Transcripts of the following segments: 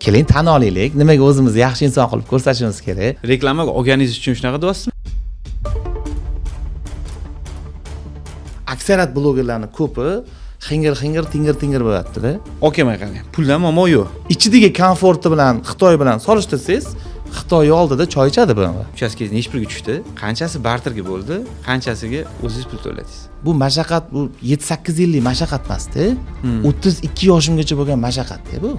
Keling, tan olaylik. Nimaga o'zimizni yaxshi inson qilib ko'rsatishimiz kerak? Reklama olganingiz uchun shunaqa deyapsizmi? Aksariyat blogerlarni ko'pi xingir xingir, tingir tingir bo'lyapti-da. Okey, mana qarang. Puldan muammo yo'q. Ichidagi komforti bilan Xitoy bilan solishtirsangiz, Xitoy oldida choy ichadi bu. Uchastkangiz nechi pulga tushdi? Qanchasi barterga bo'ldi? Qanchasiga o'zingiz pul to'ladingiz? Bu mashaqqat, bu 7-8 yillik mashaqqat emas-da. 32 yoshimgacha bo'lgan mashaqqat-da bu.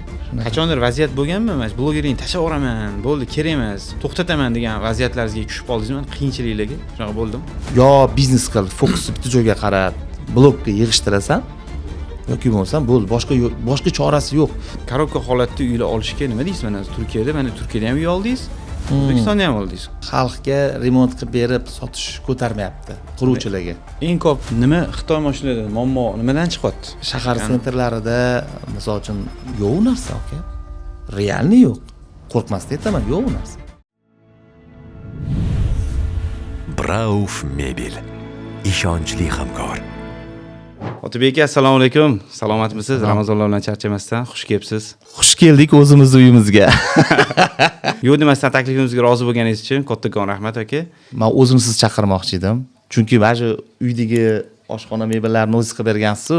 Qachondir vaziyat bo'lganmi? Mana blogerlikni tashlab yuboraman, bo'ldi, kerak emas, to'xtataman degan vaziyatlaringizga tushib qoldingizmi? Qiyinchiliklarga shunaqa bo'ldimi? Yo biznes qil, fokusni bitta joyga qarat, blogga yig'ishtirasan yoki bo'lmasam bo'ldi, boshqa chorasi yo'q. Korobka holatda uylar olishga nima deysiz? Mana Turkiyada, mana Turkiyada ham uy oldingiz, O'zbekistonda ham oldingiz. Xalqga remont qilib berib sotish ko'tarmayapti quruvchilarga. Eng ko'p nima Xitoy mashinalarida muammo nimadan chiqyapti? Shahar sentrlarida misol uchun yo'q u narsa, aka. Realni yo'q. Qo'rqmasdan aytaman, yo'q u narsa. Brauf Mebel. Ishonchli hamkor. Otabek aka, assalomu alaykum. Salomatmisiz? Ramazonlar bilan charchamasdan xush kelibsiz. Xush keldik o'zimiz uyimizga. Yo'q demasdan taklifimizga rozi bo'lganingiz uchun kattakon rahmat aka. Men o'zim siz chaqirmoqchi edim. Chunki mana shu uydagi oshxona mebellarini o'zingiz qilib bergansiz-ku.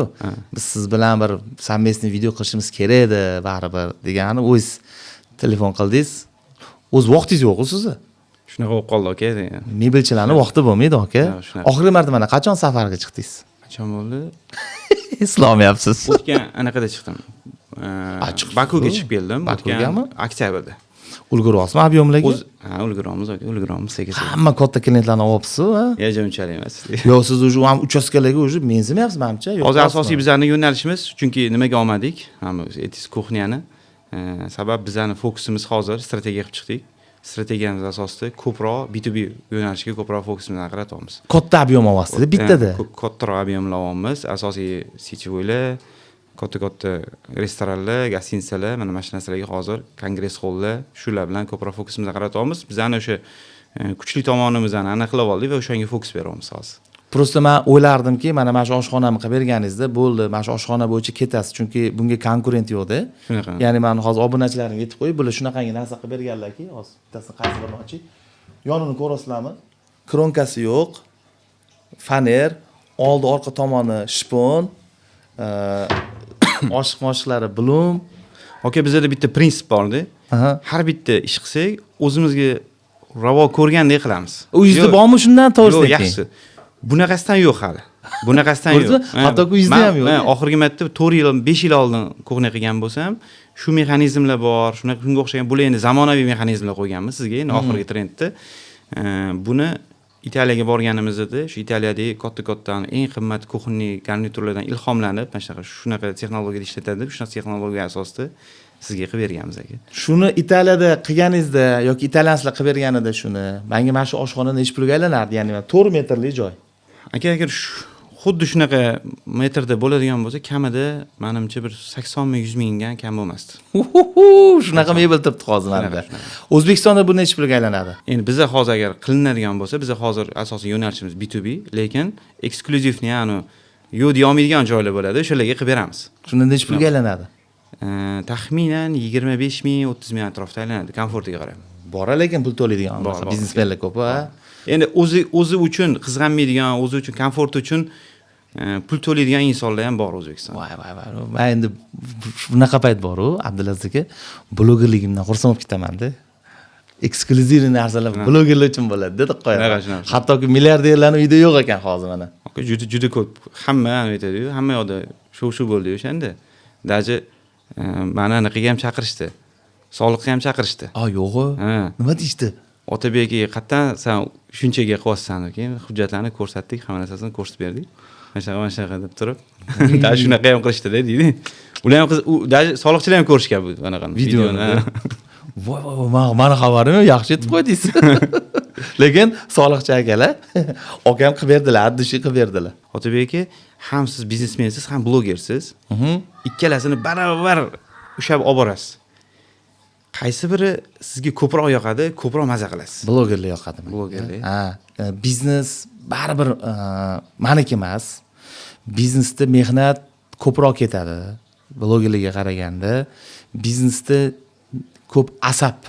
Biz siz bilan bir совместный video qilishimiz kerak edi baribir degani o'zingiz telefon qildingiz. O'z vaqtingiz yo'q-ku sizni. Shunaqa bo'lib qoldi aka. Mebelchilarning vaqti bo'lmaydi aka. Oxirgi marta mana qachon safarga chiqdingiz? Qachon bo'ldi? Eslolmayapsiz. O'tgan anaqada chiqdim. Bakuga chiqib keldim. Bakugami? Oktyabrda. Ulguryapsizmi ob'yomlarga? Ha, ulguryapmiz aka, ulguryapmiz sekin. Hamma katta klientlarni olyapsiz, ha? Yo'q, unchalik emas. Yo'q, siz уже ham uchastkalarga уже menzimayapsiz menimcha. Hozir asosiy bizlarning yo'nalishimiz, chunki nimaga olmadik? Hamma aytingiz kuxnyani. Sabab bizlarning fokusimiz hozir strategiya qilib chiqdik. Strategiyamiz asosida ko'proq B2B yo'nalishiga ko'proq fokusimizni qaratyapmiz. Katta ob'yom olyapsiz bittada. Kattaroq ob'yomlar olyapmiz. Asosiy сетевойlar, katta-katta restoranlar, gостиницаlar, mana shu narsalarga hozir kongress hollar, shular bilan ko'proq fokusimizni qaratyapmiz. Bizani o'sha kuchli tomonimizni aniqlab oldik va o'shanga fokus beryapmiz hozir. Prosta men o'ylardimki, mana shu oshxonamni qilib berganingizda bo'ldi, mana shu oshxona bo'yicha ketasiz, chunki bunga konkurent yo'q-da. Ya'ni men hozir obunachilarimga aytib qo'yib, bular shunaqangi narsa qilib berganlarki, hozir bittasini qaysi birini oching. Yonini ko'rasizlarmi? Kronkasi yo'q, faner, oldi orqa tomoni shpon, oshiq moshiqlari blum. Aka, bizda bitta prinsip bor-da. Har bitta ish qilsak, o'zimizga ravo ko'rgandek qilamiz. Uyingizda bormi shundan to'g'risida? Yo'q, yaxshi. Bunaqasidan yo'q hali. Bunaqasidan yo'q. Hatto uyingizda ham yo'q. Men oxirgi marta 4 yil, 5 yil oldin kuxnya qilgan bo'lsam, shu mexanizmlar bor, shunaqa shunga o'xshagan, bular endi zamonaviy mexanizmlar qo'yganmiz sizga, endi oxirgi trendda. Buni Italiyaga borganimizda shu Italiyadagi katta-katta eng qimmat kuxnya garniturlardan ilhomlanib, mana shunaqa texnologiyada ishlatadi, shunaqa texnologiya asosida sizga qilib berganmiz aka. Shuni Italiyada qilganingizda yoki italyanslar qilib berganida shuni, menga mana shu oshxona necha pulga aylanardi? Ya'ni 4 metrli joy. Aka, agar xuddi shunaqa metrda bo'ladigan bo'lsa, kamida menimcha bir 80 ming, 100 mingdan kam bo'lmasdi. Shunaqa mebel turibdi hozir menda. O'zbekistonda bu necha pulga aylanadi? Endi biza hozir agar qilinadigan bo'lsa, biza hozir asosiy yo'nalishimiz B2B, lekin eksklyuzivni, ya'ni yo'q deya olmaydigan joylar bo'ladi, o'shalarga qilib beramiz. Shunda necha pulga aylanadi? Taxminan 25 ming, 30 ming atrofida aylanadi, komfortiga qarab. Bor, lekin pul to'laydigan biznesmenlar ko'p, ha? Endi o'zi uchun qizg'anmaydigan, o'zi uchun komfort uchun pul to'laydigan insonlar ham bor O'zbekistonda. Voy voy voy. Men endi bunaqa payt bor-u, Abdulaziz aka, blogerligimdan xursand bo'lib ketaman-da. Eksklyuziv narsalar blogerlar uchun bo'ladi, dedi qo'yaman. Hattoki milliarderlarning uyida yo'q ekan hozir mana. Aka, juda juda ko'p. Hamma aytadi-yu, hamma yoqda shu bo'ldi o'shanda. Daji meni anaqaga ham chaqirishdi. Soliqqa ham chaqirishdi. A, yo'q-ku. Nima deyishdi? Otabek aka, qayerdan sen shunchaga qilyapsan? Keyin hujjatlarni ko'rsatdik, hamma narsasini ko'rsatib berdik. Mana shunaqa, mana shunaqa deb turib. Da shunaqa ham qilishdi-da, deydi. Ular ham daji soliqchilar ham ko'rishgan bu anaqani videoni. Voy voy voy, mani xabarim yo'q, yaxshi aytib qo'ydingiz. Lekin soliqchi akalar akam qilib berdilar, dushi qilib berdilar. Otabek aka, ham siz biznesmensiz, ham blogersiz. Ikkalasini barobar ushlab olib borasiz. Qaysi biri sizga ko'proq yoqadi, ko'proq maza qilasiz? Blogerlik yoqadi menga. Blogerlik. Ha, biznes baribir maniki emas. Biznesda mehnat ko'proq ketadi blogerlikka qaraganda. Biznesda Ko'p asab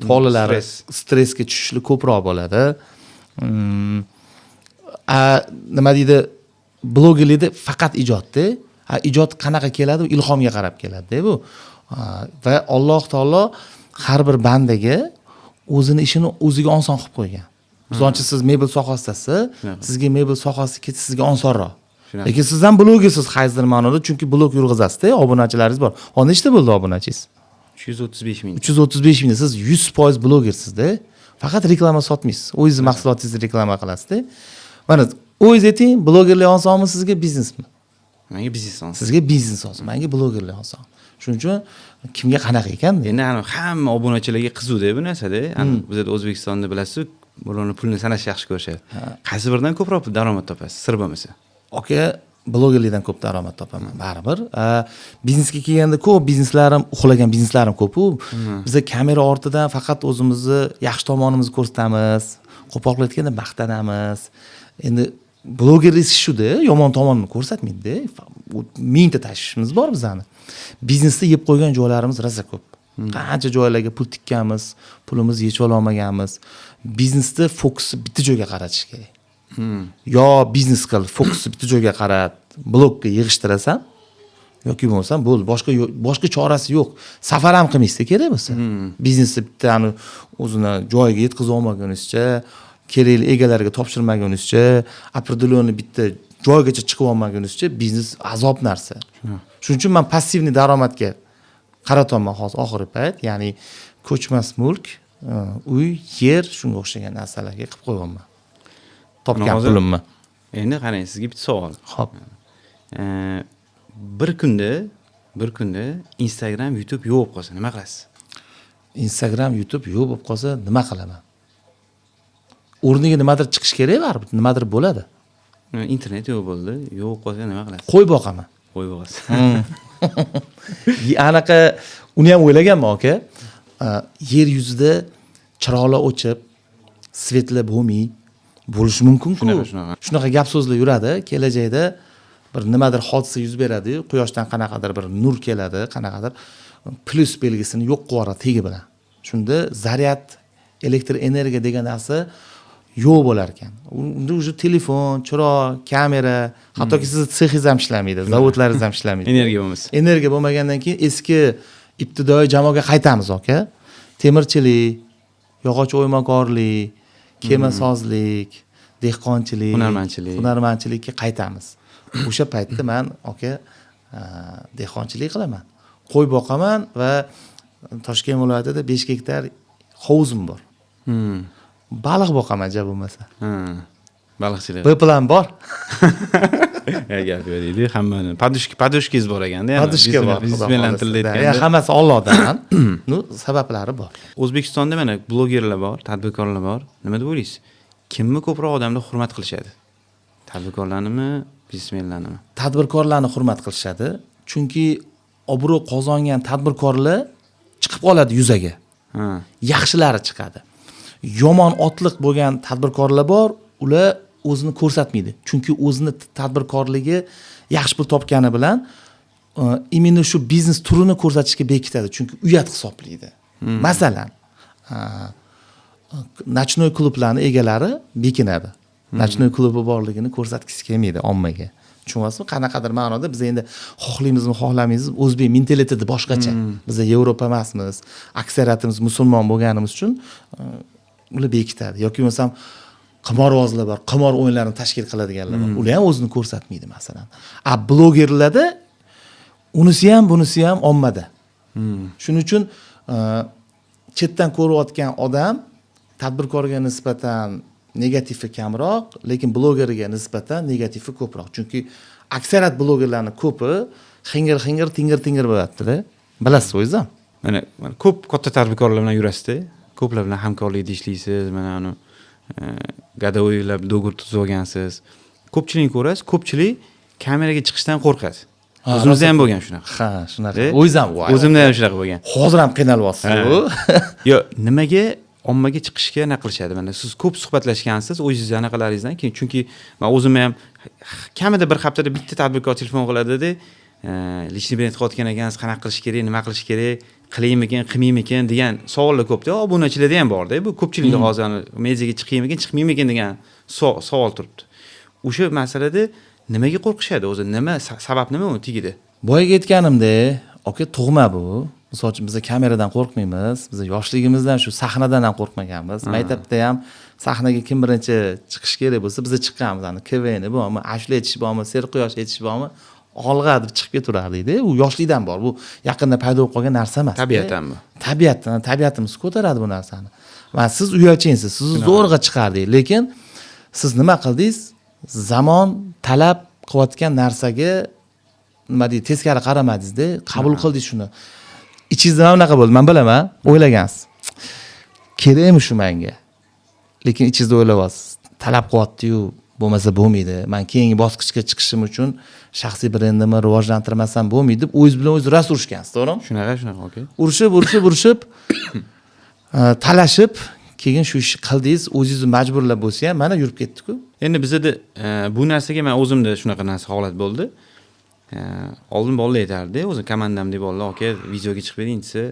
tolalari Stress. Stressga tushishli ko'proq bo'ladi. A nima deydi, blogerlikda faqat ijodda. A ijod qanaqa keladi? U ilhomga qarab keladida bu. Va Alloh taolo har bir bandaga o'zini ishini o'ziga oson qilib qo'ygan. Misol uchun, siz mebel sohasidasiz, sizga mebel sohasi ketish sizga osonroq. Shunaqa. Lekin siz ham blogersiz qaysidir ma'noda, chunki blog yurg'izasizda, obunachilaringiz bor. Hozir nechta bo'ldi obunachingiz? 335 ming. 335 ming. Siz 100% blogersizda, faqat reklama sotmaysiz, o'zingizni mahsulotingizni reklama qilasizda. Mana, o'zingiz ayting, blogerlik osonmi sizga, biznesmi? Menga biznes oson. Sizga biznes oson, manga blogerlik oson. Shuning uchun kimga qanaqa ekan. Endi anavi hamma obunachilarga qiziqda bu narsada. Ani bizada, O'zbekistonda, bilasiz, bularni pulni sanashni yaxshi ko'rishadi. Qaysi biridan ko'proq pul daromad topasiz, sir bo'lmasa? Aka, blogerlikdan ko'p daromad topaman baribir. Biznesga kelganda, ko'p bizneslarim, uxlagan bizneslarim ko'pu. Biza kamera ortidan faqat o'zimizni yaxshi tomonimizni ko'rsatamiz, qo'pol qilib aytganda, maqtanamiz. Endi blogerlik shuda, yomon tomonini ko'rsatmaydida. U mingta tashvishimiz bor bizani. Biznesda yeb qo'ygan joylarimiz rosa ko'p, qancha joylarga pul tikkanmiz, pulimizni yechib ololmaganmiz. Biznesda fokusni bitta joyga qaratish kerak. Yo biznes qil, fokusni bitta joyga qarat, blokka yig'ishtirasan yoki bo'lmasam bo'ldi, boshqa boshqa chorasi yo'q. Safar ham qilmaysizda kerak bo'lsa. Biznesni bittani o'zini joyiga yetkazib olmagunizcha, kerakli egalariga topshirmagunizcha, определенный bitta joygacha chiqib olmagunizcha, biznes azob narsa. Shuning uchun man пассивный daromadga qaratyapman hozir, oxirgi payt, ya'ni ko'chmas mulk, uy, yer, shunga o'xshagan narsalarga qilib qo'yyapman topgan pulimni. Endi qarang, sizga bitta savol. Ho'p. Bir kunda Instagram, YouTube yo'q bo'lib qolsa, nima qilasiz? Instagram, YouTube yo'q bo'lib qolsa, nima qilaman? O'rniga nimadir chiqishi kerak baribir, nimadir bo'ladi. Internet yo'q bo'ldi, yo'q bo'lib qolsa, nima qilasiz? Qo'y boqaman. Qo'y boqasiz. Anaqa, uni ham o'ylaganman, aka. Yer yuzida chiroqlar o'chib, свет lar bo'lmay bo'lishi mumkin-ku. Shunaqa, shunaqa. Shunaqa gap so'zlar yuradi. Kelajakda bir nimadir hodisa yuz beradi, quyoshdan qanaqadir bir nur keladi, qanaqadir plyus belgisini yo'q qilib yuboradi tegi bilan. Shunda zaryad, elektr energiya degan narsa yo'q bo'lar ekan. Unda уже telefon, chiroq, kamera, hattoki sizni sexingiz ham ishlamaydi, zavodlaringiz ham ishlamaydi. Energiya bo'lmasa. Energiya bo'lmagandan keyin eski ibtidoiy jamoaga qaytamiz, aka. Temirchilik, yog'och o'ymakorlik, kemasozlik, dehqonchilik, Hunarmandchilik. Hunarmandchilikka qaytamiz. O'sha paytda man, aka, dehqonchilik qilaman, qo'y boqaman va Toshkent viloyatida 5 gektar hovuzim bor. Baliq boqaman, ja bo'lmasa. Ha. Baliqchilik. B plan bor. Ya, gap yo'q deydi hammani. Подушка, подушка ngiz bor ekanda. Ya'ni Подушка bor, xudo biznesmenlar xohlasa. tilida Ya, aytganda. Hammasi Ollohdan, ну, sabablari bor. O'zbekistonda mana blogerlar bor, tadbirkorlar bor. Nima deb o'ylaysiz? Kimni ko'proq odamlar hurmat qilishadi? Tadbirkorlarnimi, biznesmenlarnimi? Tadbirkorlarni hurmat qilishadi, chunki obro' qozongan tadbirkorlar chiqib qoladi yuzaga. Yaxshilari chiqadi. Yomon otliq bo'lgan tadbirkorlar bor, ular o'zini ko'rsatmaydi, chunki o'zini tadbirkorligi yaxshi pul topgani bilan именно shu biznes turini ko'rsatishga bekitadi, chunki uyat hisoblaydi. Masalan, ночной klublarni egalari bekinadi, ночной klubi borligini ko'rsatgisi kelmaydi ommaga, tushunyapsizmi? Qanaqadir ma'noda biz endi xohlaymizmi, xohlamaymizmi, o'zbek mentaliteti boshqacha. Biz Yevropa emasmiz, aksariyatimiz musulmon bo'lganimiz uchun ular bekitadi. Yoki bo'lmasam qimorbozlar bor, qimor o'yinlarini tashkil qiladiganlar bor, ular ham o'zini ko'rsatmaydi, masalan. A blogerlarda unisi ham, bunisi ham ommada. Shuning uchun chetdan ko'rayotgan odam tadbirkorga nisbatan negativi kamroq, lekin blogerga nisbatan negativi ko'proq, chunki aksariyat blogerlarni ko'pi xingir xingir, tingir tingir bo'lyaptida, bilasiz o'zingiz ham. Mana ko'p katta tadbirkorlar bilan yurasizda, ko'plar bilan hamkorlikda ishlaysiz, mana uni годовой lab договор tuzib olgansiz. Ko'pchilikni ko'rasiz, ko'pchilik kameraga chiqishdan qo'rqadi. O'zimizda ham bo'lgan shunaqa. Ha, shunaqa. E? O'zingiz ham, voy. O'zimda ham shunaqa bo'lgan. Hozir ham qiynalyapsiz. Yo'q, nimaga ommaga chiqishga anaqa qilishadi? Mana siz ko'p suhbatlashgansiz o'zingizni anaqalaringizdan keyin, chunki man o'zimni ham kamida bir haftada bitta tadbirkor telefon qiladida, Личный brend qilayotgan ekansiz, qanaqa qilish kerak, nima qilish kerak, qilaymikin, qilmaymikin degan savollar ko'pda. Obunachilarda ham borda bu, ko'pchilikda hozir mediaga chiqaymikin, chiqmaymikin degan savol turibdi. O'sha masalada nimaga qo'rqishadi o'zi, nima sabab, nima uni tagida? Boyagi aytganimdek, aka, tug'ma bu. Misol uchun, biz kameradan qo'rqmaymiz. Biz yoshligimizdan shu sahnadan ham qo'rqmaganmiz. Maktabda ham sahnaga kim birinchi chiqish kerak bo'lsa, biz chiqqanmiz. Ani КВН bormi, ashula aytish bormi, serquyosh aytish bormi, olg'a deb chiqib ketaverardikda. U yoshlikdan bor, bu yaqinda paydo bo'lib qolgan narsa emas. Tabiatan bu. Tabiatdan, tabiatimiz ko'taradi bu narsani. Va siz uyalchansiz, sizni zo'rg'a chiqardik, lekin siz nima qildingiz? Zamon talab qilayotgan narsaga, nima deydi, teskari qaramadingizda, qabul qildingiz shuni. Ichingizda mana bunaqa bo'ldi, man bilaman, o'ylagansiz, kerakmi shu manga? Lekin ichingizda o'ylayapsiz, talab qilyaptiyu, bo'lmasa bo'lmaydi, man keyingi bosqichga chiqishim uchun shaxsiy brendimni rivojlantirmasam bo'lmaydi deb o'zingiz bilan o'zingiz rosa urushgansiz, to'g'rimi? Shunaqa, shunaqa, aka. Urushib, urushib, urushib, talashib, keyin shu ishni qildingiz. O'zingizni majburlab bo'lsa ham, mana, yurib ketdiku. Endi bizada bu narsaga, man o'zimda shunaqa narsa, holat bo'ldi. Oldin bolalar aytardi, o'zi komandamdagi bolalar, aka, videoga chiqib bering desa,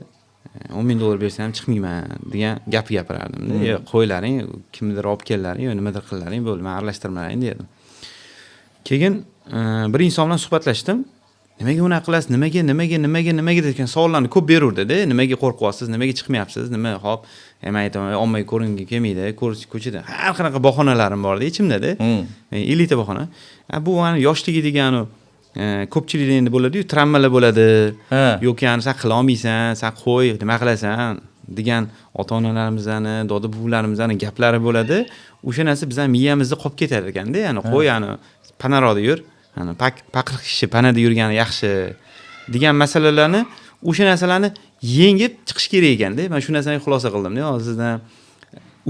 10 000 dollar bersam ham chiqmayman degan gapni gapirardimda. Yo'q, qo'ylaring, kimnidir olib kellaring yo nimadir qillaring, bo'ldi, man aralashtirmalaring derdim. Keyin bir inson bilan suhbatlashdim. Nimaga unaqa qilasiz, nimaga, nimaga, nimaga, nimaga degan savollarni ko'p beruvdida. Nimaga qo'rqyapsiz, nimaga chiqmayapsiz, nima? Hop, man aytaman, ommaga ko'ringim kelmaydi ko'chada. Har qanaqa bahonalarim borda ichimdada, 50 ta bahona. Bu mani yoshligi degani, ko'pchilikda endi bo'ladiyu, travmalar bo'ladi yoki yani san qilolmaysan, san qo'y, nima qilasan degan ota onalarimizni, doda buvilarimizni gaplari bo'ladi. O'sha narsa bizani miyamizda qolib ketar ekanda. Ya'ni qo'y, yani panaroqda yur, yani paqir kishi panada yurgani yaxshi degan masalalarni, o'sha narsalarni yengib chiqish kerak ekanda. Man shu narsani xulosa qildimda hozir sizdan.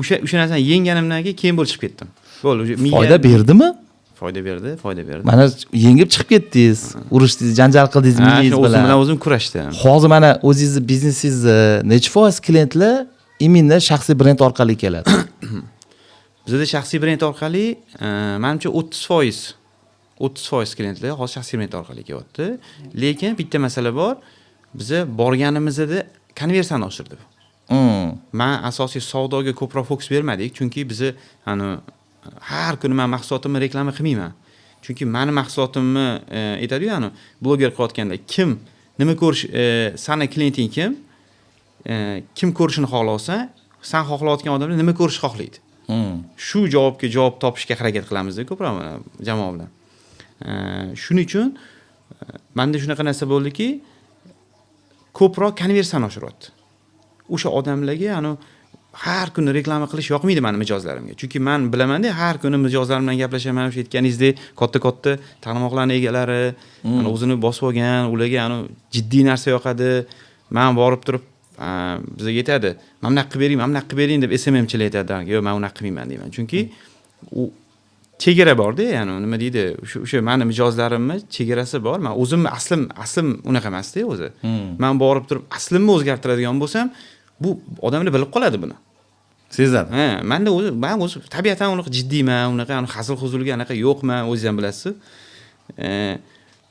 O'sha narsani yengganimdan keyin bo'lib chiqib ketdim, bo'ldi уже. Foyda berdimi? Foyda berdi, foyda berdi. Mana, yengib chiqib ketdingiz, urushdingiz, janjal qildingiz miyangiz o'zim bilan. Bilan o'zim kurashdim. Hozir mana o'zingizni biznesingizni nechi foiz klientlar именно shaxsiy brend orqali keladi? Bizada shaxsiy brend orqali, manimcha, 30%, 30% klientlar hozir shaxsiy brend orqali kelyapti. Lekin bitta masala bor, biza borganimizda konversiyani oshirdi. Man asosiy savdoga ko'proq fokus bermadik, chunki bizni hani har kuni man mahsulotimni reklama qilmayman, chunki mani mahsulotimni aytadiyu, ani bloger qilayotganda kim nima ko'rish, sani klienting kim, kim ko'rishini xohlasa, san xohlayotgan odamlar nima ko'rishni xohlaydi, shu javobga javob topishga harakat qilamizda ko'proq mana jamoa bilan. Shuning uchun manda shunaqa narsa bo'ldiki, ko'proq konversiyani oshiryapti o'sha odamlarga. Anavi har kuni reklama qilish yoqmaydi mani mijozlarimga, chunki man bilamanda, har kuni mijozlarim bilan gaplashaman. O'sha aytganingizdek, katta katta tarmoqlarni egalari, ana o'zini bosib olgan, ularga anavi jiddiy narsa yoqadi. Man borib turib, bizga aytadi, mana bunaqa qilib bering, mana bunaqa qilib bering deb SMMchilar aytadi. Yo'q, man unaqa qilmayman deyman, chunki u chegara borda, ya'ni nima deydi, o'sha mani mijozlarimni chegarasi bor. Man o'zimni aslim unaqa emasda o'zi. Man borib turib aslimni o'zgartiradigan bo'lsam, bu odamlar bilib qoladi buni. Sezadi. Ha, manda o'zi, man o'zi tabiatan unaqa jiddiyman, unaqa hazil huzulga anaqa yo'qman, o'zingiz ham bilasiz.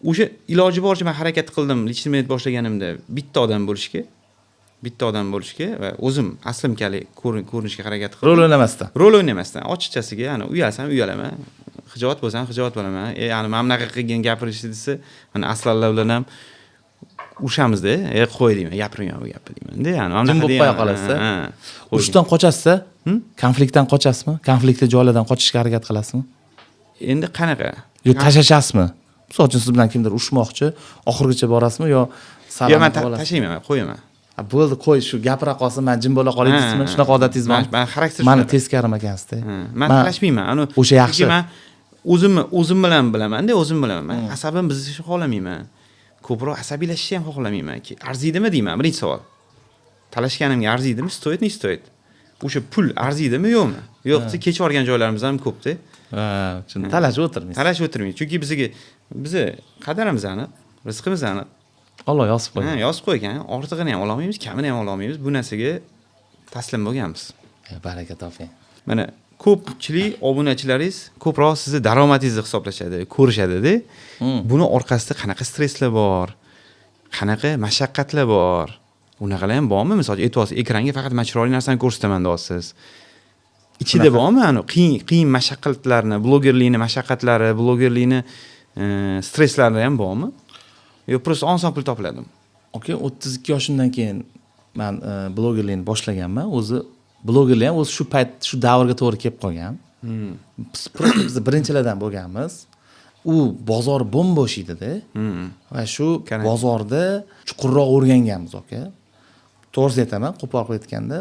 O'sha iloji boricha man harakat qildim личный brend boshlaganimda bitta odam bo'lishga, bitta odam bo'lishga va o'zim aslim kali ko'rinishga harakat qildim. Rol o'ynamasdan. Rol o'ynamasdan, ochiqchasiga, yani uyalsam uyalaman, xijolat bo'lsam xijolat bo'laman. Yani mana bunaqa qilgin, gapirishdi desa, mana aslanlar bilan ham urushamizda. Qo'y deyman, gapirmayman bu gapni deymanda, yani mana Jim bunaqa bo'lib qo'ya deyman. qolasiz. Ha, qo'y. Urushdan qochasizda, konfliktdan qochasizmi? Konfliktli joylardan qochishga harakat qilasizmi? Endi qanaqa? Yo tashlashasizmi? Misol uchun, siz bilan kimdir urushmoqchi, oxirigacha borasizmi yo Yo'q, man salom olasiz? tashlayman, qo'yaman. Ha, bo'ldi, qo'y, shu gapira qolsin, man jim bo'la qolay deysizmi? Shunaqa odatingiz bormi? Man xarakter Mani shunaqa. teskarim ekansizda. Man talashmayman anu. O'sha yaxshi. Chunki man o'zimni o'zim bilan bilamanda, o'zim bilaman, man asabim buzilishini xohlamayman, ko'proq asabiylashishni ham xohlamayman. Arziydimi deyman, birinchi savol, talashganimga arziydimi, стоит, не стоит, o'sha pul arziydimi, yo'qmi? Yo'q desa, kechib yuborgan joylarimiz ham ko'pda. Ha, tushundim. Talashib o'tirmaysiz. Talashib o'tirmaydi, chunki bizga, bizni qadarimiz aniq, rizqimiz aniq. Alloh yozib qo'ygan. Ha, yozib qo'ygan, ortig'ini ham ololmaymiz, kamini ham ololmaymiz, bu narsaga taslim bo'lganmiz. Baraka toping. Mana. Ko'pchilik obunachilaringiz ko'proq sizni daromadingizni hisoblashadi, ko'rishadida. Buni orqasida qanaqa stresslar bor, qanaqa mashaqqatlar bor, unaqalar ham bormi? Misol uchun, aytyapsiz, ekranga faqat man chiroyli narsani ko'rsataman deyapsiz. Ichida bormi ani qiyin qiyin mashaqqatlarni, blogerlikni mashaqqatlari, blogerlikni stresslari ham bormi yo просто oson pul topiladimi? Aka, 32 yoshimdan keyin man blogerlikni boshlaganman. O'zi blogerlik ham o'zi shu payt, shu davrga to'g'ri kelib qolgan. Biz просто biz birinchilardan bo'lganmiz. U bozor bo'm-bo'sh edida va shu Karantin. bozorda chuqurroq o'rganganmiz, aka. To'g'risini aytaman, qo'pol qilib aytganda,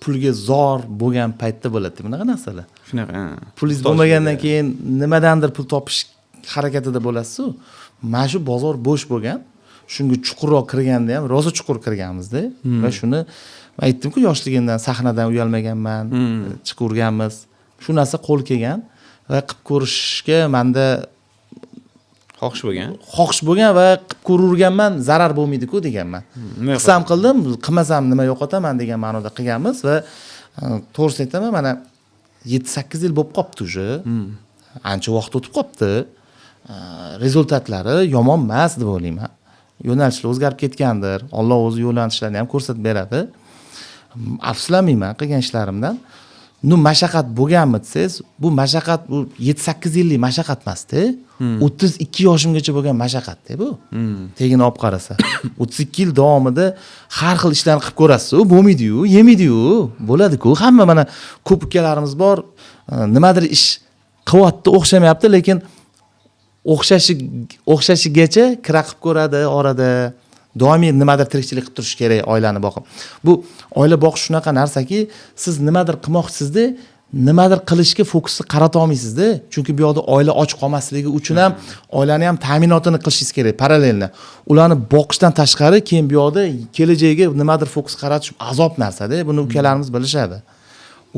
pulga zor bo'lgan paytda bo'ladi bunaqa narsalar. Shunaqa, ha. Pulingiz Muhtoj bo'lmagandan bo'lgan. keyin nimadandir pul topish harakatida bo'lasizu. Mana shu bozor bo'sh bo'lgan, shunga chuqurroq kirganda ham rosa chuqur kirganmizda. Va shuni man aytdimku, yoshligimdan sahnadan uyalmaganman, chiqaverganmiz. Shu narsa qo'l kelgan va qilib ko'rishga manda xohish bo'lgan. Xohish bo'lgan va qilib ko'raverganman, zarar bo'lmaydiku deganman. Nima? Qilsam qildim, qilmasam nima yo'qotaman degan ma'noda qilganmiz. Va to'g'risini aytaman, mana 7-8 yil bo'lib qolibdi уже, ancha vaqt o'tib qolibdi. Результат lari yomon emas deb o'ylayman. Yo'nalishlar o'zgarib ketgandir, Olloh o'zi yo'nalishlarni ham ko'rsatib beradi. Afsuslanmayman qilgan ishlarimdan. Ну, mashaqqat bo'lganmi desangiz, bu mashaqqat, bu 7-8 yillik mashaqqat emasda, 32 yoshimgacha bo'lgan mashaqqatda bu. Tagini olib qarasa, 32 yil davomida har xil ishlarni qilib ko'rasizu, bo'lmaydiyu, yemaydiyu. Bo'ladiku, hamma, mana ko'p ukalarimiz bor, nimadir ish qilyapti, o'xshamayapti, lekin o'xshashigacha kira qilib ko'radi. Orada doimiy nimadir tirikchilik qilib turish kerak oilani boqib. Bu oila boqish shunaqa narsaki, siz nimadir qilmoqchisizda, nimadir qilishga fokusni qarata olmaysizda, chunki bu yoqda oila och qolmasligi uchun ham oilani ham ta'minotini qilishingiz kerak параллельно. Ularni boqishdan tashqari keyin bu yoqda kelajagiga nimadir fokus qaratish azob narsada. Buni ukalarimiz bilishadi.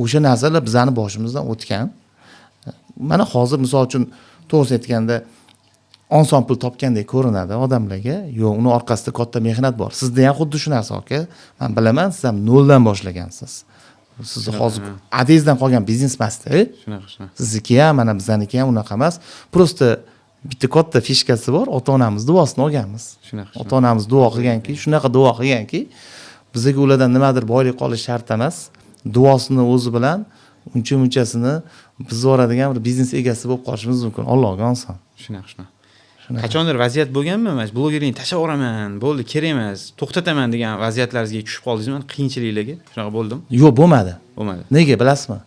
O'sha narsalar bizani boshimizdan o'tgan. Mana hozir, misol uchun, to'g'risini aytganda, oson pul topgandek ko'rinadi odamlarga. Yo'q, uni orqasida katta mehnat bor. Sizda ham xuddi shu narsa, aka, man bilaman, siz ham noldan boshlagansiz. Sizni hozir adangizdan qolgan biznes emasda. Shunaqa, shunaqa. Sizniki ham, mana bizaniki ham unaqa emas. Просто bitta katta фишка si bor: ota onamiz duosini olganmiz. Shunaqa, shunaqa. Ota onamiz duo qilganki, shunaqa duo qilganki, bizaga ulardan nimadir boylik qolish shart emas, duosini o'zi bilan uncha munchasini biz boradigan bir biznes egasi bo'lib qolishimiz mumkin, Allohga oson. Shunaqa, shunaqa. Qachondir vaziyat bo'lganmi, mana shu blogerlikni tashlab yuboraman, bo'ldi, kerak emas, to'xtataman degan vaziyatlaringizga tushib qoldingizmi, qiyinchiliklarga? Shunaqa bo'ldimi? Yo'q, bo'lmadi. Bo'lmadi. Nega bilasizmi?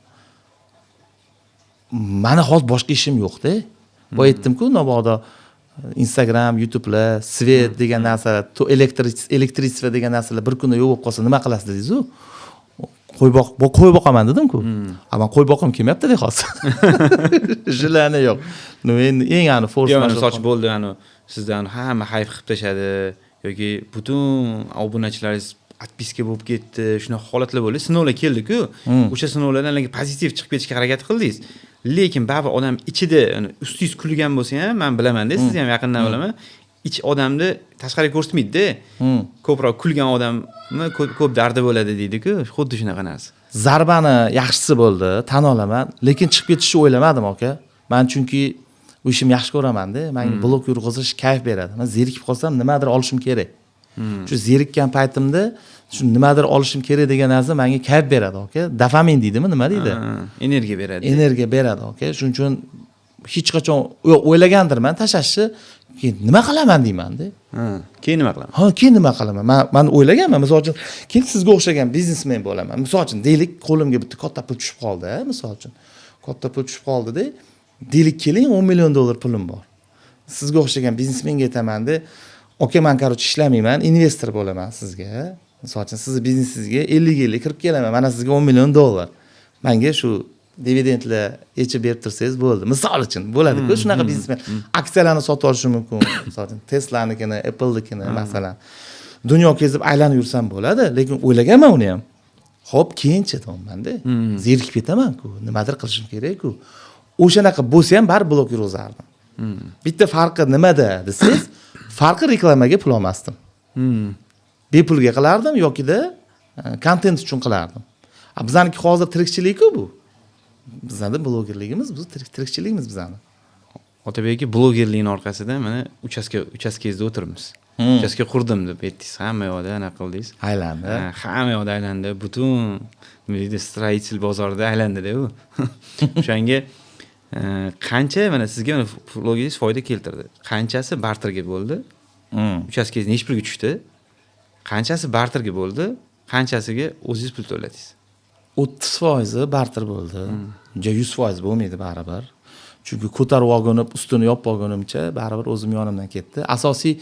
Mani hozir boshqa ishim yo'qda. Boya aytdimku, mabodo Instagram, YouTubelar, свет degan narsalar, электричество degan narsalar bir kunda yo'q bo'lib qolsa, nima qilasiz dedingizu. Qo'y boq, qo'y boqaman dedimku. A man qo'y boqim kelmayapti-da hozir, желание yo'q. Ну, endi eng ani форс Yo'q, misol uchun, bo'ldi, ani sizdan hamma hayf qilib tashladi yoki butun obunachilaringiz отписка bo'lib ketdi, shunaqa holatlar bo'ldi, sinovlar keldiku. O'sha sinovlardan haligi pozitiv chiqib ketishga harakat qildingiz, lekin baribir odam ichida, yani ustingiz kulgan bo'lsa ham, man bilamanda, sizni ham yaqindan bilaman, ich odamni tashqariga ko'rsatmaydida. Ko'proq kulgan odamni ko'p dardi bo'ladi deydiku, xuddi shunaqa narsa. Zarbani yaxshisi bo'ldi, tan olaman, lekin chiqib ketishni o'ylamadim, aka, man. Chunki bu ishimni yaxshi ko'ramanda, manga blog yurg'izish kayf beradi. Man zerikib qolsam, nimadir olishim kerak. Shu zerikkan paytimda shu nimadir olishim kerak degan narsa manga kayf beradi, aka. Dofamin deydimi, nima deydi? Ha, energiya beradi. Energiya beradi, aka. Shuning uchun hech qachon yo'q. O'ylagandirman tashlashni, keyin nima qilaman deymanda. Ha, keyin nima qilaman? Ha, keyin nima qilaman? Man o'ylaganman, misol uchun, keyin sizga o'xshagan biznesmen bo'laman, misol uchun, deylik, qo'limga bitta katta pul tushib qoldi, misol uchun, katta pul tushib qoldida, deylik, keling, 10 million dollar pulim bor, sizga o'xshagan biznesmenga aytamanda: "Aka, man, короче, ishlamayman, investor bo'laman sizga, misol uchun, sizni biznesingizga 50-50 kirib kelaman, mana sizga 10 million dollar, manga shu dividendlar yechib berib tursangiz bo'ldi", misol uchun. Bo'ladiku shunaqa biznesmen, aksiyalarni sotib olishi mumkin, misol uchun, Teslanikini, Applenikini, masalan. Dunyo kezib aylanib yursam bo'ladi. Lekin o'ylaganman uni ham, ho'p, keyinchi deyapmanda, zerikib ketamanku, nimadir qilishim kerakku. O'shanaqa bo'lsa ham baribir blog yurg'izardim. Bitta farqi nimada desangiz, farqi reklamaga pul olmasdim, bepulga qilardim yokida kontent uchun qilardim. A bizaniki hozir tirikchilik-ku bu. Bizani blogerligimiz, bu tirikchiligimiz bizani. Otabek aka, blogerlikni orqasida mana uchastkangizda o'tiribmiz. Uchastka qurdim deb aytdingiz, hamma yoqda anaqa qildingiz. Aylandi. Ha, hamma yoqda aylandi, butun nima deydi, строитель bozorida aylandida u. O'shanga qancha mana sizga mana blogingiz foyda keltirdi? Qanchasi barterga bo'ldi? Uchastkangiz nechi pulga tushdi? Qanchasi barterga bo'ldi? Qanchasiga o'zingiz pul to'ladingiz? 30% barter bo'ldi. Ja 100% bo'lmaydi baribir. Chunki ko'tarib olgunib, ustini yopib olgunimcha baribir o'zim yonimdan ketdi. Asosiy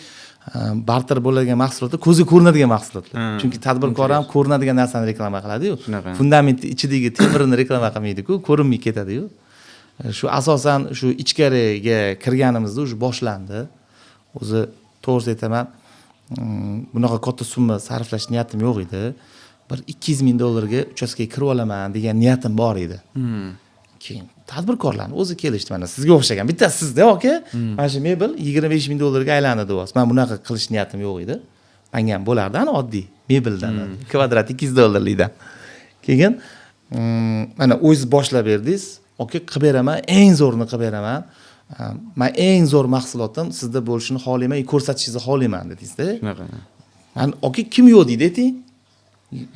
barter bo'ladigan mahsulotlar ko'zga ko'rinadigan mahsulotlar. Chunki tadbirkor ham ko'rinadigan narsani reklama qiladi-yu. Shunaqa. Fundamentni ichidagi temirini reklama qilmaydi-ku, ko'rinmay ketadi-yu. Shu asosan shu ichkariga kirganimizda уже boshlandi. O'zi to'g'risi aytaman, bunaqa katta summa sarflash niyatim yo'q edi. Bir 200 ming dollarga uchastkaga kirib olaman degan niyatim bor edi. Keyin tadbirkorlarni o'zi kelishdi, mana sizga o'xshagan. Bitta sizda aka, mana shu mebel 25 ming dollarga aylandi deyapsiz. Men bunaqa qilish niyatim yo'q edi. Menga ham bo'lardi ana oddiy mebeldan, kvadrat 200 dollarlikdan. Keyin mana o'zingiz boshlab berdingiz. Aka, qilib beraman, eng zo'rini qilib beraman. Man eng zo'r mahsulotim sizda bo'lishini xohlayman, ko'rsatishingizni xohlayman dedingiz-da. Shunaqa. Man aka, kim yo'q deydi, ayting.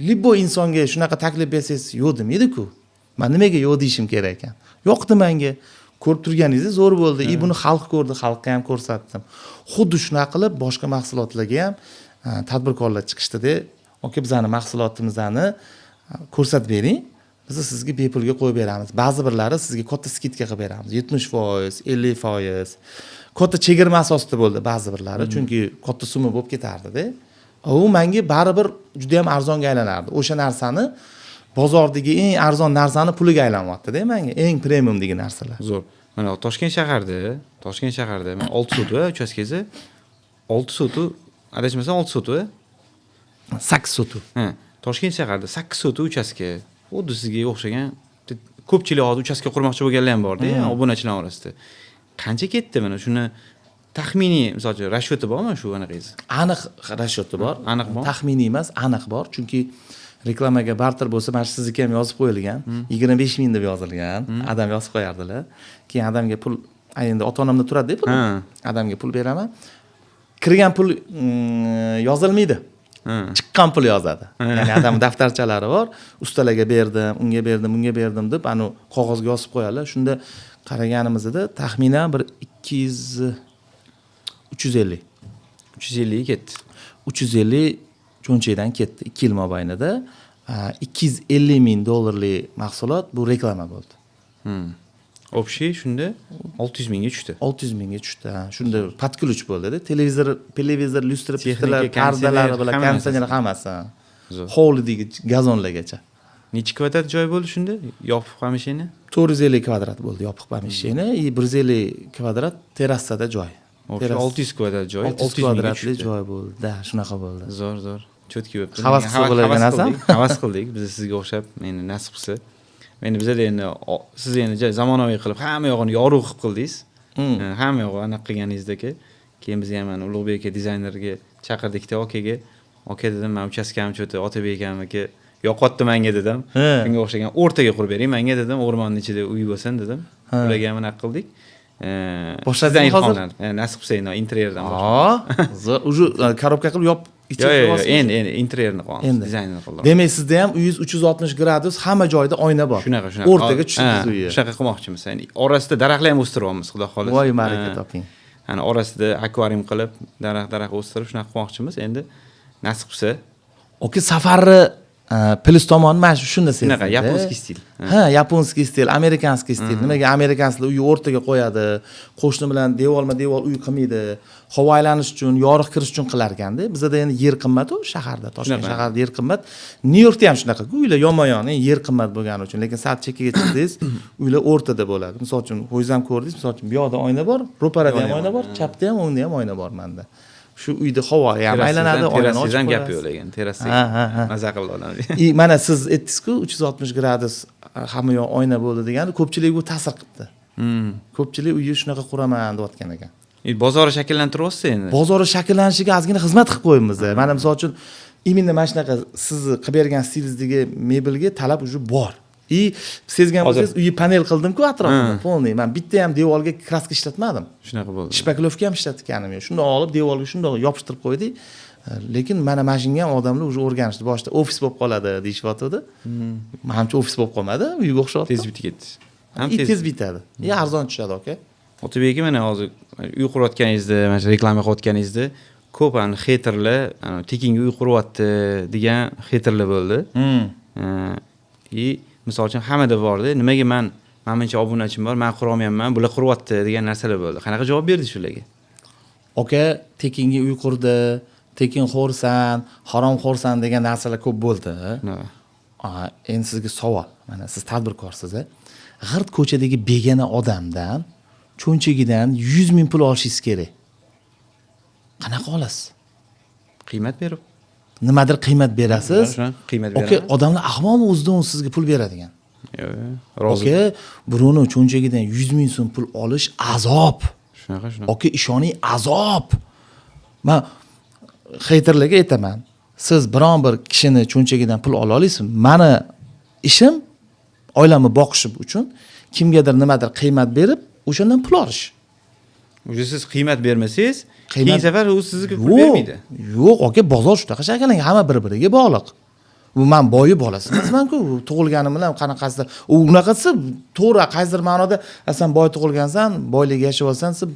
Любой insonga shunaqa taklif bersangiz yo'q demaydi-ku. Man nimaga yo'q deyishim kerak ekan? Yoqdi menga. Ko'rib turganingizdek zo'r bo'ldi. И buni xalq ko'rdi, xalqqa ham ko'rsatdim. Xuddi shunaqa qilib boshqa mahsulotlarga ham tadbirkorlar chiqishdida, aka, bizani mahsulotimizni ko'rsatib bering. Biz sizga bepulga qo'yib beramiz. Ba'zi birlari sizga katta скидка qilib beramiz. 70%, 50%. Katta chegirma asosida bo'ldi ba'zi birlari, chunki katta summa bo'lib ketardida. U menga baribir juda ham arzonga aylanardi. O'sha narsani bozordagi eng arzon narsani puliga aylanyapti-da menga, eng premium degan narsalar. Zo'r. Mana Toshkent shaharda mana 6 sotix uchastkasi, 6 sotix, adashmasam 6 sotix. 8 sotix. Ha, Toshkent shaharida 8 sotix uchastka. Xuddi sizga o'xshagan ko'pchilik hozir uchastka qurmoqchi bo'lganlar ham borda, obunachilar orasida. Qancha ketdi mana shuni taxminiy, misol uchun, расчёт i bormi shu anaqangiz? Aniq расчёт i bor. Aniq bor? Taxminiy emas, aniq bor. Chunki reklamaga barter bo'lsa, mana shu sizniki ham yozib qo'yilgan. 25 ming deb yozilgan. Adam yozib qo'yardilar. Keyin adamga pul, endi ota-onamda turadi-da pul. Adamga pul beraman. Kirgan pul yozilmaydi. Chiqqan pul yozadi. Ya'ni adam daftarchalari bor. Ustalarga berdim, unga berdim, bunga berdim deb anu qog'ozga yozib qo'yadilar. Shunda qaraganimizda taxminan bir 200 350. 350 ketdi. 350 cho'nchakdan ketdi 2 yil mobaynida. 250 ming dollarlik mahsulot bu reklama bo'ldi. Общий shunda 600 mingga tushdi. 600 mingga tushdi. Ha. Shunda под ключ bo'ldi-da. Televizor, lyustra, Texnika, puftalar, pardalari bilan, hamma konditsioner narsasi. Hammasi. Zo'r. Hovlidagi gazonlargacha. Necha kvadrat joy bo'ldi shunda? Yopiq помещение? 450 kvadrat bo'ldi yopiq помещение и 150 kvadrat terrasada joy. Общий 600 kvadrat joy, 600 600 mingga kvadratli tushdi. Joy bo'ldi. Да, shunaqa bo'ldi. Zo'r, zo'r. Чётко bo'libdi. Havas qilsa bo'ladigan Havas narsa. qildik, havas qildik. Biz sizga o'xshab, endi nasib qilsa. Endi bizada endi siz endi zamonaviy qilib hamma yog'ini yorug' qilib qildingiz. Hamma yog'i anaqa qilganingizdaki, keyin biz ham mana Ulug'bek aka dizaynerga chaqirdikda akaga. Aka dedim, men uchastkam cho'ti Otabek akamniki yoqyapti menga dedim. Shunga o'xshagan o'rtaga qurib bering menga dedim, o'rmonni ichida uy bo'lsin dedim. Ularga ham anaqa qildik. Boshladingmi Sizdan hozir? ilhomlanib. Nasib qilsa endi interyerdan Aa, zo'r. Уже коробка qilib yop Yo'q, yo'q, yo'q, endi interyerni qilyapmiz, Endi. dizaynini qildik. Demak, sizda ham uyingiz 360 gradus hamma joyda oyna bor. Shunaqa, shunaqa. O'rtaga tushdingiz uyi. Shunaqa qilmoqchimiz. Endi orasida daraxtlar ham o'stiryapmiz, xudo xohlasa. Voy, baraka toping. Hani orasida akvarium qilib, daraxt o'stirib shunaqa qilmoqchimiz. Endi nasib qilsa. Aka, safarni plyus tomoni mana shu shunda sezildi. Shunaqa, японский стиль. Ha, японский стиль, американский стиль. Nimaga американец lar uyi o'rtaga qo'yadi? Qo'shni bilan devorma devor uy qilmaydi. Havo aylanish uchun, yorug' kirish uchun qilar ekanda. Bizada endi yer qimmat-u shaharda, Toshkent Shunaqa. shaharida yer qimmat. Nyu Yorkda ham shunaqa. Uylar yonma-yon, yer qimmat bo'lgani uchun, lekin sal chekkaga chiqsangiz, uylar o'rtada bo'ladi. Misol uchun, o'zingiz ham ko'rdingiz, misol uchun, bu yoqda oyna bor, ro'parada ham oyna bor, chapda ham, o'ngda ham oyna bor menda. Shu uyda havo ham aylanadi, oynani ochib Terrasingizdan gap qo'yasiz. yo'q lekin, terrasda Ha, ha, ha. maza qildi odam. И mana siz aytdingiz-ku, 360 gradus hamma yoq oyna bo'ldi degani ko'pchilik bu ta'sir qilibdi. Ko'pchilik uyni shunaqa quraman deyotgan ekan. Bozorni shakllantiryapsiz endi. Bozorni shakllanishiga ozgina xizmat qilib qo'yamiz. Mana misol uchun Именно mana shunaqa sizni qilib bergan stilingizdagi mebelga talab уже bor. И sezgan bo'lsangiz, uyi panel qildimku atrofini полный. Man bitta ham devorga краска ishlatmadim. Shunaqa bo'ldi. Шпаклёвка ham ishlatganim yo'q. Shundoq olib, devorga shundoq yopishtirib qo'ydik. Lekin mana shunga ham odamlar уже o'rganishdi. Boshida ofis bo'lib qoladi deyishyotgandi. Manimcha, ofis bo'lib qolmadi, uyga o'xshyapti. Tez bitib ketdi ham. И tez bitadi и arzon tushadi, aka. Otabek aka, mana hozir uy qurayotganingizda, mana shu reklama qilayotganingizda ko'p ani хейтер lar, ani tekinga uy quryapti degan хейтер lar bo'ldi. И misol uchun, hammada borda, nimaga man mana buncha obunachim bor, man qurolmayapman, bular quryapti degan narsalar bo'ldi. Qanaqa javob berdi shularga? Aka, tekinga uy qurdi, tekinxo'rsan, haromxo'rsan degan narsalar ko'p bo'ldi. Endi sizga savol. Mana siz tadbirkorsiz, a? G'irt ko'chadagi begona odamdan cho'nchagidan 100 000 pul olishingiz kerak. Qanaqa olasiz? Qiymat berib. Nimadir qiymat berasiz. Shunaqa, qiymat Aka, beraman. odamlar ahmoqmi o'zidan o'zi sizga pul beradigan? Yo'q, rozi. Aka, birovni cho'nchagidan 100 000 so'm pul olish azob. Shunaqa, shunaqa. Aka, ishoning, azob. Man хейтер larga aytaman, siz biron bir kishini cho'nchagidan pul ola olasizmi? Mani ishim oilamni boqishim uchun kimgadir nimadir qiymat berib, o'shandan pul olish. Уже siz qiymat bermasangiz, Qiymat- keyingi safar u sizga pul Yo'q, bermaydi. yo'q, aka, bozor shunaqa shakllangan, hamma bir biriga bog'liq. Bu man boyi bolasi emasmanku, tug'ilganim bilan qanaqasidir u unaqasi. To'g'ri, qaysidir ma'noda "A, sen boy tug'ilgansan, boylik yashayapsan" desa,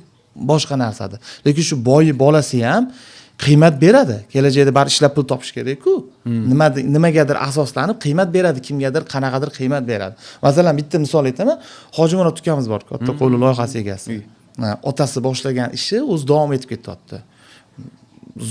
boshqa narsada. Lekin shu boyi bolasi ham qiymat beradi kelajakda, baribir ishlab pul topish kerakku. Nimagadir asoslanib qiymat beradi, kimgadir qanaqadir qiymat beradi. Masalan, bitta misol aytaman. Hojimurod ukamiz bor, katta qo'yli loyihasi egasi. Ha, otasi boshlagan ishi o'zi davom etib ketyapti,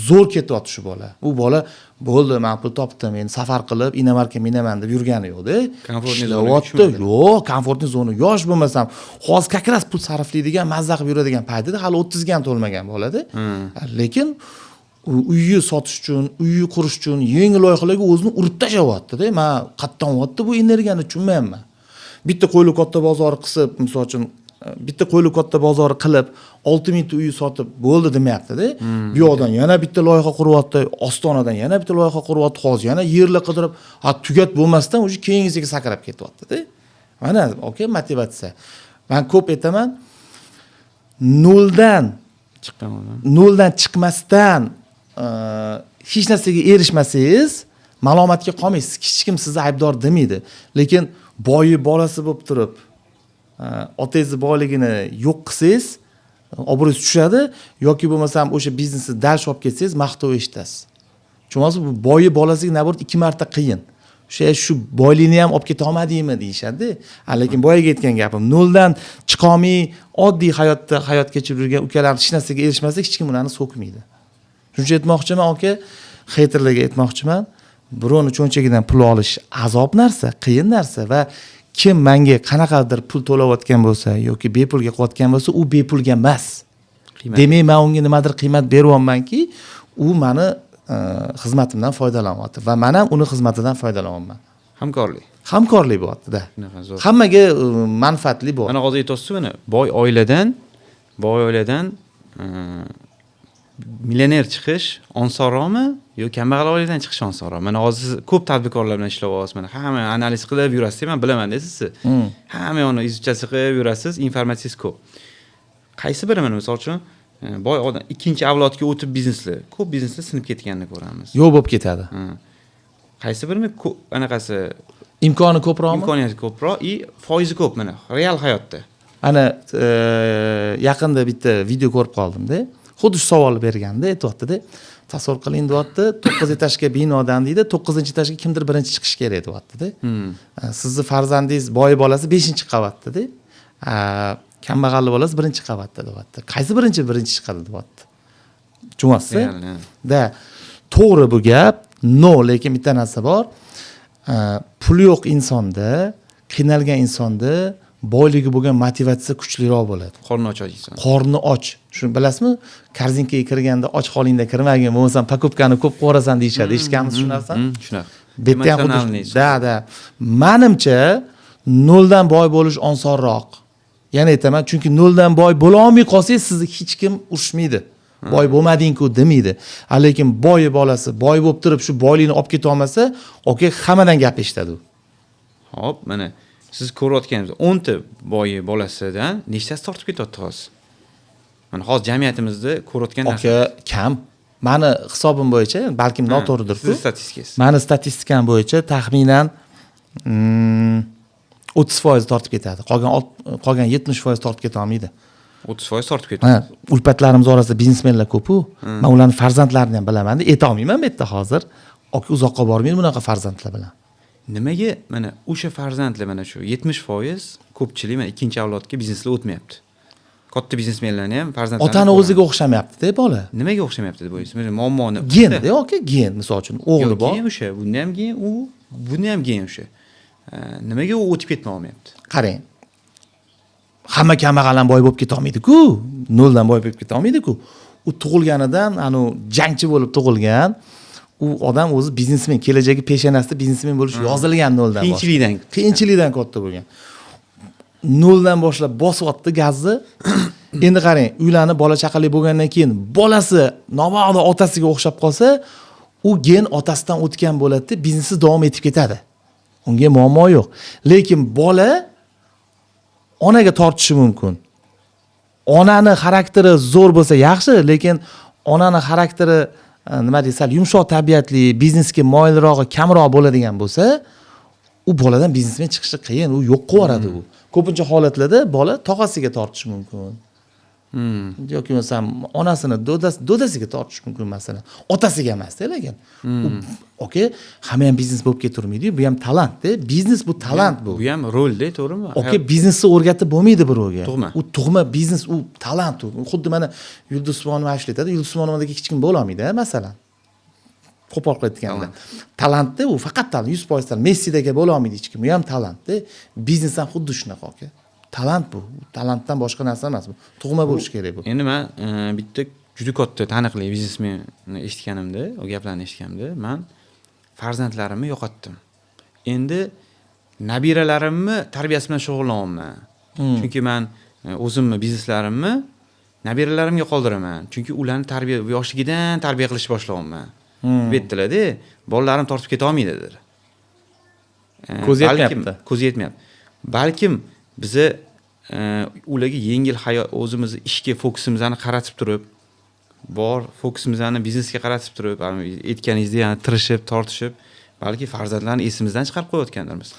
zo'r ketyapti shu bola. U bola "Bo'ldi, man pul topdim, endi safar qilib иномарка minaman" deb yurgani yo'qda. Комфортный zonaga Ishlayapti. tushmadi. Yo'q, комфортный zona, yosh bo'lmasam, hozir как раз pul sarflaydigan, mazza qilib yuradigan paytida, hali 30ga ham to'lmagan bolada. Lekin u uyni sotish uchun, uyni qurish uchun yangi loyihalarga o'zini urib tashlayaptida. Man qayerdan olyapti bu energiyani, tushunmayapman. Bitta Qo'yli katta bozori qilib, misol uchun, bitta Qo'yli katta bozori qilib, 6000 ta uy sotib bo'ldi demayaptida. Bu yoqdan yana bitta loyiha quryapti, Ostonadan yana bitta loyiha quryapti, hozir yana yerlar qidirib, ha, tugat bo'lmasdan уже keyingisiga sakrab ketyaptida. Mana, aka, motivatsiya. Man ko'p aytaman, noldan chiqqan odam. Noldan chiqmasdan hech narsaga erishmasangiz, malomatga qolmaysiz, hech kim sizni aybdor demaydi. Lekin boyi bolasi bo'lib turib, otangizni boyligini yo'q qilsangiz, obro'yingiz tushadi yoki bo'lmasam o'sha biznesni дальше olib ketsangiz, maqtov eshitasiz. Tushunyapsizmi? Bu boyi bolasiga, наоборот, ikki marta qiyin. O'sha shu boylikni ham olib keta olmadingmi deyishadida. Lekin boyagi aytgan gapim, noldan chiqolmay oddiy hayotda hayot kechirib yurgan ukalar hech narsaga erishmasa, hech kim ularni so'kmaydi. Shuning uchun aytmoqchiman, aka, хейтер larga aytmoqchiman, birovni cho'nchagidan pul olish azob narsa, qiyin narsa. Va kim manga qanaqadir pul to'layotgan bo'lsa yoki bepulga qilayotgan bo'lsa, u bepulga emas. Qiymat. Demak, man unga nimadir qiymat beryapmanki, u mani xizmatimdan foydalanyapti va man ham uni xizmatidan foydalanyapman. Hamkorlik. Hamkorlik bo'lyaptida. Shunaqa zo'r. Hammaga manfaatli bo'lyapti. Mana hozir aytyapsiz, mana boy oiladan millioner chiqish osonroqmi yo kambag'al oiladan chiqish osonroq? Mana hozir siz ko'p tadbirkorlar bilan ishlayapsiz, mana hamma analiz qilib yurasiz, man bilaman sizni, hamma yoqni изучаться qilib yurasiz, informatsiyangiz ko'p. Qaysi biri, mana misol uchun, boy odam ikkinchi avlodga o'tib bizneslar, ko'p bizneslar sinib ketganini ko'ramiz. Yo'q bo'lib ketadi. Ha. Qaysi birini anaqasi Imkoni ko'proqmi? Imkoniyati ko'proq и foizi ko'p, mana real hayotda. Ana yaqinda bitta video ko'rib qoldimda, xuddi shu savolni berganda aytyaptida: "Tasavvur qiling, — deyapti, — 9 этаж ga binodan, — deydi, — 9-этаж ga kimdir birinchi chiqishi kerak, — deyaptida. Sizni farzandingiz boy bolasi beshinchi qavatda, kambag'alni bolasi birinchi qavatda, deyapti. Qaysi birinchi chiqadi?" deyapti. Tushunyapsiz? Real, ha. Да, to'g'ri bu gap, но lekin bitta narsa bor. Puli yo'q insonda, qiynalgan insonda boyligi bo'lgan motivatsiya kuchliroq bo'ladi. Qorni och inson. Qorni och. Shuni bilasizmi, корзинка ga kirganda och holingda kirmagin, bo'lmasam покупка ni ko'p qilib yuborasan deyishadi. Eshitganmisiz shu narsani? Shunaqa. Bu yerda ham xuddi Эмоциональный. Да, manimcha, noldan boy bo'lish osonroq. Yana aytaman, chunki noldan boy bo'lolmay qolsangiz, sizni hech kim urushmaydi. Boy bo'lmading-ku demaydi. Lekin boy bolasi boy bo'lib turib shu boylikni olib keta olmasa, aka hammadan gap eshitadi u. Hop, mana siz ko'rayotganingiz 10 ta boyi bolasidan nechtasi tortib ketyapti hozir? Mana hozir jamiyatimizda ko'rayotgan narsa. Aka, kam. Mani hisobim bo'yicha, balkim noto'g'ridir-ku. Sizni statistikangiz. Mani statistikam bo'yicha taxminan 30% tortib ketadi. Qolgan 70% tortib keta olmaydi. 30% tortib ketadi. Ha, ulfatlarimiz orasida biznesmenlar ko'p-u. Men ularning farzandlarini ham bilaman. Ayta olmayman bu yerda hozir. Aka, uzoqqa bormaydi bunaqa farzandlar bilan. Nimaga mana o'sha farzandlar, mana shu 70% ko'pchilik mana ikkinchi avlodga bizneslar o'tmayapti? Katta biznesmenlarni ham farzandlari Otani o'ziga o'xshamayapti-da bola. Nimaga o'xshamayapti deb o'ylaysiz? Mana muammoni Genda, aka, gen, misol uchun, o'g'li Yo'q, bor. Gen o'sha, bunda ham gen u, bunda ham gen o'sha. Nimaga u o'tib ketmay olmayapti? Qarang. Hamma kambag'al ham boy bo'lib keta olmaydi-ku. Noldan boy bo'lib keta olmaydi-ku. U tug'ilganidan anu jangchi bo'lib tug'ilgan. U odam o'zi biznesmen, kelajagi peshonasida biznesmen bo'lish yozilgan noldan. Qiyinchilikdan. Qiyinchilikdan katta bo'lgan. Noldan boshlab bosyapti gazni. Endi qarang, uylanib bola chaqali bo'lgandan keyin bolasi mabodo otasiga o'xshab qolsa, u gen otasidan o'tgan bo'ladi, biznesi davom etib ketadi. Unga muammo yo'q. Lekin bola onaga tortishi mumkin. Onani xarakteri zo'r bo'lsa yaxshi, lekin onani xarakteri nima deydi, sal yumshoq tabiatli, biznesga moyilrog'i kamroq bo'ladigan bo'lsa, u boladan biznesmen chiqishi qiyin, u yo'q qilib yuboradi u. Ko'pincha holatlarda bola tog'asiga tortishi mumkin. Yoki bo'lmasam onasini dodasiga tortishi mumkin masalan. Otasiga emas-da lekin. U aka, hamma ham biznes bo'lib ketavermaydi-yu, bu ham talantda. Biznes bu talant bu. Bu ham rolda, to'g'rimi? Aka, biznesni o'rgatib bo'lmaydi birovga. Tug'ma. U tug'ma biznes, u talant u. Xuddi mana Yulduz Usmonova ashula aytadi, Yulduz Usmonovadagi hech kim bo'lolmaydi, masalan. Qo'pol qilib aytganda. Talantda u faqat talant, 100% talant. Messidagi bo'la olmaydi hech kim. U ham talantda. Biznes ham xuddi shunaqa aka. Talant bu. Talantdan boshqa narsa emas bu. Tug'ma bo'lishi kerak bu. Endi men bitta juda katta taniqli biznesmenni eshitganimda, o gaplarni eshitganimda men farzandlarimni yo'qotdim. Endi nabiralarimni tarbiyasi bilan shug'ullanyapman. Chunki men o'zimni bizneslarimni nabiralarimga qoldiraman. Chunki ularni tarbiya yoshligidan tarbiya qilishni boshlayapman. Deb aytdilar-da, bolalarim tortib keta olmaydi dedilar. Ko'zi Balkim yetmayapti. Ko'zi yetmayapti. Balkim biza ularga yengil hayot, o'zimizni ishga fokusimizni qaratib turib, bor fokusimizni biznesga qaratib turib, aytganingizdek, yana tirishib, tortishib, balki farzandlarni esimizdan chiqarib qo'yayotgandirmiz.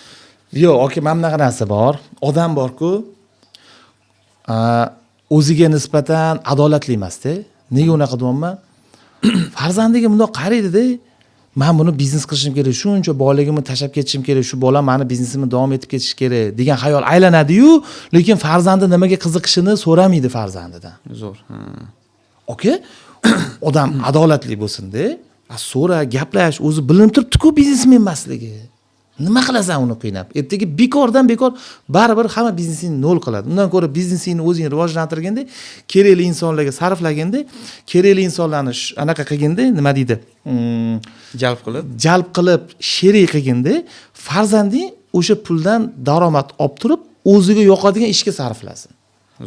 Yo'q, aka, mana bunaqa narsa bor. Odam borku, o'ziga nisbatan adolatli emas-da. Nega unaqa deyapman? Farzandiga bundoq qaraydi-da, men buni biznes qilishim kerak, shuncha boyligimni tashlab ketishim kerak, shu bola meni biznesimni davom etib ketishi kerak degan xayol aylanadi-yu, lekin farzandi nimaga qiziqishini so'ramaydi farzandidan. Zo'r. Ha. Aka, odam adolatli bo'lsin-da, so'ra, gaplash, o'zi bilinib turibdi-ku biznesmen emasligi. Nima qilasan uni qiynab? Ertaga bekordan bekor baribir hamma biznesingni nol qiladi. Undan ko'ra biznesingni o'zing rivojlantirganda, kerakli insonlarga sarflaganda, kerakli insonlarni anaqa qilganda, nima deydi? Jalb qilib, jalb qilib, sherik qilganda, farzanding o'sha puldan daromad olib turib, o'ziga yoqadigan ishga sarflasin.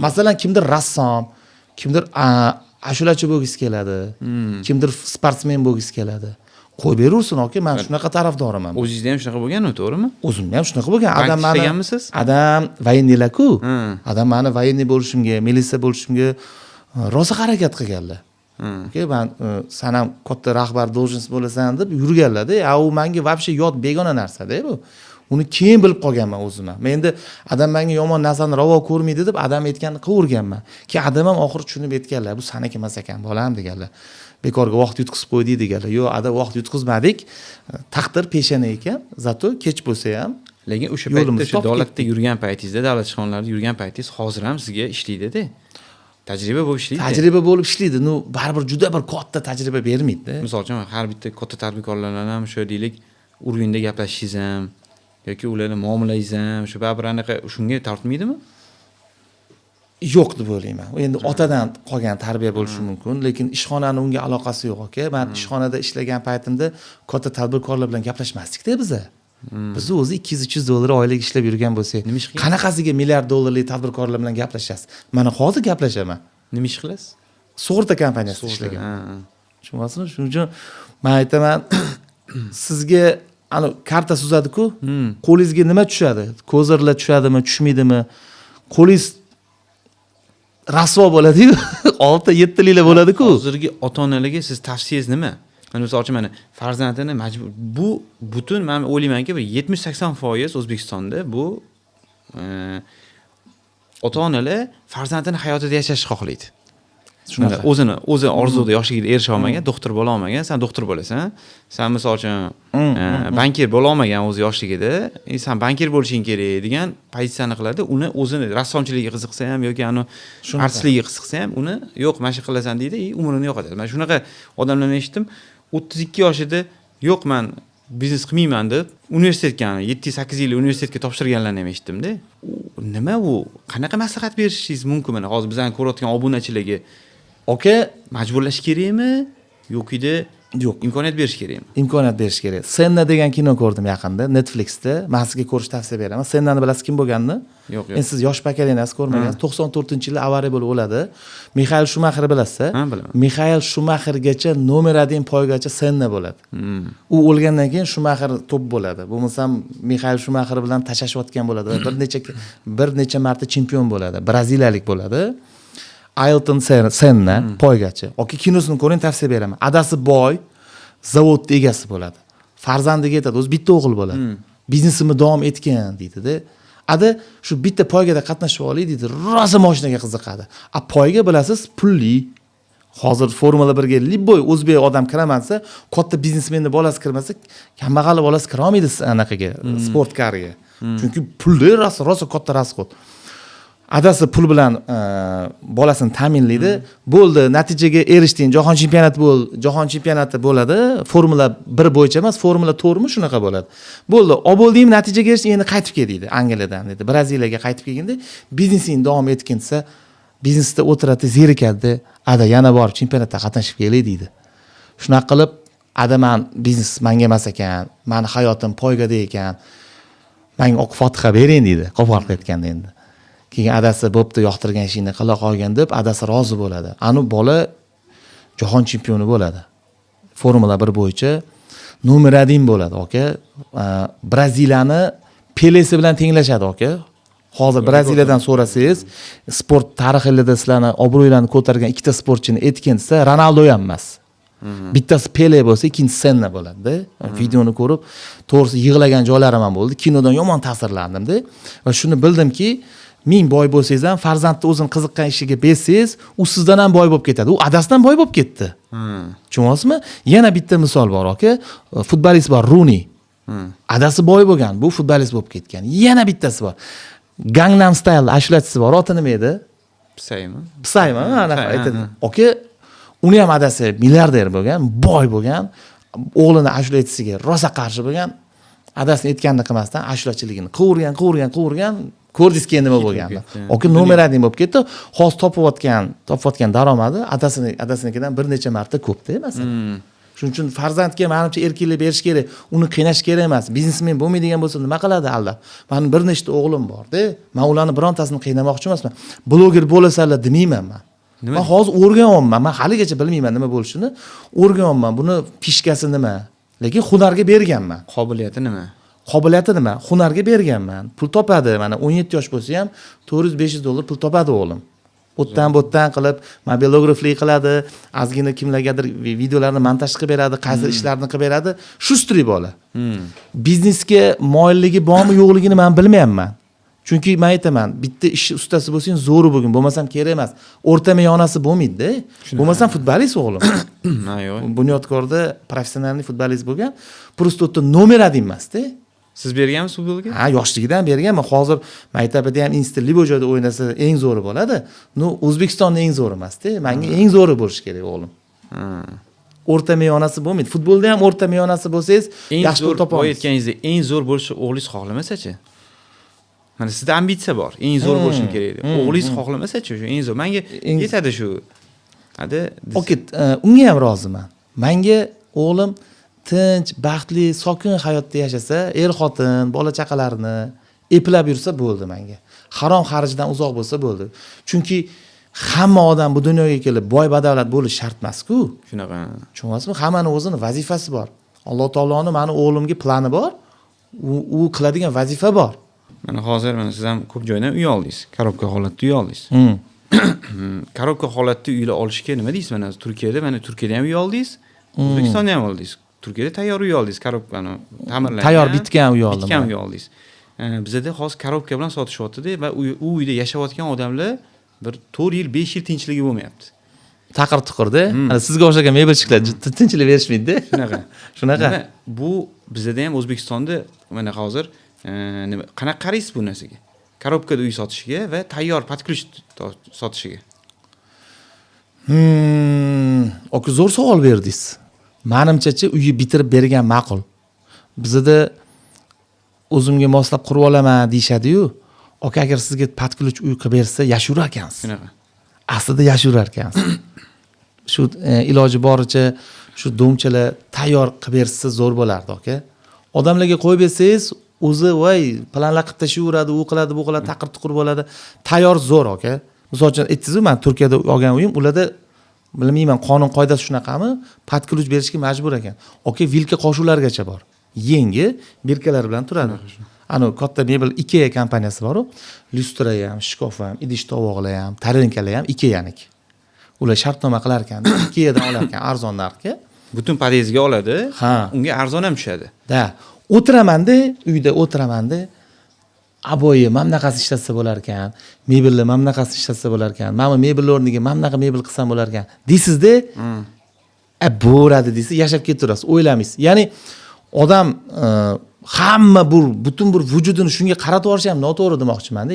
Masalan, kimdir rassom, kimdir ashulachi bo'lgisi keladi, kimdir sportsmen bo'lgisi keladi. Qo'yib beraversin aka, men shunaqa tarafdoriman. O'zingizda ham shunaqa bo'lganmi, to'g'rimi? O'zimda ham shunaqa bo'lgan. Bankda Adam mani ishlaganmisiz? Adam военный lar-ku. Adam mani военный bo'lishimga, militsiya bo'lishimga rosa harakat qilganlar. Aka, man san ham katta rahbar должность bo'lasan deb yurganlar-da. A u menga вообще yot, begona narsa-da bu. Uni keyin bilib qolganman o'zim ham. Men endi adam menga yomon narsani ravo ko'rmaydi deb adam aytganini qilaverganman. Keyin adam ham oxiri tushunib aytganlar, bu saniki emas ekan, bolam deganlar. Bekorga vaqt yutqizib qo'ydik deganlar. Yo'q, ada, vaqt yutqizmadik. Taqdir peshana ekan, зато kech bo'lsa ham Lekin o'sha paytda yo'limizni o'sha topib davlatda yurgan paytingizda, davlat ishxonalarida yurgan paytingiz hozir ham sizga ishlaydi-da. Tajriba bo'lib ishlaydi. Tajriba bo'lib ishlaydi. Ну, baribir juda bir katta tajriba bermaydi. Misol uchun, har bitta katta tadbirkorlar bilan ham o'sha deylik, уровень da gaplashishingiz ham yoki ularni muomalangiz ham shu baribir anaqa shunga tortmaydimi? Yo'q deb o'ylayman. Endi otadan qolgan tarbiya bo'lishi mumkin, lekin ishxonani unga aloqasi yo'q aka. Men ishxonada ishlagan paytimda katta tadbirkorlar bilan gaplashmasdik-da biza. Biz o'zi 200-300 dollar oylik ishlab yurgan bo'lsak, Nima ish qilgan? qanaqasiga milliard dollarlik tadbirkorlar bilan gaplashasiz? Mana hozir gaplashaman. Nima ish qilasiz? Sug'urta kompaniyasida ishlagan. Tushunyapsizmi? Shuning uchun man aytaman, sizga ani karta suzadi-ku, qo'lingizga nima tushadi? Козырь lar tushadimi, tushmaydimi? Qo'lingiz rasvo bo'ladi-yu, 6-7 liklar bo'ladi-ku. Hozirgi ota onalarga siz tavsiyangiz nima? Mana, misol uchun, mana farzandini majbur, bu butun, man o'ylaymanki, bir 70-80% O'zbekistonda bu ota onalar farzandini hayotida yashashni xohlaydi. Shunaqa. O'zini o'zi orzuda yoshligida erisha olmagan, doktor bo'la olmagan, san doktor bo'lasan. San, misol uchun, bankir bo'la olmagan o'zi yoshligida, san bankir bo'lishing kerak degan pozitsiyani qiladi. Uni o'zini rassomchiligiga qiziqsa ham yoki ani artistligiga qiziqsa ham, uni yo'q, mana shu qilasan deydi и umrini yo'qotadi. Man shunaqa odamlarni eshitdim, 32 yoshida yo'q, man biznes qilmayman deb universitetga, 7-8 yil universitetga topshirganlarni ham eshitdimda. Nima u, qanaqa maslahat berishingiz mumkin mana hozir bizani ko'rayotgan obunachilarga? Aka, majburlash kerakmi yokida Yo'q. imkoniyat berish kerakmi? Imkoniyat berish kerak. Senna degan kino ko'rdim yaqinda Netflixda. Man sizga ko'rishni tavsiya beraman. Sennani bilasiz kim bo'lganini? Yo'q, yo'q. Endi siz yosh поколения si ko'rmagansiz. 94-yilda avariya bo'lib o'ladi. Mixail Shumaxer bilasiz? Ha, bilaman. Mixail Shumaxergacha номер один poygachi Senna bo'ladi. U o'lgandan keyin Shumaxer top bo'ladi. Bo'lmasam Mixail Shumaxer bilan tashashayotgan bo'ladi va bir necha marta chempion bo'ladi. Braziliyalik bo'ladi. Ayrton Senna poygachi. Aka, kinosini ko'ring, tavsiya beraman. Adasi boy, zavodni egasi bo'ladi. Farzandiga aytadi, o'zi bitta o'g'il bo'ladi. Biznesimni davom etgin deydida. Ada shu bitta poygada qatnashib olay deydi, rosa moshinaga qiziqadi. A poyga, bilasiz, pulli. Hozir Formula 1ga любой o'zbek odam kiraman desa, katta biznesmenni bolasi kirmasa, kambag'alni bolasi kira olmaydi anaqaga, спорткар ga. Chunki pulli, rosa rosa katta расход. Adasi pul bilan bolasini ta'minlaydi. Bo'ldi, natijaga erishding, jahon chempionati bo'l, jahon chempionati bo'ladi. Formula 1 bo'yicha emas, Formula 4mi, shunaqa bo'ladi. Bo'ldi, olib bo'ldingmi, natijaga erishding, endi qaytib kel deydi Angliyadan deydi. Braziliyaga qaytib kelganda biznesingni davom etgin desa, biznesda o'tiradi, zerikadi. Ada, yana borib chempionatda qatnashib kelay deydi. Shunaqa qilib, ada, man biznes manga emas ekan, mani hayotim poygada ekan, manga oq fotiha bering deydi, qo'pol qilib aytganda endi. Keyin adasi bo'pti, yoqtirgan ishingni qila qolgin deb adasi rozi bo'ladi. Anu bola jahon chempioni bo'ladi. Formula 1 bo'yicha номер один bo'ladi, aka. Braziliyani Pelesi bilan tenglashadi, aka. Hozir Braziliyadan so'rasangiz, sport tarixida sizlarni obro'ylarni ko'targan ikkita sportchini aytgin desa, Ronaldo ham emas. Bittasi Pele bo'lsa, ikkinchisi Senna bo'ladi-da. Videoni ko'rib, to'g'risi, yig'lagan joylarim ham bo'ldi. Kinodan yomon ta'sirlandimda va shuni bildimki, ming boy bo'lsangiz ham farzandni o'zini qiziqqan ishiga bersangiz, u sizdan ham boy bo'lib ketadi. U adasidan boy bo'lib ketdi. Tushunyapsizmi? Yana bitta misol bor, aka. Futbolist bor, Runi. Adasi boy bo'lgan, bu futbolist bo'lib ketgan. Yana bittasi bor. Gangnam Style ashulachisi bor, oti nima edi? Psymi? Psymi? Anaqa Psy, aytadi. Ha. Aka, uni ham adasi milliarder bo'lgan, boy bo'lgan, o'g'lini ashula aytisiga rosa qarshi bo'lgan. Adasini aytganini qilmasdan ashulachiligini qovurgan, qovurgan, qovurgan. Ko'rdingiz keyin nima bo'lganini. Ketdi. Aka, номер один bo'lib ketdi. Hozir topayotgan daromadi adasinikidan bir necha marta ko'pda, masalan. Shuning uchun farzandga, manimcha, erkinlik berish kerak, uni qiynash kerak emas. Biznesmen bo'lmaydigan bo'lsa, nima qiladi aldab? Mani bir nechta o'g'lim borda, man ularni birontasini qiynamoqchi emasman. Bloger bo'lasanlar demayman man. Nima? Man hozir o'rganyapman, man haligacha bilmayman nima bo'lishini, o'rganyapman. Buni фишка si nima, lekin hunarga berganman. Qobiliyati nima? Qobiliyati nima, hunarga berganman. Pul topadi, mana 17 yosh bo'lsa ham 400-500 dollar pul topadi o'g'lim. O'tdan bo'tdan qilib mobilograflik qiladi, ozgina kimlargadir videolarni montaj qilib beradi, qaysi ishlarni qilib beradi. Шустрый bola. Biznesga moyilligi bormi, yo'qligini man bilmayapman, chunki man aytaman, bitta ish ustasi bo'lsang, zo'ri bo'lgin, bo'lmasam kerak emas, o'rta miyonasi bo'lmaydida. Bo'lmasam futbolist o'g'lim. Ha, yo'q. Bunyodkorda профессиональный futbolist bo'lgan, просто u yerda номер один emasda. Siz berganmisiz futbolga? Ha, yoshligidan berganman. Hozir maktabida ham, institutda, любой joyda o'ynasa eng zo'ri bo'ladi. Ну, O'zbekistonda eng zo'ri emasda. Manga eng zo'ri bo'lishi kerak o'g'lim. O'rta miyonasi bo'lmaydi. Futbolda ham o'rta miyonasi bo'lsangiz, Eng yaxshi pul zo'r topa boya olmaysiz. aytganingizdek, eng zo'r bo'lishni o'g'lingiz xohlamasachi? Mana sizda ambitsiya bor, eng zo'r bo'lishim kerak deb. O'g'lingiz xohlamasachi, shu eng zo'r manga yetadi shu hadi. Okey, unga ham roziman. Manga o'g'lim tinch, baxtli, sokin hayotda yashasa, er xotin, bola chaqalarini eplab yursa bo'ldi manga. Harom xarajdan uzoq bo'lsa bo'ldi. Chunki Hamma odam bu dunyoga kelib boy badavlat bo'lishi shart emas-ku. Shunaqa. Tushunyapsizmi? Hammani o'zini vazifasi bor. Alloh taoloni mani o'g'limga plani bor. U qiladigan vazifa bor. Mana hozir mana siz ham ko'p joydan uy oldingiz. Korobka holatda uy oldingiz. Korobka holatda uylar olishga nima deysiz? Mana Turkiyada, mana Turkiyada ham uy oldingiz, O'zbekistonda ham oldingiz. Turkiyada tayyor uy oldingiz, korobkani ta'mirlangan. Tayyor bitgan uy oldim. Bitgan uy oldingiz. Bizada hozir korobka bilan sotishyapti-da va u uyda yashayotgan odamlar bir 4 yil, 5 yil tinchligi bo'lmayapti. Taqir tuqirda. Ana sizga o'xshagan mebelchiklar tinchlik berishmaydi-da. Shunaqa. Shunaqa. Bu bizada ham O'zbekistonda mana hozir nima, qanaqa qaraysiz bu narsaga? Korobkada uy sotishiga va tayyor под ключ sotishiga. Aka, zo'r savol berdingiz. Manimchachi, uyi bitirib bergan ma'qul. Bizada o'zimga moslab qurib olaman deyishadi-yu. Aka, agar sizga под ключ uy qilib bersa, yashayverar ekansiz. Shunaqa. Aslida yashayverar ekansiz. Shu iloji boricha shu дом chalar tayyor qilib bersa zo'r bo'lardi, aka. Odamlarga qo'yib bersangiz, o'zi voy planlar qilib tashlayveradi, u qiladi, bu qiladi, taqir tuqur bo'ladi. Tayyor zo'r, aka. Misol uchun aytdingiz-ku, man Turkiyada olgan uyim, ularda bilmayman, qonun qoidasi shunaqami, под ключ berishga majbur ekan. Aka, vilka qoshiqlargacha bor. Yangi бирка lar bilan turadi. Anu katta mebel IKEA kompaniyasi bor-u, lyustra ham, shkaf ham, idish tovoqlar ham, tarelkalar ham IKEAniki. Ular shartnoma qilar ekan, IKEAdan olar ekan arzon narxga. Butun podyezdga oladi. Ha. Unga arzon ham tushadi. Да, o'tiramanda, uyda o'tiramanda, обои mana bunaqasi ishlatsa bo'lar ekan, mebelni mana bunaqasi ishlatsa bo'lar ekan, mana bu mebelni o'rniga mana bunaqa mebel qilsam bo'lar ekan deysizda, a bo'ladi deysiz, yashab ketaverasiz, o'ylamaysiz. Ya'ni odam hamma bu butun bir vujudini shunga qaratib yuborishi ham noto'g'ri demoqchimanda.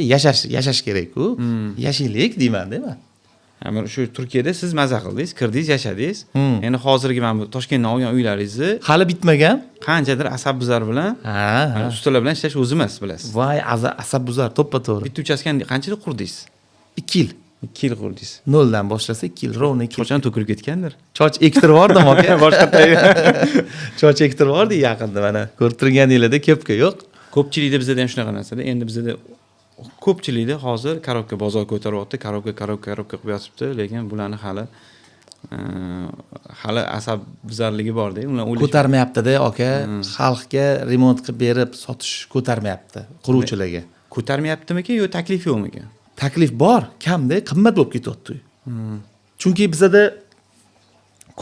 Yashash kerakku, yashaylik deymanda man. Mana shu Turkiyada siz maza qildingiz, kirdingiz, yashadingiz. Endi hozirgi mana bu Toshkentdan olgan uylaringizni hali bitmagan. Qanchadir asabbuzar bilan, ha. Ustalar bilan ishlash o'zi emas, bilasiz. Voy, asabbuzar, to'ppa to'g'ri. Bitta uchastkani qanchada qurdingiz? 2 yil. 2 yil qurdingiz. Noldan boshlasa 2 yil, ровно 2 yil. Qachon to'kilib ketgandir? Choch ektirib yubordim, aka. Boshqa Choch ektirib yubordik yaqinda, mana ko'rib turganinglarda kepka yo'q. Ko'pchilikda, bizada ham shunaqa narsada. Endi bizada ko'pchilikda hozir korobka bozor ko'taryapti, korobka, korobka, korobka qilib yotibdi, lekin bularni hali asab buzarligi borda. Ular Ko'tarmayaptida, aka, xalqga remont qilib berib sotish ko'tarmayapti quruvchilarga. Ko'tarmayaptimikin yo taklif yo'qmikin? Taklif bor, kamda, qimmat bo'lib ketyapti uy. Chunki bizada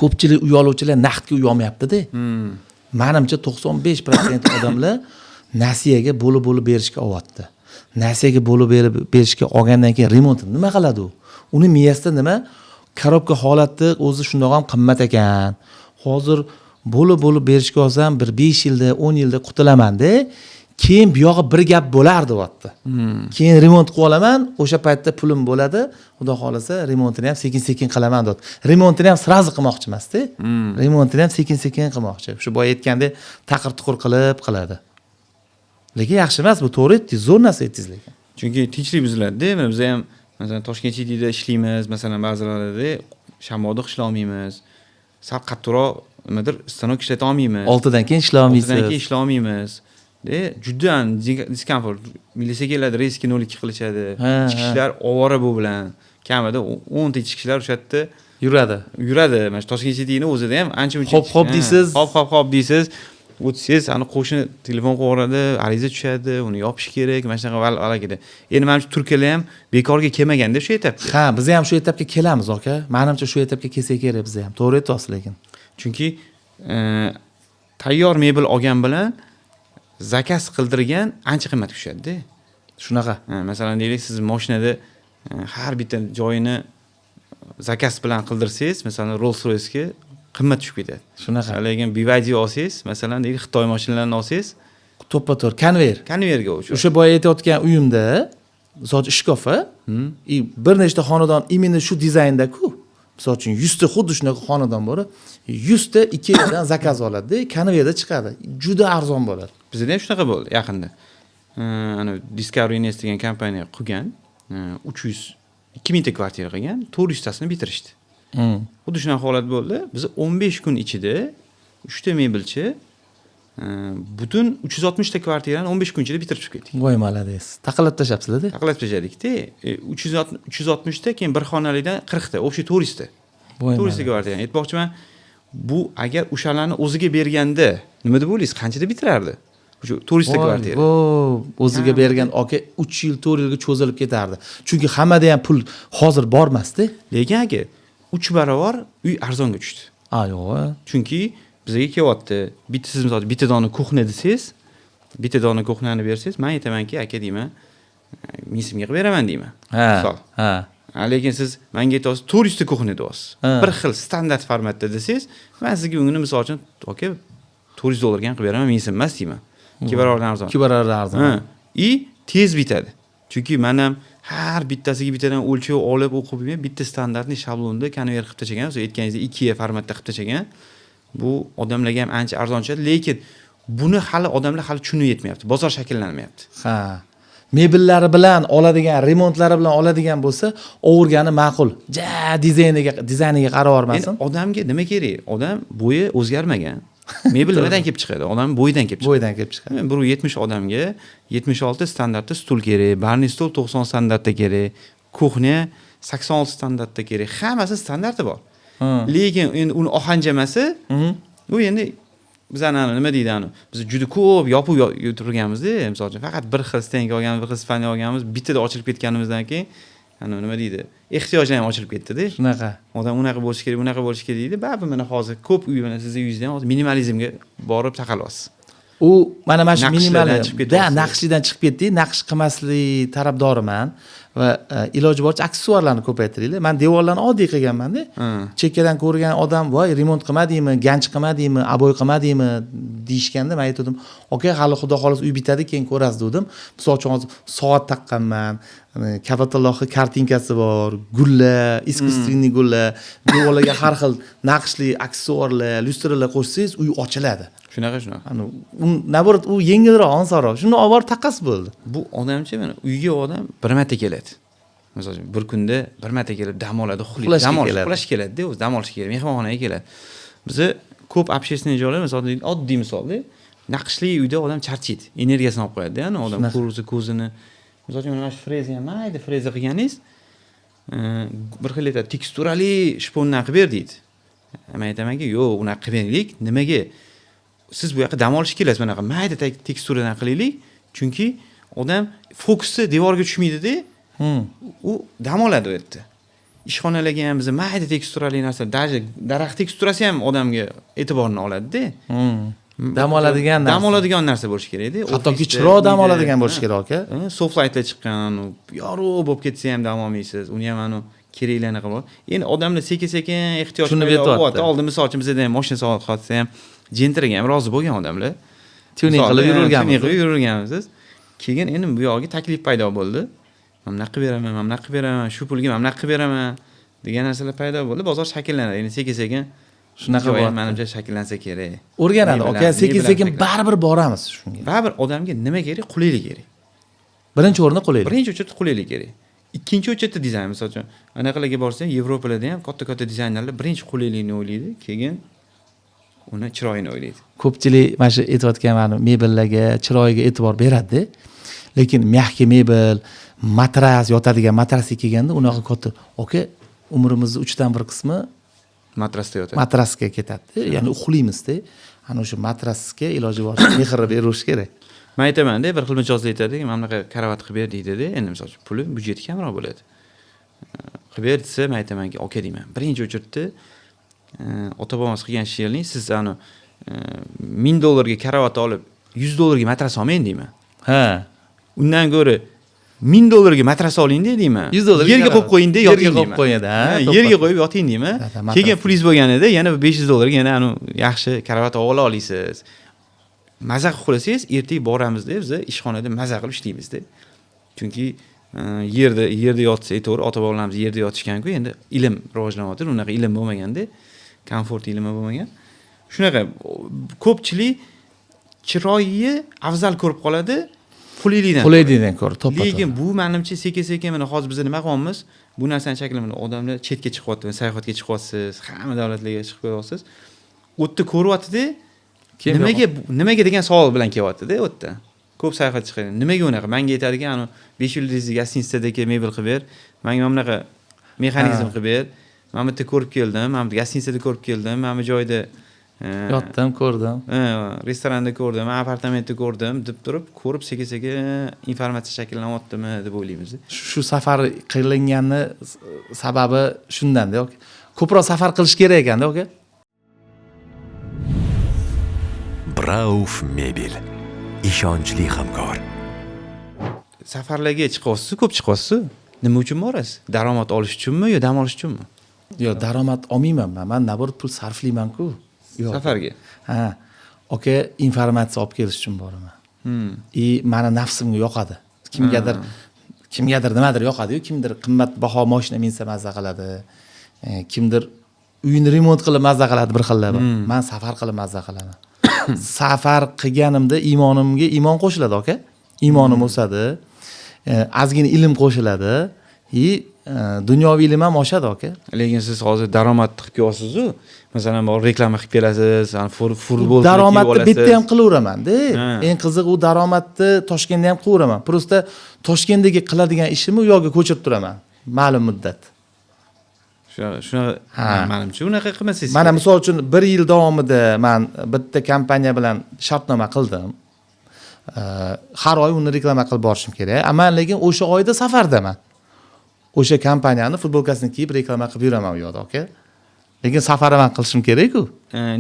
ko'pchilik uy oluvchilar naqdga uy olmayaptida. Manimcha, 95% odamlar nasiyaga bo'lib bo'lib berishga olyapti. Nasiyaga bo'lib berib berishga olgandan keyin remontini nima qiladi u? Uni miyasida nima, korobka holati o'zi shundoq ham qimmat ekan, hozir bo'lib bo'lib berishga olsam, bir 5 yilda, 10 yilda qutulamanda, keyin buyog'i bir gap bo'lar deyapti. Keyin remont qilib olaman, o'sha paytda pulim bo'ladi, xudo xohlasa, remontini ham sekin sekin qilaman deyapti. Remontini ham сразу qilmoqchi emasda, remontini ham sekin sekin qilmoqchi. Shu boya aytgandek, taqir tuqur qilib qiladi. Lekin yaxshi emas bu, to'g'ri aytdingiz, zo'r narsa aytdingiz lekin. Chunki tinchlik buziladida. Mana biz ham, masalan, Toshkent Cityda ishlaymiz, masalan, ba'zilarida shamolda ishlolmaymiz, sal qattiqroq nimadir stanok ishlata olmaymiz. 6dan keyin ishlolmaysiz. 6dan keyin ishlolmaymiz de, juda diskomfort. Militsiya keladi, резкий 0,2 qilishadi. Ichki ishlar ovora bu bilan, kamida 10ta ichki ishlar o'sha yerda yuradi. Yuradi. Mana shu Toshkent Cityni o'zida ham ancha muncha. Hop, hop deysiz. Hop, hop, hop deysiz, o'tsangiz, ani qo'shni telefon qilib yuboradi, ariza tushadi, uni yopish kerak, mana shunaqa valakada. Endi manimcha, turklar ham bekorga kelmaganda shu etapga. Ha, biz ham shu etapga kelamiz, aka. Manimcha, shu etapga kelsak kerak biz ham. To'g'ri aytyapsiz lekin. Chunki tayyor mebel olgan bilan zakaz qildirgan ancha qimmatga tushadida. Shunaqa. Ha, masalan, deylik, siz moshinada har bitta joyini zakaz bilan qildirsangiz, masalan, Rolls Royce'ga qimmat tushib ketadi. Shunaqa. Lekin BYD olsangiz, masalan, deylik, Xitoy mashinalarini olsangiz, To'ppa to'g'ri, konveyer. Konveyerga o'sha. O'sha boya aytayotgan uyimda, misol uchun, shkafi и bir nechta xonadon именно shu dizaynda-ku. Misol uchun, 100ta xuddi shunaqa xonadon bor, 100ta Ikeadan zakaz oladida, konveyerda chiqadi, juda arzon bo'ladi. Bizda ham shunaqa bo'ldi yaqinda. Ana Discovery Invest degan kompaniya qilgan, 302 mingta kvartira qilgan, 400tasini bitirishdi. Xuddi shunaqa holat bo'ldi. Biz 15 kun ichida uchta mebelchi Butun 360 ta kvartirani 15 kun ichida bitirib chiqib ketdik. Voy, молодец, taqillab tashlabsizlar-da. Taqillab tashladikda. 360 ta, keyin bir xonalidan 40 ta, общий 400 ta. Voy. 400 ta kvartirani aytmoqchiman. Bu agar o'shalarni o'ziga berganda, nima deb o'ylaysiz, qanchada bitirardi o'sha 400 ta kvartira? Vo, o'ziga bergan aka 3 yil, 4 yilga cho'zilib ketardi, chunki hammada ham pul hozir bormasda. Lekin aka, 3 barobar uy arzonga tushdi. A, yo'q. Chunki bizga kelyapti bitta, siz misol uchun bitta dona кухня desangiz, bitta dona кухня ni bersangiz, man aytamanki, aka, deyman, 1000 so'mga qilib beraman, deyman, misol. Lekin siz manga aytyapsiz, 400 ta кухня deyapsiz, bir xil standart formatda desangiz, man sizga uni, misol uchun, aka, 400 dollarga ham qilib beraman, 1000 so'm emas, deyman, 2 barobardan arzon. 2 barobar arzon. Ha, и tez bitadi, chunki man ham har bittasiga bittadan o'lchov olib o'qib, bitta стандартный shablonda konveyer qilib tashlagan, siz aytganingizdek IKEA formatda qilib tashlagan. Bu odamlarga ham ancha arzon tushadi, lekin buni hali odamlar hali tushunib yetmayapti, bozor shakllanmayapti. Ha, mebellari bilan oladigan, remontlari bilan oladigan bo'lsa, ovurgani ma'qul, ja dizayniga qarab Endi yubormasin. odamga nima kerak? Odam bo'yi o'zgarmagan, mebel nimadan kelib chiqadi? Odam bo'yidan kelib chiqadi. Bo'yidan kelib chiqadi. 1,70 odamga 76 standartda stul kerak, барный stol 90 standartda kerak, кухня 86 standartda kerak, hammasi standarti bor. Lekin endi uni ohanjamasi, u endi bizani nima deydi, ani biz juda ko'p yopiq turganmizda. Misol uchun, faqat bir xil стенка olganmiz, bir xil спальня olganmiz, bittada ochilib ketganimizdan keyin, ani nima deydi, ehtiyojlar ham ochilib ketdida. Shunaqa. Odam unaqa bo'lishi kerak, bunaqa bo'lishi kerak deydi. Baribir mana hozir ko'p uy, mana sizni uyingizda ham hozir minimalizmga borib taqalyapsiz. U mana shu Naqshlardan minimal chiqib da ketyapsiz. Naqshlidan chiqib ketdik, naqsh qilmaslik tarafdoriman va iloji boricha aksessuarlarni ko'paytiringlar. Man devorlarni oddiy qilganmanda. Chekkadan ko'rgan odam: "Voy, remont qilmadingmi, ganch qilmadingmi, обой qilmadingmi?" deyishganda, man aytgandim: "Aka, hali xudo xohlasa uy bitadi, keyin ko'rasiz", degandim. Misol uchun, hozir soat taqqanman, Ka'batullohni kartinkasi bor, gullar, искусственный gullar, devorlarga har xil naqshli aksessuarlar, lyustralar qo'shsangiz, uy ochiladi. Shunaqa, shunaqa. Ani u наоборот, u yengilroq, osonroq, shuni olib borib taqqasiz, bo'ldi. Bu odamchi, mana uyga odam bir marta keladi, misol uchun, bir kunda bir marta kelib dam oladi, uxlaydi. Uxlashga Dam olish, keladi. Uxlashga keladida, o'zi dam olishga keladi, mehmonxonaga keladi. Biza ko'p общественный joylar, misol, oddiy misolda, naqshli uyda odam charchaydi, energiyasini olib qo'yadida. Ani odam ko'rsa ko'zini, misol uchun, mana shu freza ham, mayda freza qilganingiz, bir xil aytadi, teksturali shpondan qilib ber, deydi. Man aytamanki, yo'q, unaqa qilmaylik. Nimaga? Siz bu yoqqa dam olishga kelasiz, bunaqa mayda teksturadan qilaylik, chunki odam fokusi devorga tushmaydida, u dam oladi u yerda. Ishxonalarga ham biz mayda teksturali narsa, даже daraxt teksturasi ham odamga e'tiborini oladida. Dam oladigan narsa. Dam oladigan narsa bo'lishi kerakda. Hattoki Ofisda, chiroq dam uyda. oladigan bo'lishi kerak, aka. Soft lightlar chiqqan, u yorug' bo'lib ketsa ham dam olmaysiz. Uni ham anu keraklarni qilib. Endi odamlar sekin sekin ehtiyoj Tushunib paydo yetyapti. bo'lyapti. Oldin, misol uchun, bizada ham moshina sotsa ham, Gentraga ham rozi bo'lgan odamlar. Tuning Misol, qilib yuraverganmiz. Tuning qilib yuraverganmiz. Keyin endi bu yog'iga taklif paydo bo'ldi. Mana bunaqa qilib beraman, mana bunaqa qilib beraman, shu pulga mana bunaqa qilib beraman degan narsalar paydo bo'ldi. Bozor shakllanadi. Endi sekin sekin Shunaqa joyi bo'lyapti. manimcha shakllansa kerak. O'rganadi aka, Ne sekin bilan sekin shakllanadi. baribir boramiz shunga. Baribir odamga nima kerak? Qulaylik kerak. Birinchi o'rinda qulaylik. Birinchi очередь qulaylik kerak. Ikkinchi очередь da dizayn. Misol uchun, anaqalarga borsang, Yevropalarda ham katta katta dizaynerlar birinchi qulaylikni o'ylaydi, keyin uni chiroyini o'ylaydi. Ko'pchilik mana shu aytayotgan mana mebellarga, chiroyiga e'tibor beradida, lekin мягкий mebel, matras, yotadigan matrasga kelganda unaqa katta, aka, umrimizni uchdan bir qismi matrasda yotadi. Matrasga ketadida, ya'ni uxlaymizda. Ana o'sha matrasga iloji boricha mehr beraverish kerak. Man aytamanda, bir xil mijozlar aytadi, mana bunaqa karavot qilib ber, deydida. Endi misol uchun, puli, byudjeti kamroq bo'ladi, qilib ber desa, man aytamanki, aka, deyman, birinchi очередь da ota bobomiz qilgan ishlarni, siz ani 1000 dollarga karavot olib, 100 dollarga matras olmang, deyman. Undan ko'ra 1000 dollarga matras olingda, deyman. 100 dollarga yerga qo'yib karavot. qo'yingda, Yerga yoting, qo'yib deyman. qo'yadi, ha, Ha, to'ppa. yerga qo'yib yoting, deyman. Ha, matras. Keyin pulingiz bo'lganida yana 500 dollarga yana anu yaxshi karavot ola olasiz. Maza qilib uxlasangiz, ertaga boramizda, biz ishxonada maza qilib ishlaymizda. Chunki yerda yotsa, to'g'ri, ota bobolarimiz yerda yotishganku. Endi ilm rivojlanyapti, unaqa ilm bo'lmaganda, komfort ilmi bo'lmagan. Shunaqa, ko'pchilik chiroyi afzal ko'rib qoladi qulaylikdan. Qulaylikdan ko'ra, to'ppa. Lekin bu manimcha sekin sekin, mana hozir biz nima qilyapmiz, bu narsani shakli, mana odamlar chetga chiqyapti, sayohatga chiqyapsiz, hamma davlatlarga chiqib ko'ryapsiz, u yerda ko'ryaptida. Nimaga, nimaga degan savol bilan kelyapti-da u yerda. Ko'p sayohat chiqadi. Nimaga unaqa? Menga aytadiki, anu 5 yulduzli гостиница dagi mebel qilib ber. Menga mana bunaqa mexanizm qilib ber. Mana bu yerda ko'rib keldim, mana bu гостиница da ko'rib keldim, mana bu joyda Yotdim, ko'rdim. Restoranda ko'rdim, apartamentda ko'rdim deb turib, ko'rib sekin-sekin informatsiya shakllanyaptimi deb o'ylaymiz. Shu safar qilinganni sababi shundanda, aka. Ko'proq safar qilish kerak ekanda, aka. Brauf Mebel. Ishonchli hamkor. Safarlarga chiqyapsiz, ko'p chiqyapsiz. Nima uchun borasiz? Daromad olish uchunmi yo dam olish uchunmi? Yo'q, daromad olmayman man. Man наоборот pul sarflayman-ku. Yo'q. Safarga. Ha. Aka, informatsiya olib kelish uchun boraman. И mani nafsimga yoqadi. Kimgadir nimadir yoqadi-yu, kimdir qimmatbaho mashina minsa mazza qiladi. Kimdir uyini remont qilib mazza qiladi, bir xillar bor. Man safar qilib mazza qilaman. Safar qilganimda iymonimga iymon qo'shiladi, aka. Iymonim o'sadi. Ozgina ilm qo'shiladi. И dunyoviy ilm ham oshadi, aka. Lekin siz hozir daromad qilib kelyapsiz-u. Masalan, bor reklama qilib kelasiz, futbol Daromadni bu yerda ham qilaveramanda. Eng qizig'i, u daromadni Toshkentda ham qilaveraman. Просто Toshkentdagi qiladigan ishimni u yoqqa ko'chirib turaman ma'lum muddat. Shunaqa, manimcha, unaqa qilmasangiz. Mana, misol uchun, bir yil davomida man bitta kompaniya bilan shartnoma qildim. Har oy uni reklama qilib borishim kerak. Man lekin o'sha oyda safardaman. O'sha kompaniyani futbolkasini kiyib reklama qilib yuraman u yoqda, aka. Lekin safar man qilishim kerak-ku.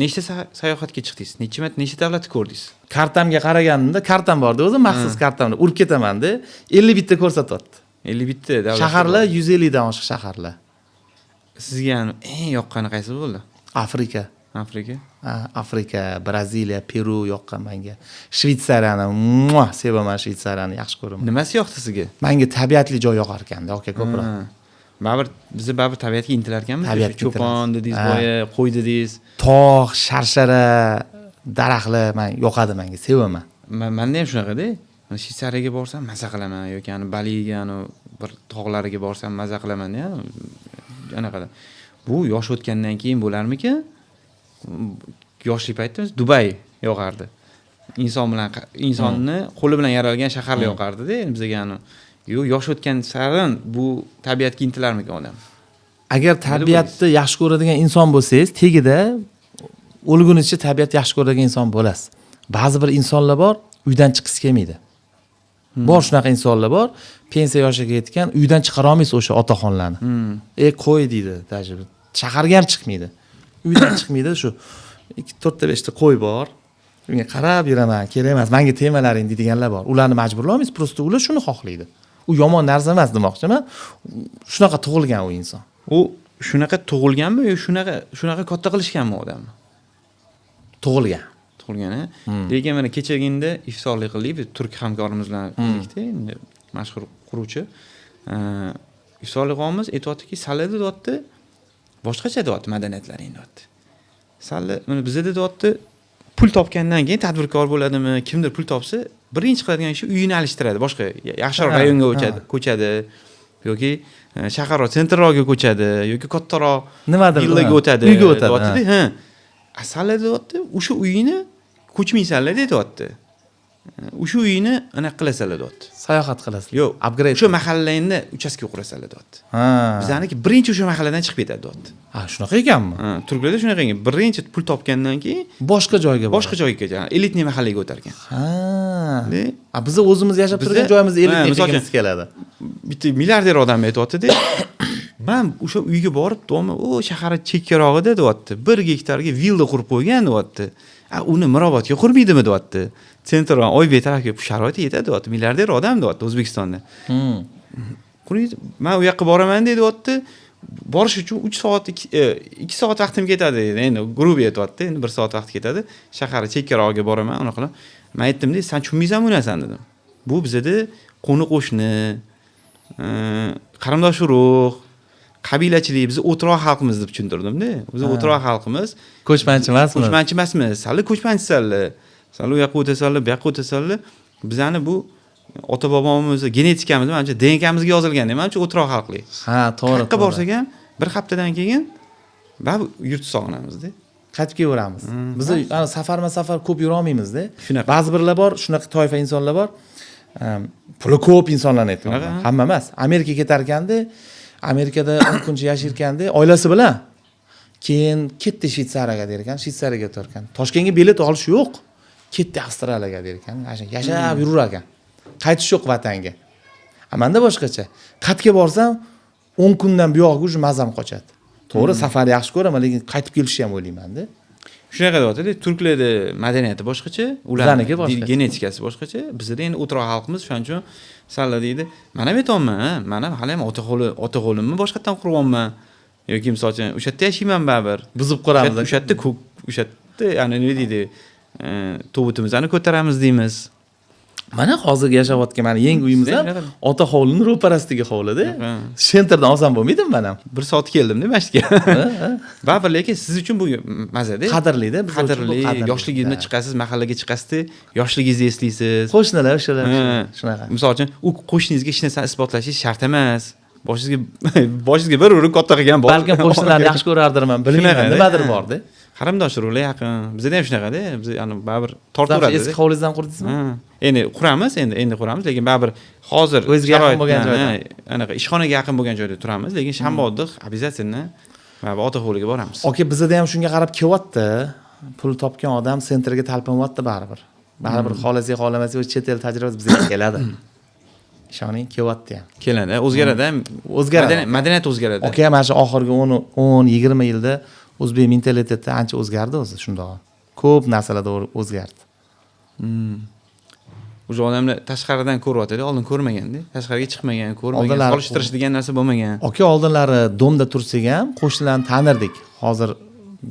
Nechta sayohatga chiqdingiz? Necha marta, nechta davlatni ko'rdingiz? Kartamga qaraganimda, kartam borda o'zi, maxsus kartamda urib ketamanda, 51 ta ko'rsatyapti. 51 ta davlat. Shaharlar 150 dan oshiq shaharlar. Sizga eng yoqqani qaysi bo'ldi? Afrika. Afrika. Ha, Afrika, Braziliya, Peru yoqqan menga. Shvetsariyani muah, sevaman, Shvetsariyani yaxshi ko'raman. Nimasi yoqdi sizga? Menga tabiatli joy yoqar ekanda, aka, ko'proq. Ha. Baribir bizni baribir tabiatga intilar ekanmiz. Tabiatga Cho'pon intilamiz. dedingiz boya, qo'y dedingiz. Tog', sharshara, daraxtlar man yoqadi menga, sevaman. Manda ham shunaqada. Mana Shvetsariyaga borsam maza qilaman yoki ani Baliga, ani bir tog'lariga borsam maza qilaman, anaqada. Bu yosh o'tgandan keyin bo'larmikan? Yoshlik paytda Dubay yoqardi. Inson bilan, insonni qo'li bilan yaralgan shaharlar yoqardi-da endi bizga ani. Yo'q, yosh o'tgan sarin bu tabiatga intilarmikan odam? Agar tabiatni yaxshi ko'radigan inson bo'lsangiz, tagida o'lgunicha tabiat yaxshi ko'radigan inson bo'lasiz. Ba'zi bir insonlar bor, uydan chiqqisi kelmaydi. Bor shunaqa insonlar bor, pensiya yoshiga yetgan, uydan chiqara olmaysiz o'sha otaxonlarni. E, qo'y deydi, даже shaharga ham chiqmaydi. Uydan chiqmaydi, shu ikki, to'rtta, beshta qo'y bor. Unga qarab yuraman, kerak emas, menga temalaring deydiganlar bor. Ularni majburlolmaysiz, просто ular shuni xohlaydi. U yomon narsa emas demoqchiman. Shunaqa tug'ilgan u inson. U shunaqa tug'ilganmi yo shunaqa katta qilishganmi odamni? Tug'ilgan. Tug'ilgan, a? Lekin mana kechagina iftorlik qildik, biz turk hamkorimiz bilan birlikda, endi mashhur quruvchi. Iftorlik qilamiz, aytyaptiki, salarda deyapti, boshqacha deyapti madaniyatlaring deyapti. Salla mana bizada deyapti, pul topgandan keyin tadbirkor bo'ladimi, kimdir pul topsa, birinchi qiladigan ishi uyini alishtiradi, boshqa yaxshiroq rayonga ko'chadi yoki shaharroq, центр roqqa ko'chadi yoki kattaroq Nimadir, villaga o'tadi. Uyga o'tadi, deyapti-da, ha. Asallar deyapti, o'sha uyini ko'chmaysanlar deyapti. O'sha uyini anaqa qilasanlar deyapti. Sayohat qilasizlar. Yo'q, Upgrade. o'sha mahallangda uchastka qurasanlar deyapti. Bizaniki birinchi o'sha mahalladan chiqib ketadi deyapti. Ha, shunaqa ekanmi? Ha, turklarda shunaqa ekan. Birinchi pul topgandan keyin boshqa joyga boshqa joyga ketadi, элитный mahallaga o'tar ekan. Ha. A biz o'zimiz yashab turgan joyimizda элитный misol uchun- qilgimiz keladi. Bitta milliarder odam aytyapti-da, man o'sha uyga borib, domi u shahar chekkarog'ida deyapti, 1 gektarga villa qurib qo'ygan deyapti. A uni Mirobodga qurmaydimi deyapti. Центр, Oybek tarafga sharoiti yetadi deyapti, milliarder odam deyapti O'zbekistonda. Qurmaydi, man u yoqqa boraman deyapti, borish uchun 3 soat, 2 soat vaqtim ketadi deydi. Endi грубо aytyapti, endi 1 soat vaqt ketadi, shahar chekkarog'iga boraman, unaqa qilib. Man aytdimda, san tushunmaysan bu narsani dedim. Bu bizada qo'ni qo'shni, qarindosh urug', qabilachilik, biz o'troq xalqmiz deb tushuntirdimda. Biz o'troq xalqimiz. Ko'chmanchi emasmi? Ko'chmanchi emasmiz, sali ko'chmanchisanlar, sal u yoqqa o'tasanlar, bu yoqqa o'tasanlar. Bizani bu ota bobomizni genetikamiz, manimcha, DNKmizga yozilgan, manimcha, o'troq xalqlik. Ha, to'g'ri. Qayerqa borsak ham bir haftadan keyin baribir yurt sog'inamizda. Qaytib kelaveramiz. Biz ana safarma safar ko'p yura olmaymizda. Shunaqa. Ba'zi birlar bor, shunaqa toifa insonlar bor. Puli ko'p insonlarni aytyapman. Shunaqa. Hamma emas. Amerikaga ketarkanda, Amerikada 10 kuncha yasharkanda oilasi bilan keyin ketdi Shvetsariyaga der ekan, Shvetsariyaga o'tar ekan. Toshkentga bilet olish yo'q. Ketdi Avstraliyaga der ekan. Ana shu yashab yurar ekan. Qaytish yo'q vatanga. A menda boshqacha. Qayerga borsam 10 kundan buyog'iga уже mazam qochadi. To'g'ri, safarni yaxshi ko'raman, lekin qaytib kelishni ham o'ylayman-da. Shunaqa deyapti-da, turklarda madaniyati boshqacha, ularni Bizaniki boshqacha. Genetikasi boshqacha. Bizda endi o'troq xalqimiz, shuning uchun salla deydi. Man ham aytyapman, ha, man ham hali ham ota hovlimni boshqatdan quryapman. Yoki misol uchun o'sha yerda yashayman baribir. Buzib quramiz. O'sha yerda ko'k, o'sha yerda ya'ni nima deydi, tobutimizni ko'taramiz deymiz. Mana hozirgi yashayotgan mana yangi uyimiz ham Shunaqa. ota hovlini ro'parasidagi hovlida. Shunaqa. Centerdan olsam bo'lmaydimi man ham? Bir soat keldimda masjidga. Baribir lekin siz uchun bu mazada. Qadrli-da, biz uchun bu Qadrli. qadrli. Yoshligingizda Ha. chiqasiz, mahallaga chiqasiz, yoshligingizni eslaysiz. Qo'shnilar o'shalar Ha. shunaqa. Misol uchun, u qo'shningizga hech narsani isbotlashingiz shart emas. Boshingizga bir urib katta qilgan bor. Balkim qo'shnilarni yaxshi ko'rardirman, bilmayman, Shunaqada. nimadir borda. Qarindosh urug'lar yaqin. Bizda ham shunaqada, biz ya'ni baribir tortaveradi. Eski hovlingizdan qurdingizmi? Ha. Endi quramiz, endi quramiz, lekin baribir hozir O'zizga yaqin sharoit bo'lgan bilan, joyda. ha, anaqa ishxonaga yaqin bo'lgan joyda turamiz, lekin shanba oddiq обязательно baribir ota hovliga boramiz. Aka, bizada ham shunga qarab kelyapti. Pul topgan odam centerga talpinyapti baribir. Baribir xohlasak xohlamasak o'z chet el tajribasi bizga keladi. Ishoning, kelyapti ham. Keladi, o'zgaradi ham. O'zgaradi. Madaniyat o'zgaradi. Aka, mana shu oxirgi 10 20 yilda o'zbek mentaliteti ancha o'zgardi o'zi shundoq. Ko'p narsalarda o'zgardi. Уже odamlar tashqaridan ko'ryapti, oldin ko'rmaganda, tashqariga chiqmagan, ko'rmagan, solishtirish degan narsa bo'lmagan. Aka, oldinlari domda tursak ham qo'shnilarni tanirdik. Hozir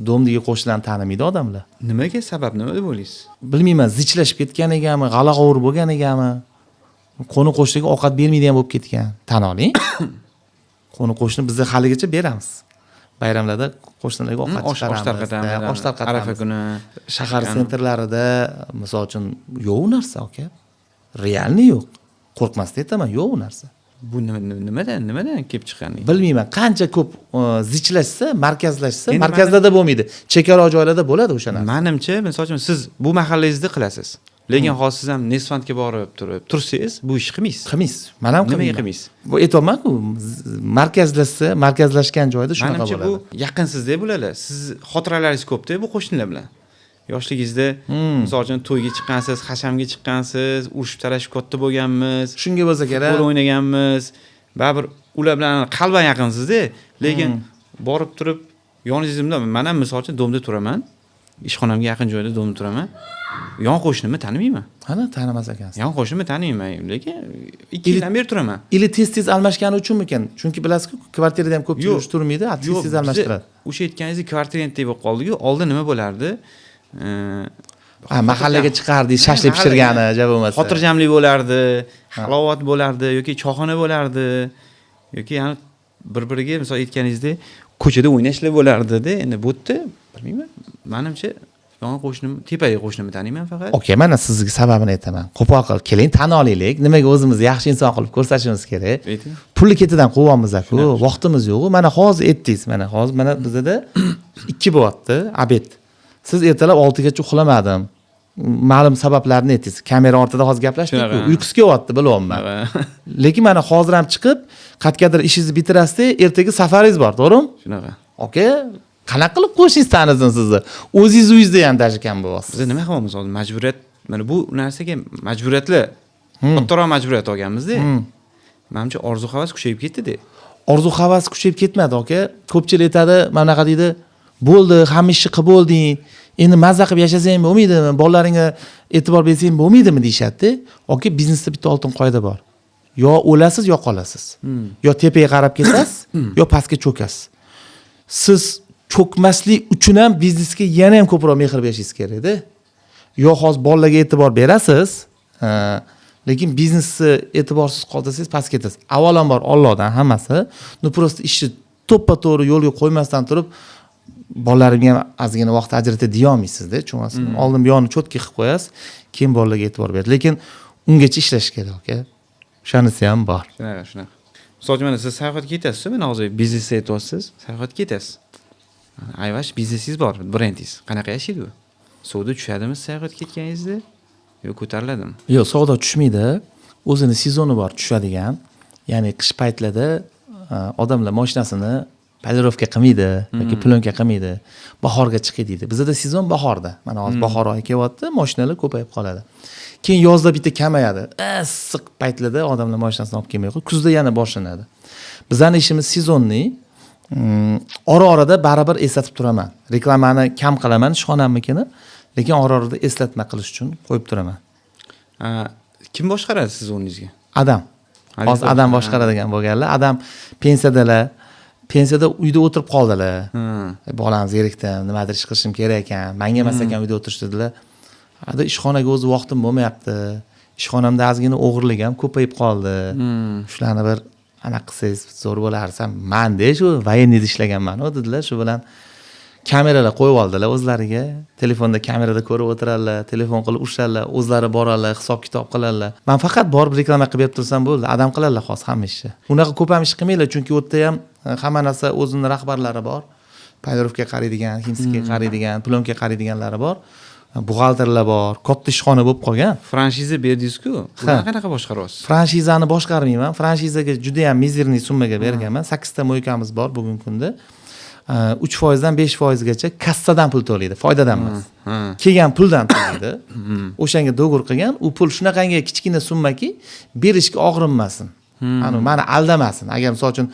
domdagi qo'shnilarni tanimaydi odamlar. Nimaga sabab, nima deb o'ylaysiz? Bilmayman, zichlashib ketganigami, g'ala-g'ovur bo'lganigami, qo'ni qo'shniga ovqat bermaydigan bo'lib ketgan. Tan oling. Qo'ni qo'shni biz haligacha beramiz. Bayramlarda qo'shnilarga ovqat Osh chiqaramiz, tarqatamiz, osh tarqatamiz. Arafa kuni. Shahar sentrlarida misol uchun yo'q u narsa aka. Realni yo'q. Qo'rqmasdan aytaman, yo'q u narsa. Bu nimadan kelib chiqqan? Bilmayman, qancha ko'p zichlashsa, markazlashsa, Endi markazlarda bo'lmaydi. Chekkaroq joylarda bo'ladi o'sha narsa. Manimcha, misol uchun siz bu mahallangizda qilasiz. Lekin hozir siz ham Nesvantga borib turib, tursangiz, bu ishni qilmaysiz. Qilmaysiz. Men ham Nimaga qilmayman. qilmaysiz? Bu aytyapman-ku, markazlashsa, markazlashgan joyda shunaqa Manimcha bo'ladi. bu yaqinsizda bo'ladi. Siz xotiralaringiz ko'pda bu qo'shnilar bilan. Yoshligingizda misol uchun to'yga chiqqansiz, hashamga chiqqansiz, urushib talashib katta bo'lganmiz. Shunga bo'lsa kerak. Futbol o'ynaganmiz. Baribir ular bilan qalban yaqinsizda, lekin borib turib yoningizda men ham misol uchun domda turaman. Ishxonamga yaqin joyda domda turaman. Yon qo'shnimni tanimayman. Ana tanimas ekansiz. Yon qo'shnimni tanimayman, lekin 2 yildan beri turaman. Ili tez-tez almashgani uchunmikan? Chunki bilasizku, kvartirada ham ko'pchilik urush turmaydi, tez-tez almashtiradi. O'sha aytganingizdek kvartirantdek bo'lib qoldi-ku. Oldin nima bo'lardi? Ha, mahallaga chiqardik, shashlik pishirgani, ja bo'lmasa. Xotirjamlik bo'lardi, halovat bo'lardi yoki choyxona bo'lardi yoki ya'ni bir-biriga misol aytganingizdek ko'chada o'ynashlar bo'lardi-da. Endi bu yerda bilmayman, manimcha yon qo'shnim, tepadagi qo'shnimni taniyman faqat. Okey, mana sizga sababini aytaman. Qo'pol qilib keling, tan olaylik. Nimaga o'zimizni yaxshi inson qilib ko'rsatishimiz kerak? Ayting. Pulni ketidan quvamiz-ku, vaqtimiz yo'q. Mana hozir aytdingiz, mana hozir mana bizada 2 bo'lyapti, obed. Siz ertalab 6 gacha uxlamadim. Ma'lum sabablarni aytdingiz. Kamera ortida hozir gaplashdik-ku. Uyqusi kelyapti, bilyapman. Lekin mana hozir ham chiqib, qayergadir ishingizni bitirasiz, ertaga safaringiz bor, to'g'rimi? Shunaqa. Okey, qanaqa qilib qo'shingiz tanisin sizni? O'zingiz uyingizda ham даже kam bo'lyapsiz. Biz nima qilyapmiz hozir? Majburiyat, mana bu narsaga majburiyatlar, kattaroq majburiyat olganmiz-da. Manimcha orzu havas kuchayib ketdi-da. Orzu havas kuchayib ketmadi, aka. Ko'pchilik aytadi, mana bunaqa deydi, bo'ldi, hamma ishni qilib bo'lding. Endi mazza qilib yashasang bo'lmaydimi? Bolalaringga e'tibor bersang bo'lmaydimi deyishadi-da. Aka, biznesda bitta oltin qoida bor. Yo o'lasiz, yo qolasiz. Yo tepaga qarab ketasiz, yo pastga cho'kasiz. Siz cho'kmaslik uchun ham biznesga yana ham ko'proq mehr berishingiz kerak-da. Yo hozir bolalarga e'tibor berasiz, lekin biznesni e'tiborsiz qoldirsangiz pastga ketasiz. Avvalambor Allohdan hammasi, no просто ishni to'ppa-to'g'ri yo'lga qo'ymasdan turib bolalarimga ham ozgina vaqt ajratay deya olmaysizda, tushunasizmi? Oldin bu yoqni cho'tki qilib qo'yasiz, keyin bolalarga e'tibor berasiz. Lekin ungacha ishlash kerak, aka. O'shanisi ham bor. Shunaqa, shunaqa. Misol uchun mana siz sayohatga ketasiz, mana hozir biznesda aytyapsiz, sayohatga ketasiz. Ayvash biznesingiz bor, brendingiz. Qanaqa yashaydi bu? Savdo tushadimi sayohatga ketganingizda? Yo ko'tariladimi? Yo'q, savdo tushmaydi. O'zini sezoni bor tushadigan. Ya'ni qish paytlarida odamlar mashinasini polirovka qilmaydi yoki plyonka qilmaydi. Bahorga chiqay deydi. Bizada sezon bahorda. Mana hozir bahor oyi kelyapti, mashinalar ko'payib qoladi. Keyin yozda bitta kamayadi. Issiq paytlarda odamlar mashinasini olib kelmay qo'yadi. Kuzda yana boshlanadi. Bizani ishimiz сезонный. Ora-orada baribir eslatib turaman. Reklamani kam qilaman ishxonamnikini, lekin ora-orada eslatma qilish uchun qo'yib turaman. Kim boshqaradi siz o'rningizga? Adam. Hozir adam boshqaradigan bo'lganlar. Adam pensiyadalar. Pensiyada uyda o'tirib qoldilar. Bolam zerikdim, nimadir ish qilishim kerak ekan. Manga emas ekan uyda o'tirish dedilar. Hadi ishxonaga o'zi vaqtim bo'lmayapti. Ishxonamda ozgina o'g'irlik ham ko'payib qoldi. Shularni bir anaqa qilsangiz zo'r bo'larsa, man-da shu военный da ishlaganman u dedilar. Shu bilan kameralar qo'yib oldilar o'zlariga. Telefonda kamerada ko'rib o'tiradilar, telefon qilib urishadilar, o'zlari boradilar, hisob kitob qiladilar. Man faqat borib reklama qilib berib tursam bo'ldi, adam qiladilar hozir hamma ishni. Unaqa ko'p ham ish qilmanglar, chunki u yerda ham hamma narsa o'zini rahbarlari bor. Polirovka qaraydigan, химчистка qaraydigan, plyonka qaraydiganlari bor. Buxgalterlar bor, katta ishxona bo'lib qolgan. Franshiza berdingiz-ku. Ularni qanaqa boshqaryapsiz? Franshizani boshqarmayman. Franshizaga juda ham мизерный summaga berganman. 8 ta мойка miz bor bugungi kunda. 3% dan 5% gacha kassadan pul to'laydi, foydadan emas. Kelgan puldan to'laydi. O'shanga договор qilgan, u pul shunaqangi kichkina summaki, berishga og'rinmasin. Ani mani aldamasin. Agar misol uchun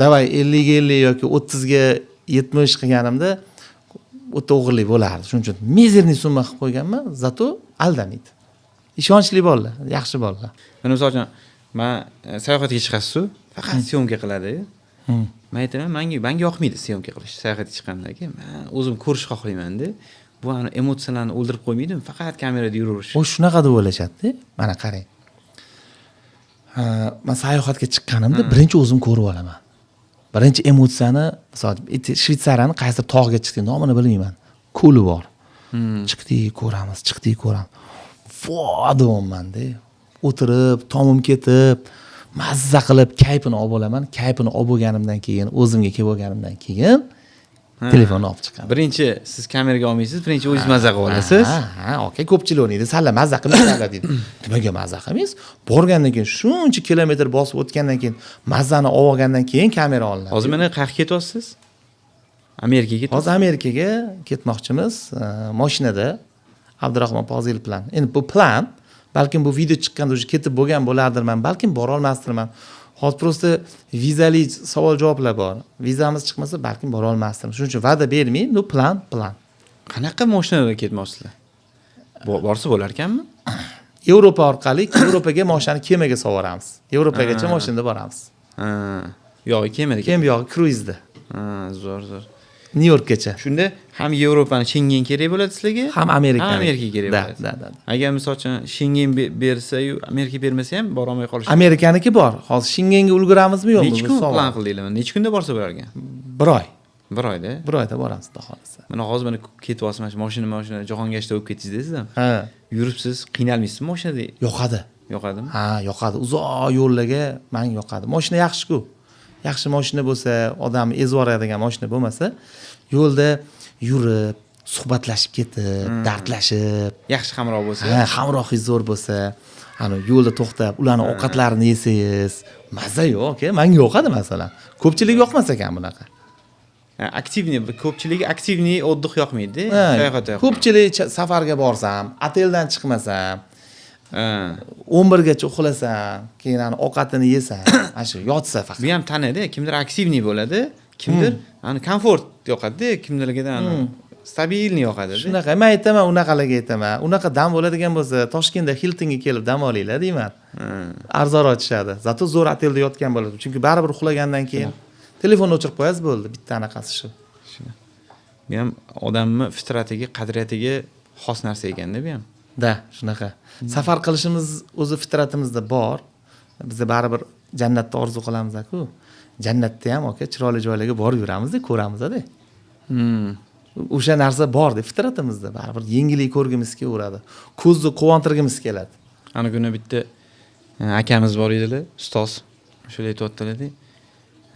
давай 50 ga 50 yoki 30 ga 70 qilganimda o'ta o'g'irlik bo'lardi. Shuning uchun мизерный summa qilib qo'yganman, зато aldamaydi. Ishonchli bolalar, yaxshi bolalar. Mana misol uchun, man sayohatga chiqasiz-ku, faqat съёмка qiladi. Man aytaman, menga yoqmaydi съёмка qilish sayohatga chiqqanda aka. Man o'zim ko'rish xohlaymanda. Bu ani emotsiyalarni o'ldirib qo'ymaydimi? Faqat kamerada yuraverish. U shunaqa deb o'ylashadi. Mana qarang. Man sayohatga chiqqanimda birinchi o'zim ko'rib olaman. Birinchi emotsiyani, misol Shvetsariyani qaysi tog'ga chiqdik, nomini bilmayman. Ko'li bor. Chiqdik, ko'ramiz, chiqdik, ko'ramiz. Vo deyapman-da. O'tirib, tomim ketib, mazza qilib kayfini olib olaman. Kayfini olib bo'lganimdan keyin, o'zimga kelib olganimdan keyin telefonni olib chiqaman. Birinchi siz kameraga olmaysiz, birinchi o'zingiz mazza qilib olasiz. Ha, aka, ko'pchilik o'ylaydi, salla mazza qilmaysizlar deydi. Nimaga mazza qilmaysiz? Borgandan keyin shuncha kilometr bosib o'tgandan keyin, mazzani olib olgandan keyin kamera olinadi. Hozir mana qayerga ketyapsiz? Amerikaga ketyapsiz? Hozir Amerikaga ketmoqchimiz, mashinada Abdurahmon Pozil bilan. Endi bu plan, balkim bu video chiqqanda уже ketib bo'lgan bo'lardirman, balkim bora olmasdirman. Hozir просто vizali savol javoblar bor. Vizamiz chiqmasa, balkim bora olmasdim. Shuning uchun va'da bermay, ну plan, plan. Qanaqa mashinalarda ketmoqsizlar? Borsa bo'lar ekanmi? Yevropa orqali Yevropaga mashinani kemaga sovoramiz. Yevropagacha mashinada boramiz. Ha. Yo'q, kemada. Keyin bu yog'i kruizda. Ha, zo'r, zo'r. Nyu Yorkgacha. Shunda ham Yevropani Shengen kerak bo'ladi sizlarga, Ham Amerika. Ham Amerika kerak Да, bo'ladi. да. Agar misol uchun Shengen bersa-yu, Amerika bermasa ham bora olmay qolish. Amerikaniki bor. Hozir Shengenga ulguramizmi yo'qmi? Necha Bu kun savol. plan qildinglar? Necha kunda borsa bo'lar ekan? Bir oy. Bir oyda. Bir oyda boramiz, xudo xohlasa. Mana hozir mana ketyapsiz, mana shu mashina jahongashta bo'lib ketdingiz siz ham. Ha. Yuribsiz, qiynalmaysizmi mashinada? Yoqadi. Yoqadimi? Ha, yoqadi. Uzoq yo'llarga menga yoqadi. Mashina yaxshi-ku. Yaxshi mashina bo'lsa, odamni ezib yuboradigan mashina bo'lmasa, yo'lda yurib, suhbatlashib ketib, dardlashib, Yaxshi hamroh bo'lsa. Ha, hamrohingiz zo'r bo'lsa, ani yo'lda to'xtab, ularni ovqatlarini yesangiz, maza yo'q, aka, menga yoqadi masalan. Ko'pchilik yoqmas ekan bunaqa. Ha, активный, ko'pchiligi активный отдых yoqmaydi, Ha, sayohat yoqmaydi. Ko'pchilik safarga borsam, oteldan chiqmasam, 11 gacha uxlasam, keyin ani ovqatini yesam, mana shu yotsa faqat. Bu ham tanada, kimdir активный bo'ladi, kimdir ani komfort yoqadi, kimdirga ani стабильный yoqadi. Shunaqa, men aytaman, unaqalarga aytaman. Unaqa dam bo'ladigan bo'lsa, Toshkentda Hiltonga kelib dam olinglar deyman. Arzonroq tushadi. Зато zo'r otelda yotgan bo'ladi. Chunki baribir uxlagandan keyin telefonni o'chirib qo'yasiz, bo'ldi. Bitta anaqasi shu. Bu ham odamni fitratiga, qadriyatiga xos narsa ekanda bu ham. Да, shunaqa. Safar qilishimiz o'zi fitratimizda bor. Biz baribir jannatda orzu qilamiz-ku. Jannatda ham aka chiroyli joylarga borib yuramiz-da, ko'ramiz-da. O'sha narsa bor-da fitratimizda. Baribir yengillik ko'rgimiz kelaveradi. Ko'zni quvontirgimiz keladi. Ana kuni bitta akamiz bor edilar, ustoz. Shular aytyaptilar-da.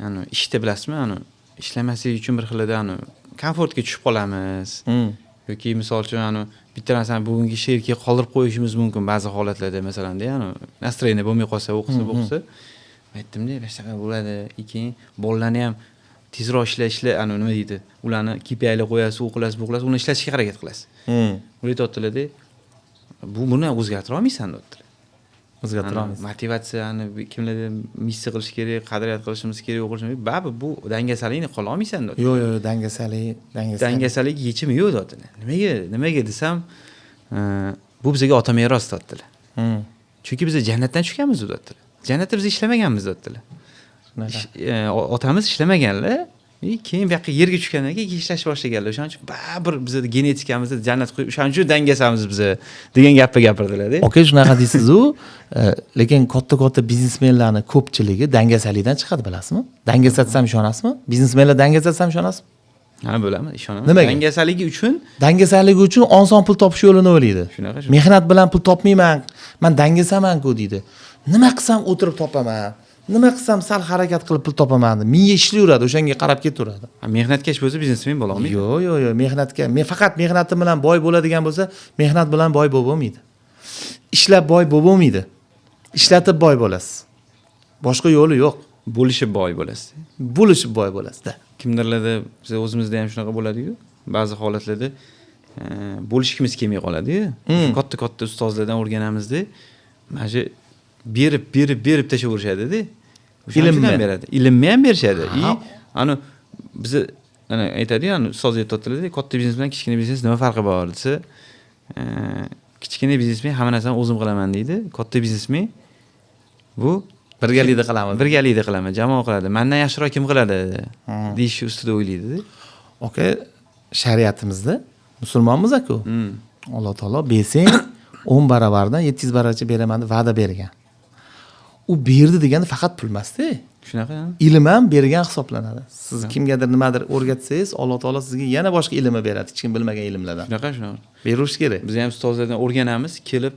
Ani ishda bilasizmi, ani ishlamaslik uchun bir xilida ani Komfortga tushib qolamiz. Yoki misol uchun anu bitta narsani bugungi ishga ertaga qoldirib qo'yishimiz mumkin ba'zi holatlarda, masalanda, anu настроение bo'lmay qolsa, o'qisa, o'qisa. Aytdimda, mana shunaqa bo'ladi. Keyin bolalarni ham tezroq ishla, ishla, anu nima deydi, ularni KPIlar qo'yasiz, u qilasiz, bu qilasiz, uni ishlatishga harakat qilasiz. Ular aytyaptilarda, buni o'zgartira olmaysan, deyaptilar. O'zgartira olmaysiz. Motivatsiyani kimlardir missiya qilish kerak, qadriyat qilishimiz kerak, o'qishimiz kerak. Baribir bu dangasalikni qola olmaysan, deyapti. Yo'q, dangasalik, dangasalik. Dangasalik yechimi yo'q, deyaptilar. Nimaga desam, bu bizga ota meros, deyaptilar. Chunki biz jannatdan tushganmiz, deyaptilar. Jannatda biz ishlamaganmiz, deyaptilar. Otamiz ishlamaganlar, keyin bu yoqqa yerga tushgandan keyin ishlash boshlaganlar. O'shaning uchun baribir bizada genetikamizda jannat qo'yib, o'shaning uchun dangasamiz biza degan gapni gapirdilar-da. Aka, shunaqa deysiz-u, lekin katta-katta biznesmenlarni ko'pchiligi dangasalikdan chiqadi, bilasizmi? Dangasa desam ishonasizmi? Biznesmenlar dangasa desam ishonasizmi? Ha, bo'lami, ishonaman. Nimaga? Dangasaligi uchun. Dangasaligi uchun oson pul topish yo'lini o'ylaydi. Shunaqa, shunaqa. Mehnat bilan pul topmayman, man dangasaman-ku deydi. Nima qilsam o'tirib topaman. Nima qilsam sal harakat qilib pul topaman deb miya ishlayveradi, o'shanga qarab ketaveradi. Ha, mehnatkash bo'lsa biznesmen bo'la olmaydi. Yo'q, mehnatga, men faqat mehnatim bilan boy bo'ladigan bo'lsa, mehnat bilan boy bo'lib bo'lmaydi. Ishlab boy bo'lib bo'lmaydi. Ishlatib boy bo'lasiz. Boshqa yo'li yo'q. Bo'lishib boy bo'lasiz. Bo'lishib boy bo'lasiz-da. Kimdirlarda, biz o'zimizda ham shunaqa bo'ladi-yu. Ba'zi holatlarda bo'lishgimiz kelmay qoladi-yu. Katta-katta ustozlardan o'rganamizda, mana shu berib, berib, berib tashlayverishadi-da. Ilmni ham beradi. Ilmni ham berishadi. И anu bizni ana aytadi-yu, anu ustoz aytyaptilar, katta biznes bilan kichkina biznes nima farqi bor desa, kichkina biznesmen hamma narsani o'zim qilaman deydi. Katta biznesmen bu birgalikda qilamiz. Birgalikda qilaman, jamoa qiladi. Mendan yaxshiroq kim qiladi deyish ustida o'ylaydi. Aka, shariatimizda musulmonmiz-ku. Alloh taolo bersang 10 baravardan 700 baravarcha beraman deb va'da bergan. U berdi degani faqat pul emas-da. Shunaqa. Ilm ham bergan hisoblanadi. Siz kimgadir nimadir o'rgatsangiz, Alloh taolo sizga yana boshqa ilmni beradi, hech kim bilmagan ilmlardan. Shunaqa, shunaqa. Berish kerak. Biz ham ustozlardan o'rganamiz, kelib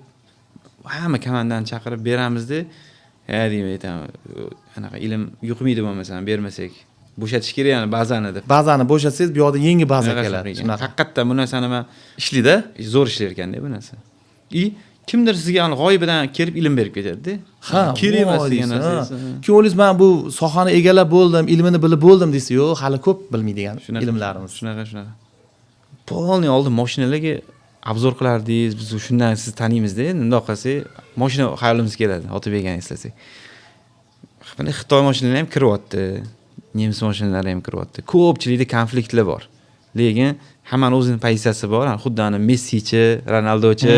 hamma komandani chaqirib beramizda, ha deyman, aytaman, anaqa ilm yuqmaydi bo'lmasam bermasak. Bo'shatish kerak yani bazani deb. Bazani bo'shatsangiz, bu yoqda yangi baza keladi. Shunaqa. Haqiqatdan bu narsani men ishlaydi. Zo'r ishlar ekanda bu narsa. И kimdir sizga g'oyibidan kelib ilm berib ketadi-da. Ha, kerak emas degan narsa. Kim o'ylaysiz, men bu sohani egallab bo'ldim, ilmini bilib bo'ldim deysiz, yo'q, hali ko'p bilmaydigan ilmlarimiz. Shunaqa, shunaqa. Полный oldin mashinalarga обзор qilardingiz, biz shundan sizni taniymizda, bundoq qilsak, mashina xayolimizga keladi, Otabek akani eslasak. Mana Xitoy mashinalari ham kiryapti, nemis mashinalari ham kiryapti. Ko'pchilikda konfliktlar bor. Lekin hammani o'zini pozitsiyasi bor. Xuddi ana Messichi, Ronaldochi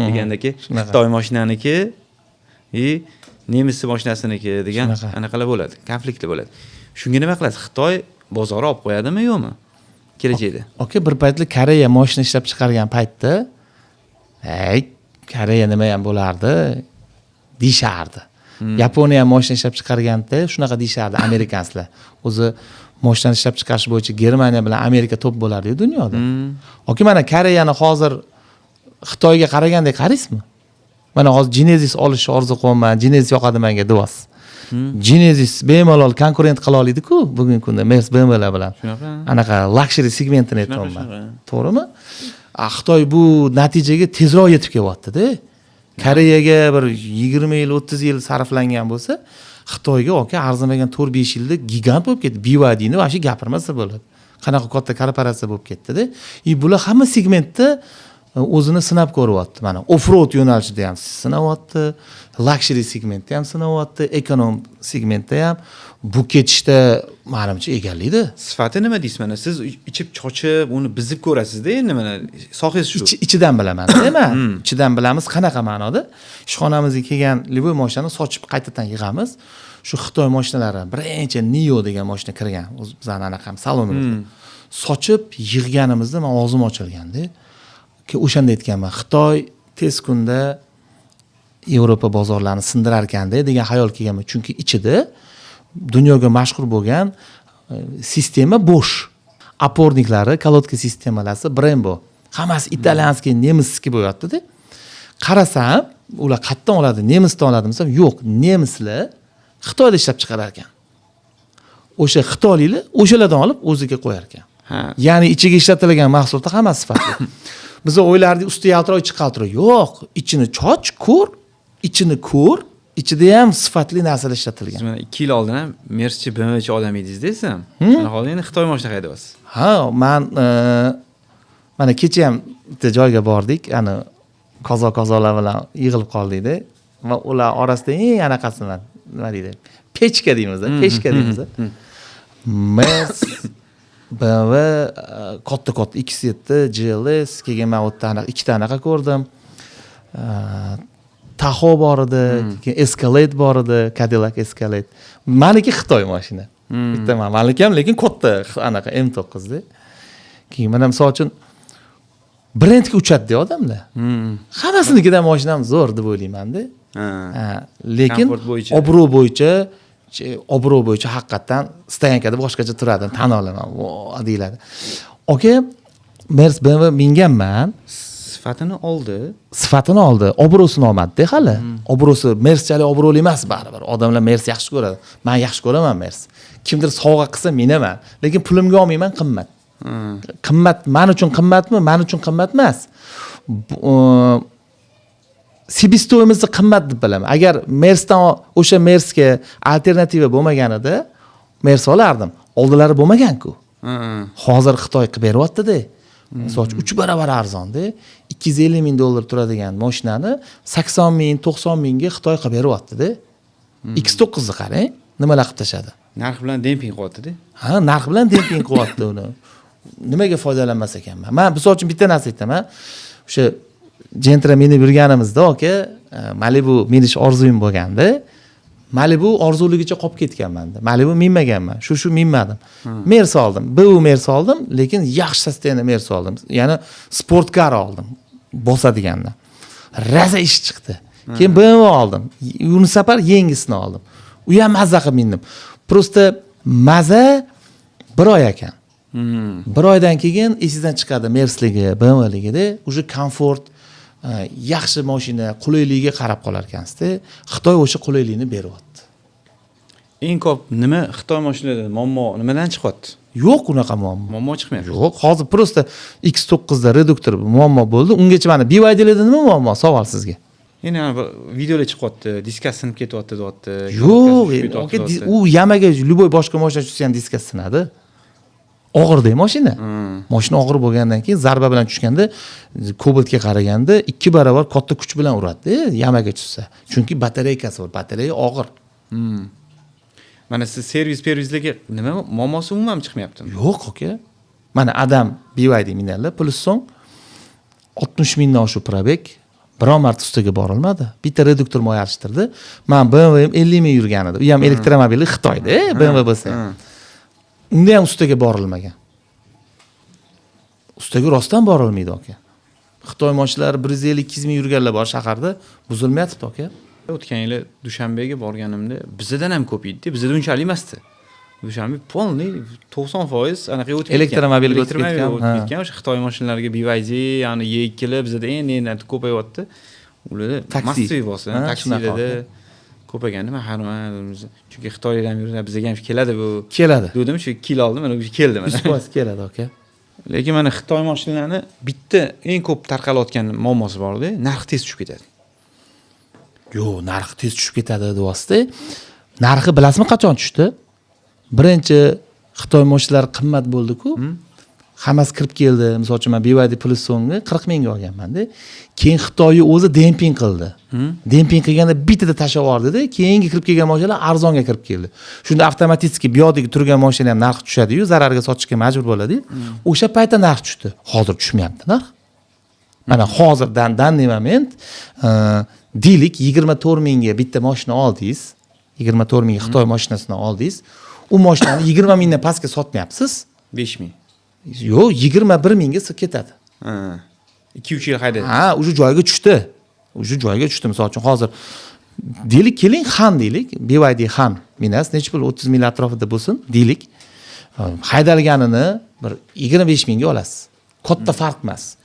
degandaki, Xitoy mashinaniki и nemis mashinasiniki degan anaqalar bo'ladi, konfliktlar bo'ladi. Shunga nima qilasiz? Xitoy bozori olib qo'yadimi, yo'qmi? Kelajakda. Aka, bir paytlar Koreya mashina ishlab chiqargan paytda, "Ey, Koreya nima ham bo'lardi?" deyishardi. Yaponiya ham mashina ishlab chiqarganda shunaqa deyishardi amerikanslar. O'zi mashinani ishlab chiqarish bo'yicha Germaniya bilan Amerika top bo'lardi dunyoda. Aka, mana Koreyani hozir Xitoyga qaragandek qaraysizmi? Mana hozir Genesis olishni orzu qilyapman, Genesis yoqadi menga deyapsiz. Genesis bemalol konkurent qila oladi-ku bugungi kunda Mercedes BMWlar bilan. Shunaqa. Anaqa luxury segmentini aytyapman. To'g'rimi? Xitoy bu natijaga tezroq yetib kelyapti-da. Koreyaga bir 20 yil, 30 yil sarflangan bo'lsa, Xitoyga aka arzimagan 4-5 yilda gigant bo'lib ketdi. BYDni вообще gapirmasa bo'ladi. Qanaqa katta korporatsiya bo'lib ketdi-da. И bular hamma segmentda o'zini sinab ko'ryapti. Mana off-road yo'nalishida ham sinayapti, luxury segmentda ham sinayapti, ekonom segmentda ham. Bu ketishda manimcha egallaydi. Sifati nima deysiz mana? Siz ichib chochib, uni buzib ko'rasiz-da endi mana sohangiz shu. Ichidan bilaman, nima? Ichidan bilamiz qanaqa ma'noda? Ishxonamizga kelgan любой mashinani sochib qaytadan yig'amiz. Shu Xitoy mashinalari, birinchi NIO degan mashina kirgan, o'zi bizani anaqa salonimizda. Sochib yig'ganimizda men og'zim ochilganda, o'shanda aytganman, Xitoy tez kunda Yevropa bozorlarini sindirar ekanda degan xayol kelganman. Chunki ichida dunyoga mashhur bo'lgan sistema bo'sh. Опорник lari, колодка sistemalari Brembo. Hammasi итальянский, nemisniki bo'lyapti-da. Qarasam, ular qayerdan oladi? Nemisdan oladi desam, yo'q, nemislar Xitoyda ishlab chiqarar ekan. O'sha xitoyliklar o'shalardan olib o'ziga qo'yar ekan. Ya'ni ichiga ishlatilgan mahsulotlar hammasi sifatli. Biz o'ylardik, usti yaltiroq, ichi qaltiroq. Yo'q, ichini choch, ko'r, ichini ko'r, ichida ham sifatli narsalar ishlatilgan. Siz mana 2 yil oldin ham Mercedes, BMWchi odam edingiz desam. Mana hozir endi Xitoy mashina haydayapsiz. Ha, man mana kecha ham bitta joyga bordik, ani qozoq-qozoqlar bilan yig'ilib qoldikda. Va ular orasida eng anaqasiman, nima deydi? Печка deymiz, печка deymiz. Merc, BMW, katta-katta X7, GLS, keyin men u yerda anaqa ikkita anaqa ko'rdim. Tahoe bor edi, keyin Escalade bor edi, Cadillac Escalade. Maniki Xitoy mashina. Bitta maniki ham, lekin katta anaqa M9 da. Keyin mana misol uchun brendga uchadi odamlar. Hammasinikidan mashinam zo'r deb o'ylayman-da. Lekin Komfort bo'yicha. Obro' bo'yicha haqiqatdan стоянка da boshqacha turadi, tan olaman. Vo deyiladi. Aka, Mercedes, BMW minganman. Sifatini oldi. Sifatini oldi, obro'sini olmadi hali. Obro'si Merceschalik obro'li emas baribir. Odamlar Mercedes yaxshi ko'radi. Men yaxshi ko'raman Mercedes. Kimdir sovg'a qilsa minaman, lekin pulimga olmayman, qimmat. Qimmat man uchun qimmatmi? Man uchun qimmat emas. Себестоимость qimmat deb bilaman. Agar Mercedan o'sha Mercga alternativa bo'lmaganida Mercedes olardim. Oldilari bo'lmagan-ku. Hozir Xitoy qilib beryapti-da. Misol uchun 3 barobar arzonda. 250 ming dollar turadigan mashinani 80 ming, 90 mingga Xitoy qilib beryapti-da. X9 ni qarang, nimalar qilib tashladi. Narx bilan demping qilyapti-da. Ha, narx bilan demping qilyapti uni. Nimaga foydalanmas ekanman? Man misol uchun bitta narsa aytaman. O'sha Gentra minib yurganimizda aka, Malibu minish orzuyim bo'lganda, Malibu orzuligicha qolib ketganmanda. Malibu minmaganman. Shu minmadim. Mers oldim. BMW Mers oldim, lekin yaxshi состояние Mers oldim. Ya'ni спорткар oldim. Bosadigandan. Rosa ish chiqdi. Keyin BMW oldim. Uni safar yangisini oldim. U ham mazza qilib mindim. Просто maza bir oy ekan. Bir oydan keyin esingizdan chiqadi Mersligi, BMWligida уже komfort, yaxshi mashina, qulayligiga qarab qolar ekansizda. Xitoy o'sha qulaylikni beryapti. Eng ko'p nima Xitoy mashinalarida muammo nimadan chiqyapti? Yo'q unaqa muammo. Muammo chiqmayapti. Yo'q, hozir просто X9 da reduktor muammo bo'ldi. Ungacha mana BYDlarda nima muammo? Savol sizga. Endi ana bir videolar chiqyapti, diska sinib ketyapti deyapti. Yo'q, korotkasi tushib aka, ketyapti deyapti. U яма ga любой boshqa mashina tushsa ham diska sinadi. Og'irda mashina. Mashina og'ir bo'lgandan keyin zarba bilan tushganda Cobaltga qaraganda 2 barobar katta kuch bilan uradi яма ga tushsa. Chunki batareykasi bor, batareya og'ir. Mana siz servis pervislarga nima muammosi umuman chiqmayaptimi? Yo'q, aka. Mana Adam BYD minadilar, плюс so'ng 60 mingdan oshiq пробег, biron marta ustiga borilmadi. Bitta reduktor moy alishtirdi. Man BMW ham 50 ming yurgan edi. U ham elektromobili Xitoyda, BMW bo'lsa ham. Unda ham ustiga borilmagan. Ustiga rostdan borilmaydi, aka. Xitoy mashinalari 150-200 ming yurganlar bor shaharda, buzilmayapti, aka. O'tgan yili Dushanbega borganimda bizadan ham ko'p edi, bizada unchalik emasdi. Dushanbe полный 90% anaqa o'tib ketgan. Elektromobilga o'tib Elektromobilga ketgan, o'tib ha. ketgan. O'sha Xitoy mashinalariga BYD, ya'ni E2lar bizada endi endi ko'payyapti. Ularda Taksi. массовый bo'lsa, Ha, taksilarda shunaqa. Ko'payganda man hayronman. Chunki Xitoyda ham yuradi, bizga ham keladi bu. Keladi. Dedim, shu 2 yil oldin mana o'sha keldi mana. 100% keladi, aka. Lekin mana Xitoy mashinalarini bitta eng ko'p tarqalayotgan muammosi borda, narx tez tushib ketadi. Yo'q, narxi tez tushib ketadi deyapsiz. Narxi bilasizmi qachon tushdi? Birinchi Xitoy mashinalari qimmat bo'ldi-ku. Hammasi kirib keldi. Misol uchun men BYD Plus so'ngni 40 mingga olganman-da. Keyin Xitoyni o'zi demping qildi. Demping qilganda bittada tashlab yubordida, keyingi kirib kelgan mashinalar arzonga kirib keldi. Shunda avtomatik bu yoqdagi turgan mashina ham narxi tushadi-yu, zararga sotishga majbur bo'ladi. O'sha paytda narx tushdi. Hozir tushmayapti narx. Mana hozirdan данный момент deylik 24 mingga bitta mashina oldingiz. 24 mingga Xitoy mashinasini oldingiz. U mashinani 20 mingdan pastga sotmayapsiz. 5 ming. Yo'q, 21 mingga ketadi. Ha. 2-3 yil haydadi. Ha, уже joyiga tushdi. Уже joyiga tushdi. Misol uchun hozir deylik, keling Han deylik, BYD Han minasiz, necha pul, 30 ming atrofida bo'lsin deylik. Haydalganini bir 25 mingga olasiz. Katta farq emas.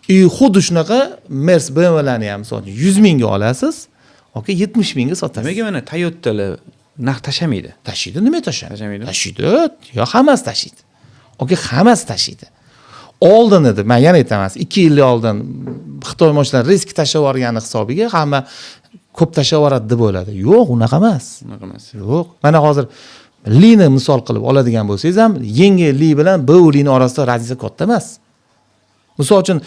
И xuddi shunaqa Mercedes BMWlarni ham misol uchun 100 mingga olasiz, aka, 70 mingga sotasiz. Nimaga mana Toyotalar narx tashlamaydi? Tashiydi, nima tashlaydi? Tashlamaydi? Tashiydi. Yo, hammasi tashiydi. Aka, hammasi tashiydi. Oldin edi, man yana aytaman, 2 yil oldin Xitoy moshinalari risk tashlab yuborgani hisobiga hamma ko'p tashlab yuboradi deb o'yladi. Yo'q, unaqa emas. Unaqa emas. Yo'q, mana hozir Lini misol qilib oladigan bo'lsangiz ham, yangi Li bilan bu Lini orasida разница katta emas. Misol uchun,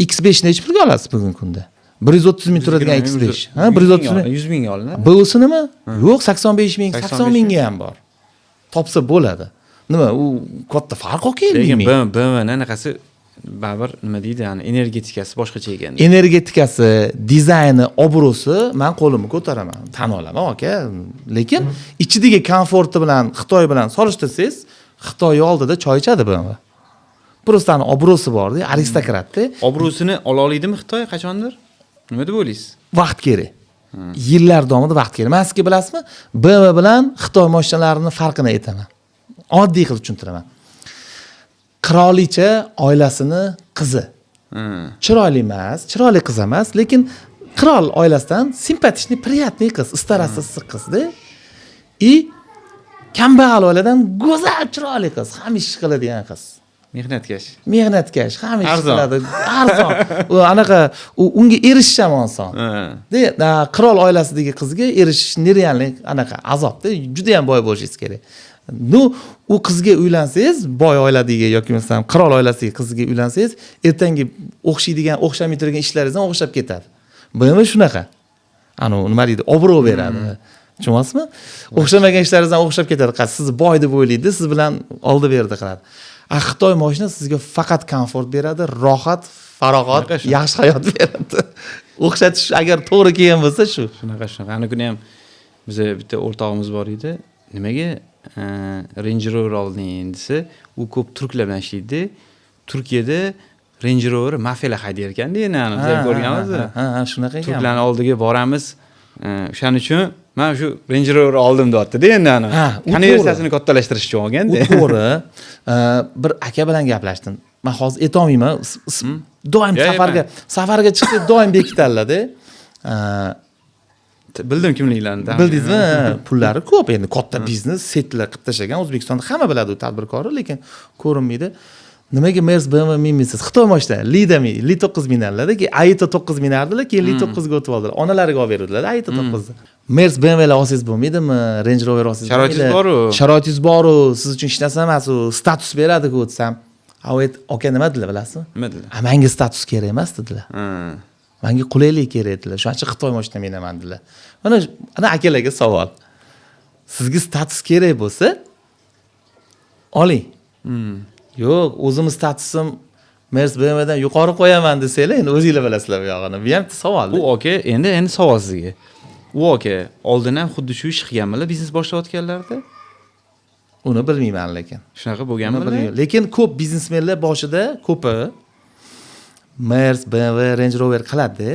X5 nechi pulga olasiz bugungi kunda? 130 ming turadigan X5, ha, 130 ming. 100 mingga olinadi. Busi nima? Yo'q, 85 ming, 85 80 mingga ham bor, topsa bo'ladi. Nima, u katta farq, aka, ellik Lekin ming. BMWni anaqasi baribir, nima deydi, yani energetikasi boshqacha ekan. Energetikasi, dizayni, obro'si, man qo'limni ko'taraman, tan olaman, aka. Lekin ichidagi komforti bilan Xitoy bilan solishtirsangiz, Xitoy oldida choy ichadi BMW. Просто ani obro'si borda, aristokratda. Obro'sini ola olaydimi Xitoy qachondir, nima deb o'ylaysiz? Vaqt kerak, yillar davomida vaqt kerak. Man sizga, bilasizmi, BMW bilan Xitoy mashinalarini farqini aytaman, oddiy qilib tushuntiraman. Qirolicha oilasini qizi chiroyli emas, chiroyli qiz emas, lekin qirol oilasidan симпатичный, приятный qiz, istarasi issiq qizda. И kambag'al oiladan go'zal, chiroyli qiz, hamisha ish qiladigan qiz. Mehnatkash. Mehnatkash, hamisha ish Arzon. qiladi, arzon. U anaqa, u unga erishish ham oson. De, qirol oilasidagi qizga erishish нереальный anaqa azobda, judayam boy bo'lishingiz kerak. Ну, u qizga uylansangiz, boy oiladagi yoki masalan qirol oilasidagi qizga uylansangiz, ertangi o'xshaydigan, o'xshamay turgan ishlaringiz ham o'xshab ketadi. BMW shunaqa, anavi, nima deydi, obro' beradi, tushunyapsizmi? O'xshamagan ishlaringiz ham o'xshab ketadi. Sizni boy deb o'ylaydi, siz bilan oldi berdi qiladi. A Xitoy moshina sizga faqat komfort beradi, rohat, farog'at, Shunaqa, shunaqa. yaxshi hayot beradi. O'xshatish agar to'g'ri kelgan bo'lsa, shu. Shunaqa, shunaqa. Ana kuni ham biza bitta o'rtog'imiz bor edi, nimaga Range Rover olding desa, u ko'p turklar bilan ishlaydi, Turkiyada Range Rover mafiyalar haydar ekanda. Endi ana biz ham ko'rganmiz. Ha, shunaqa ekan. Turklarni oldiga boramiz, o'shaning uchun man shu Range Rover oldim deyaptida endi ana Ha, u konversiyasini kattalashtirish uchun olganda. U to'g'ri. Bir aka bilan gaplashdim, man hozir aytolmayman, doim safarga safarga chiqsak, doim bekitadilarda. Bildim kimliklarini. Bildingizmi? Pullari ko'p endi, katta biznes сеть lar qilib tashlagan, O'zbekistonda hamma biladi u tadbirkorni, lekin ko'rinmaydi. Nimaga Mers, BMW minmaysiz, Xitoy moshina, Lida, Li 9 minadilarda, keyin Aito 9 minardilar, keyin Li 9ga o'tib oldilar, onalariga olib beruvdilar Aito 9ni. Mers, BMWlar olsangiz bo'lmaydimi, Range Rover olsangiz Sharoitingiz bo'lmaydi. boru. Sharoitingiz boru, siz uchun hech narsa emas, u status beradiku desam, a u aka nima dedilar, bilasizmi? Nima dedilar? A manga status kerak emas, dedilar. Manga qulaylik kerak, dedilar, shuning uchun Xitoy moshina minaman, dedilar. Mana, ana akalarga savol: sizga status kerak bo'lsa, oling, yo'q, o'zimni statusim Mers, BMWdan yuqori qo'yaman desanglar, endi o'zinglar bilasizlar bu yog'ini. Bu ham bitta savol. U aka, endi savol sizga: u aka oldin ham xuddi shu ish qilganmilar biznes boshlayotganlarida? Uni bilmayman lekin. Shunaqa Uni bo'lganmilar? bilmayman. Lekin ko'p biznesmenlar boshida ko'pi Mers, BMW, Range Rover qiladi,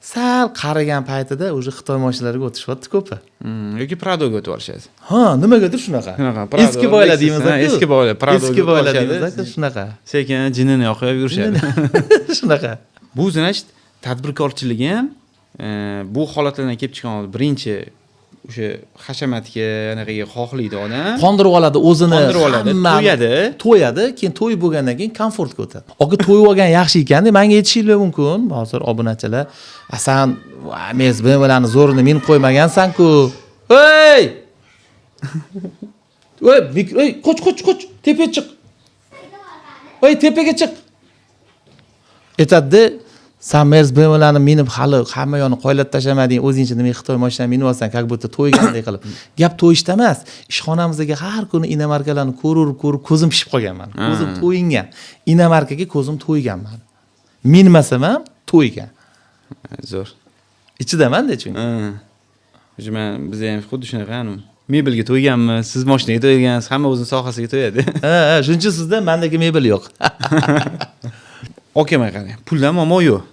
sal qarigan paytida уже Xitoy mashinalariga o'tishyapti ko'pi. Yoki Pradoga o'tib yuborishadi. Ha, nimagadir shunaqa. Shunaqa, Prado, Eski boylar Lexus, deymiz. ha, eski boylar, Pradoga Eski boylar o'tib deymiz, olishadi. shunaqa. Sekin jinini yoqib yurishadi. Shunaqa. Bu, значит, tadbirkorchilik ham bu holatlardan kelib chiqqan holda birinchi o'sha hashamatga, anaqaga xohlaydi odam. Qondirib oladi o'zini. Qondirib oladi, to'yadi. To'yadi, keyin to'yib bo'lgandan keyin komfortga o'tadi. Aka, to'yib olgan yaxshi ekanda, manga aytishinglar mumkin hozir obunachilar: "A san Mers, BMWlarni zo'rini minib qo'ymagansan-ku." Ey, ey, ey, qoch, qoch, qoch, tepaga chiq, ey, tepaga chiq. Aytadida: "San Mers, BMWlarni minib hali hamma yoqni qoylab tashlamading, o'zingcha nimaga Xitoy mashinani minib olsan, как будто to'ygandek qilib." Gap to'yishda emas. Ishxonamizdagi har kuni иномарка larni ko'rib ko'rib ko'zim pishib qolgan mani, ko'zim to'yingan иномарка ga, ko'zim to'ygan mani, minmasam ham to'ygan. Zo'r. Ichidamanda chunki. O'sha man, biza ham xuddi shunaqa, mebelga to'yganmiz, siz moshinaga to'ygansiz, hamma o'zini sohasiga to'yadi. Ha, shuning uchun sizda mandagi mebel yo'q. Aka, mana qarang, puldan muammo yo'q.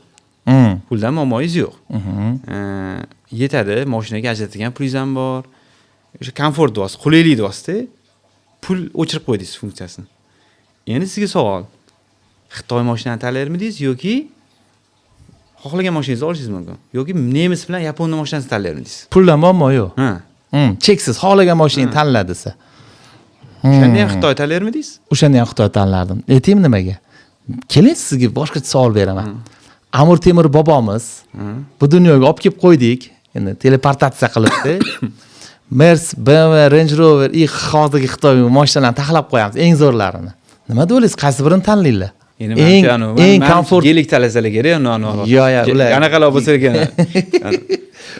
Puldan muammoyingiz yo'q. Yetadi, moshinaga ajratadigan pulingiz ham bor. O'sha komfort deyapsiz, qulaylik deyapsizda, pul o'chirib qo'ydingiz funksiyasini. Endi sizga savol: Xitoy moshinani tanlarmidingiz yoki xohlagan moshinangizni olishingiz mumkin, yoki nemis bilan yaponni moshinasini tanlarmidingiz? Puldan muammo yo'q. Ha. Cheksiz, xohlagan moshinangni tanla desa. O'shanda ham Xitoy tanlarmidingiz? O'shanda ham Xitoy tanlardim. Aytaymi nimaga? Keling, sizga boshqacha savol beraman. Amir Temur bobomiz bu dunyoga olib kelib qo'ydik. Endi teleportatsiya qilibdi. Mers, BMW, Range Rover и hozirgi Xitoy mashinalarni taxlab qo'yamiz, eng zo'rlarini. Nima deb o'ylaysiz, qaysi birini tanlaylar? Endi Eng eng komfort Gelik talasalar kerak, Yo, ular Anaqalar bo'lsa ekan.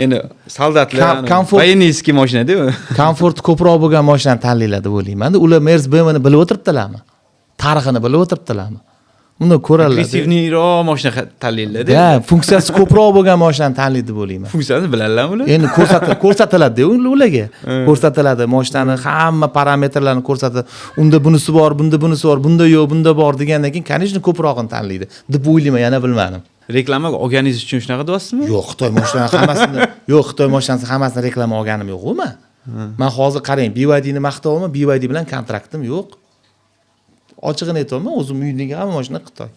Endi soldatlar, Komfort военныйский mashinada u. Komfort ko'proq bo'lgan mashinani tanlaylar deb o'ylayman. Ular Mers, BMWni bilib o'tiribdilarmi? Tarixini bilib o'tiribdilarmi? Uni ko'radilar. Агрессивный roq mashina tanlaylar-da. Ha, funksiyasi ko'proq bo'lgan mashinani tanlaydi deb o'ylayman. Funksiyasini biladilarmi ular? Endi ko'rsatiladi ularga. Ko'rsatiladi, mashinani hamma parametrlarini ko'rsatadi. Unda bunisi bor, bunda bunisi bor, bunda yo'q, bunda bor degandan keyin, конечно, ko'prog'ini tanlaydi deb o'ylayman, yana bilmadim. Reklama olganingiz uchun shunaqa deyapsizmi? Yo'q, Xitoy mashinalari hammasini, yo'q, Xitoy mashinasi hammasini reklama olganim yo'q-ku man. Man hozir qarang, BYDni maqtayapman, BYD bilan kontraktim yo'q. Ochig'ini aytyapman, o'zim uydagi hamma mashina Xitoy.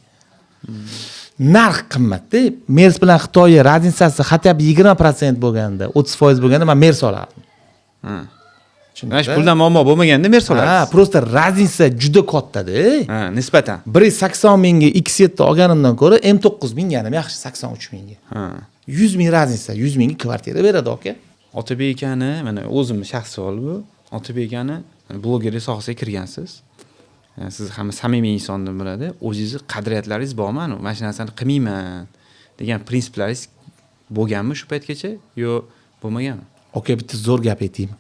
Narx qimmatda. Mers bilan Xitoy разница si хотя бы 20% bo'lganda, 30% bo'lganda man Mers olardim. Mana shu puldan muammo bo'lmaganda Mers Ha, olardingiz. Просто разница juda kattada. Ha, nisbatan. 180 mingga X7 olganimdan ko'ra M9 minganim yaxshi 83 mingga. 100 ming разница, 100 mingga kvartira beradi, aka. Otabek akani, mana o'zimni shaxsiy savol bu. Otabek akani blogerlik sohasiga kirgansiz. Siz hamma samimiy inson deb biladi. O'zingizni qadriyatlaringiz bormi? Mana shu narsani qilmayman degan prinsiplaringiz bo'lganmi shu paytgacha yo bo'lmaganmi? Aka, bitta zo'r gap aytaymi?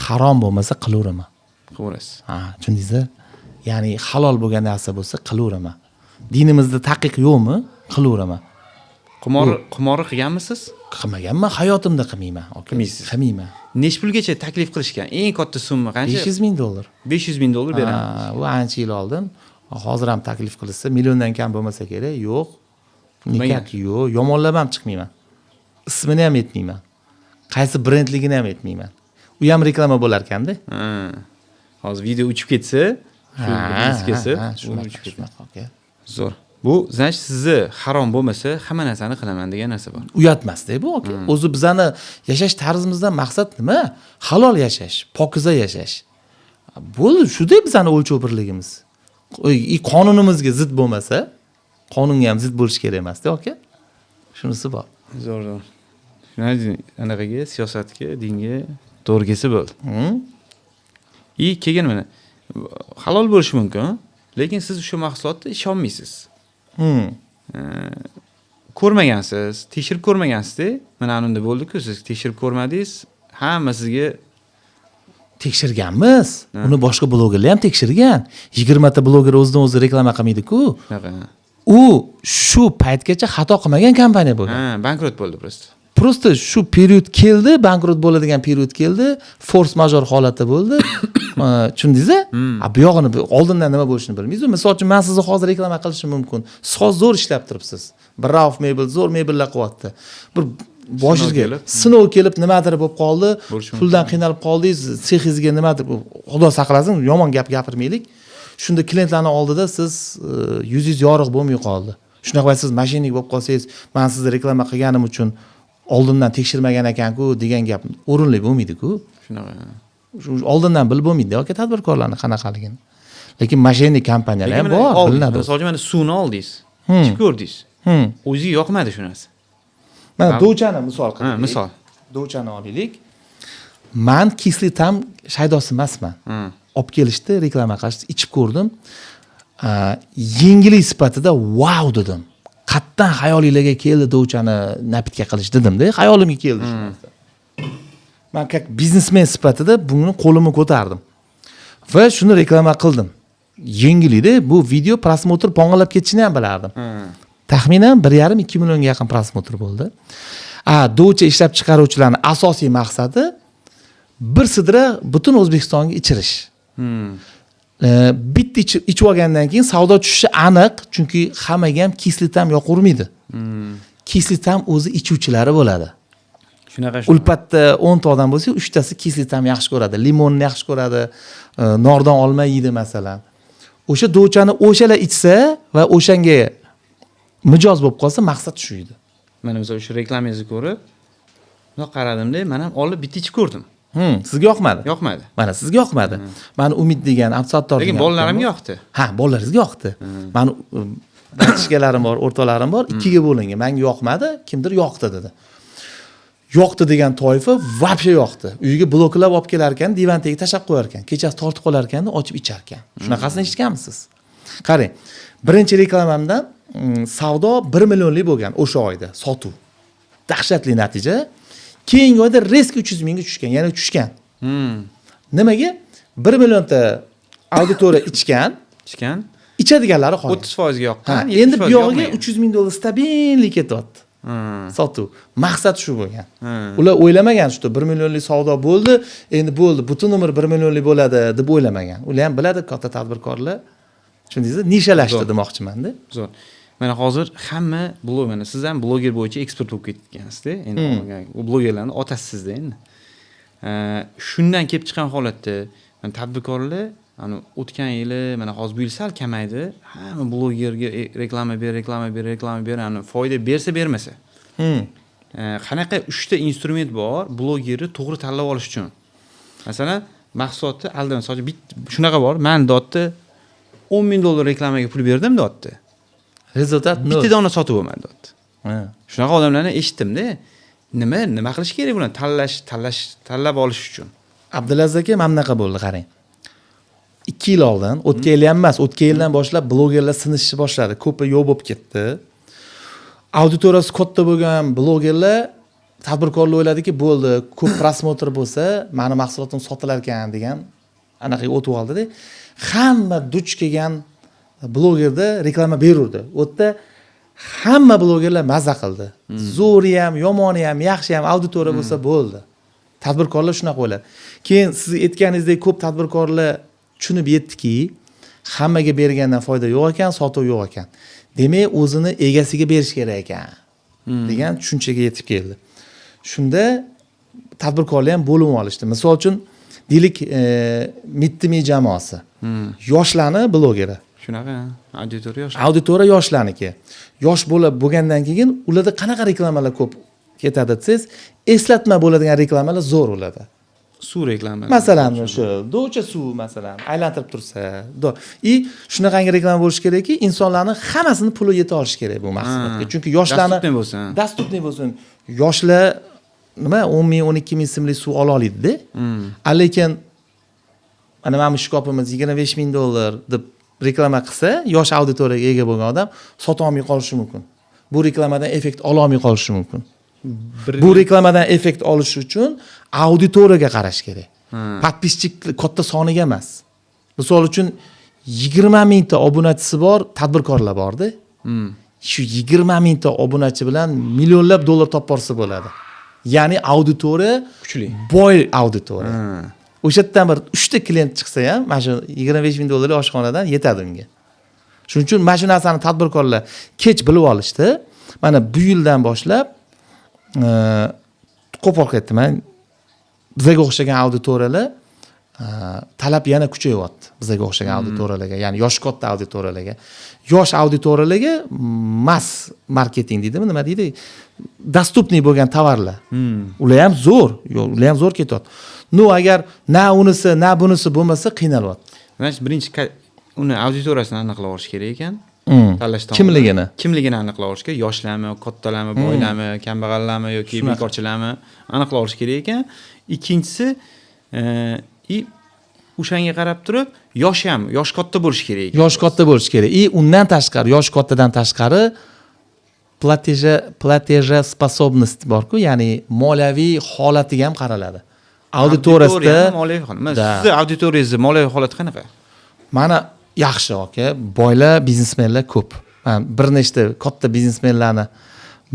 Harom bo'lmasa qilaveraman. Qilaverasiz. Ha, tushundingiz? Ya'ni halol bo'lgan narsa bo'lsa qilaveraman. Dinimizda taqiq yo'qmi? Qilaveraman. Qimorni qilganmisiz? Qilmaganman, hayotimda qilmayman, aka. Qilmaysiz. Qilmayman. Nechi pulgacha taklif qilishgan? Eng katta summa qancha? 500 ming dollar. 500 ming dollar beramiz. Ha, u ancha yil oldin. Hozir ham taklif qilishsa milliondan kam bo'lmasa kerak. Yo'q. Никак yo'q. Yomonlab ham chiqmayman. Ismini ham aytmayman. Qaysi brendligini ham aytmayman. U ham reklama bo'lar ekanda. Ha. Hozir video uchib ketsa, shu kelsa, Shunaqa, uchib ketadi. Shunaqa, aka. Zo'r. Bu, значит, sizni harom bo'lmasa, hamma narsani qilaman degan narsa bor. Uyatmasda bu, aka. O'zi bizani yashash tarzimizdan maqsad nima? Halol yashash, pokiza yashash. Bo'ldi, shuda bizani o'lchov birligimiz. И qonunimizga zid bo'lmasa, qonunga ham zid bo'lish kerak emasda, aka. Shunisi bor. Zo'r, zo'r. Anaqaga, siyosatga, dinga to'g'ri kelsa bo'ldi. И keyin mana halol bo'lishi mumkin, lekin siz o'sha mahsulotni ishonmaysiz. Ko'rmagansiz, tekshirib ko'rmagansizda. Mana unda bo'ldi-ku, siz tekshirib ko'rmadingiz, hamma sizga Tekshirganmiz. Uni boshqa blogerlar ham tekshirgan. 20 ta bloger o'zidan o'zi reklama qilmaydi-ku. Shunaqa. U shu paytgacha xato qilmagan kompaniya bo'lgan. Ha, bankrot bo'ldi просто. Просто shu period keldi, bankrot bo'ladigan period keldi, форс-мажор holati bo'ldi. Tushundingiz? A bu yog'ini oldindan nima bo'lishini bilmaysiz. Misol uchun, men sizni hozir reklama qilishim mumkin. Siz hozir zo'r ishlab turibsiz. Brauf mebel zo'r mebellar qilyapti. Bir boshingizga kelib. Sinov kelib, nimadir bo'lib qoldi. Bo'lishi mumkin. Puldan qiynalib qoldingiz, sexingizga nimadir, Xudo saqlasin, yomon gap gapirmaylik. Shunda klientlarning oldida siz yuzingiz yorug' bo'lmay qoldi. Shunaqa payt siz мошенник bo'lib qolsangiz, man sizni reklama qilganim uchun oldindan tekshirmagan ekan-ku degan gap o'rinli bo'lmaydi-ku. Shunaqa. Shu oldindan bilib bo'lmaydi, aka, tadbirkorlarni qanaqaligini. Lekin мошенник kompaniyalar ham Lekin mana bor, oldingiz, bilinadi. Misol uchun, mana suvni oldingiz. Ichib ko'rdingiz. O'zingizga yoqmadi shu narsa. Mana do'chani misol Ha, qilaylik. Misol. Do'chani olaylik. Man кислый там shaydosi emasman. Olib kelishdi, reklama qilishdi, ichib ko'rdim. Yengillik sifatida vau dedim. Qayerdan xayolinglarga keldi do'chani напитка qilish dedimda, xayolimga keldi shu narsa. Man как biznesmen sifatida buni qo'limni ko'tardim. Va shuni reklama qildim. Yengillikda bu video просмотр pong'illab ketishini ham bilardim. Taxminan 1,5-2 millionga yaqin просмотр bo'ldi. A, do'cha ishlab chiqaruvchilarning asosiy maqsadi bir sidra butun O'zbekistonga ichirish. Bitta ichib olgandan keyin savdo tushishi aniq, chunki hammaga ham кислый там yoqavermaydi. Кислый там o'zi ichuvchilari bo'ladi. Shunaqa shunaqa. Ulpatda 10 ta odam bo'lsa, uchtasi кислый там yaxshi ko'radi, limonni yaxshi ko'radi, nordon olma yeydi masalan. O'sha do'chani o'shalar ichsa va o'shanga mijoz bo'lib qolsa, maqsad shu edi. Mana misol, shu reklamangizni ko'rib, bundoq qaradimda, man ham olib bitta ichib ko'rdim. Sizga yoqmadi? Yoqmadi. Mana sizga yoqmadi. Mani Umid degan, Abdusattor Lekin degan bolalarimga yoqdi. Ha, bolalaringizga yoqdi. Mani bratishkalarim bor, o'rtoqlarim bor, ikkiga bo'lingan. Menga yoqmadi, kimdir yoqdi dedi. Yoqdi degan toifa вообще yoqdi. Uyiga bloklab olib kelar ekan, divan tagiga tashlab qo'yar ekan. Kechasi tortib qolar ekanda, ochib ichar ekan. Shunaqasini eshitganmisiz? Qarang, birinchi reklamamdan savdo 1 millionlik bo'lgan o'sha oyda sotuv. Dahshatli natija. Keyingi oyda резко 300 mingga tushgan, ya'ni tushgan. Nimaga? 1 millionta auditoriya ichgan, Ichgan. ichadiganlari qolgan. 30% ga yoqqan. Ha, endi bu yog'iga 300 300 ming dollar стабильный ketyapti. Sotuv. Maqsad shu bo'lgan. Ular o'ylamagan, что 1 millionlik savdo bo'ldi, endi bo'ldi, butun umr 1 millionlik bo'ladi deb o'ylamagan. Ular ham biladi, katta tadbirkorlar. Tushundingizmi? Nishalashdi demoqchiman-da. Zo'r. Mana hozir hamma blog, mana siz ham bloger bo'yicha ekspert bo'lib ketgansizda. Endi u blogerlarning otasisizda endi. Shundan kelib chiqqan holatda mana tadbirkorlar ana o'tgan yili, mana hozir bu yil sal kamaydi. Hamma blogerga reklama ber, reklama ber, reklama ber, ani foyda bersa bermasa. Qanaqa uchta instrument bor blogerni to'g'ri tanlab olish uchun? Masalan, mahsulotni aldan, misol uchun, bitta shunaqa bor, man dotdi 10 ming dollar reklamaga pul berdim dotdi. Результат nol. Bitta dona sotib bo'lmadi dotdi. Shunaqa odamlarni eshitdim-da. Nima qilish kerak bularni tanlash tanlab olish uchun? Abdulaziz aka, mana bunaqa bo'ldi, qarang. 2 yil oldin, o'tgan yil ham emas, o'tgan yildan boshlab blogerlar sinishni boshladi. Ko'pi yo'q bo'lib ketdi. Auditoriyasi katta bo'lgan blogerlar, tadbirkorlar o'yladiki, bo'ldi, ko'p просмотр bo'lsa, mani mahsulotim sotilar ekan degan anaqaga o'tib oldida. Hamma duch kelgan blogerda reklama berurdi. U yerda hamma blogerlar maza qildi. Zo'ri ham, yomoni ham, yaxshi ham auditoriya bo'lsa bo'ldi. Tadbirkorlar shunaqa o'yladi. Keyin siz aytganingizdek ko'p tadbirkorlar tushunib yetdiki, hammaga bergandan foyda yo'q ekan, sotuv yo'q ekan. Demak, o'zini egasiga berish kerak ekan degan tushunchaga yetib keldi. Shunda tadbirkorlar ham bo'lib olishdi. Misol uchun, deylik, Mittimi jamoasi. Yoshlarni blogeri. Shunaqa, auditoriya yosh. Auditoriya yoshlarniki. Yosh bo'lib bo'lgandan keyin ularda qanaqa reklamalar ko'p ketadi desangiz, eslatma bo'ladigan reklamalar zo'r ularda. Suv reklama. Masalan, o'sha do'cha suv, masalan, aylantirib tursa, и shunaqangi reklama bo'lishi kerakki, insonlarni hammasini puli yeta olishi kerak bu mahsulotga. Chunki yoshlarni Доступный bo'lsin. Доступный bo'lsin. Yoshlar nima 10 ming, 12 ming so'mlik suv ola oladi-da. Lekin mana bu shkopimiz 25 ming dollar deb reklama qilsa, yosh auditoriyaga ega bo'lgan odam sota olmay qolishi mumkin. Bu reklamadan effekt ola olmay qolishi mumkin. Bu reklamadan effekt olish uchun auditoriyaga qarash kerak. Подписчик katta soniga emas. Misol uchun, 20 mingta obunachisi bor tadbirkorlar borda. Shu 20 mingta obunachi bilan millionlab dollar topib borsa bo'ladi. Ya'ni auditoriya Kuchli. Boy auditoriya. O'sha yerdan bir 3 ta klient chiqsa ham, mana shu 25 ming dollarlik oshxonadan yetadi unga. Shuning uchun mana shu narsani tadbirkorlar kech bilib olishdi. Mana bu yildan boshlab qo'pol aytdim, bizga o'xshagan auditoriyalar, talab yana kuchayyapti bizga o'xshagan auditoriyalarga, ya'ni yoshi katta auditoriyalarga. Yosh auditoriyalarga mass marketing deydimi, nima deydi, доступный bo'lgan tovarlar. Ular ham zo'r, yo'q, ular ham zo'r ketyapti. Ну, agar na unisi, na bunisi bo'lmasa, qiynalyapti. Значит, birinchi uni auditoriyasini aniqlab olish kerak ekan. Tanlashdan Kimligini. Oldin. Kimligini aniqlab olish kerak. Yoshlarmi, kattalarmi, boylarmi, kambag'allarmi yoki bekorchilarmi, aniqlab olish kerak ekan. Ikkinchisi, и o'shanga qarab turib, yosh ham, yosh katta bo'lishi kerak ekan. Yosh katta bo'lishi kerak. И undan tashqari, yosh kattadan tashqari, платежеспособность borku, ya'ni moliyaviy holatiga ham qaraladi auditoriyasida. Auditoriyani moliyaviy holat. Mana Да. sizni auditoriyangizni moliyaviy holati qanaqa? Mana yaxshi aka, boylar, biznesmenlar ko'p. Man bir nechta katta biznesmenlarni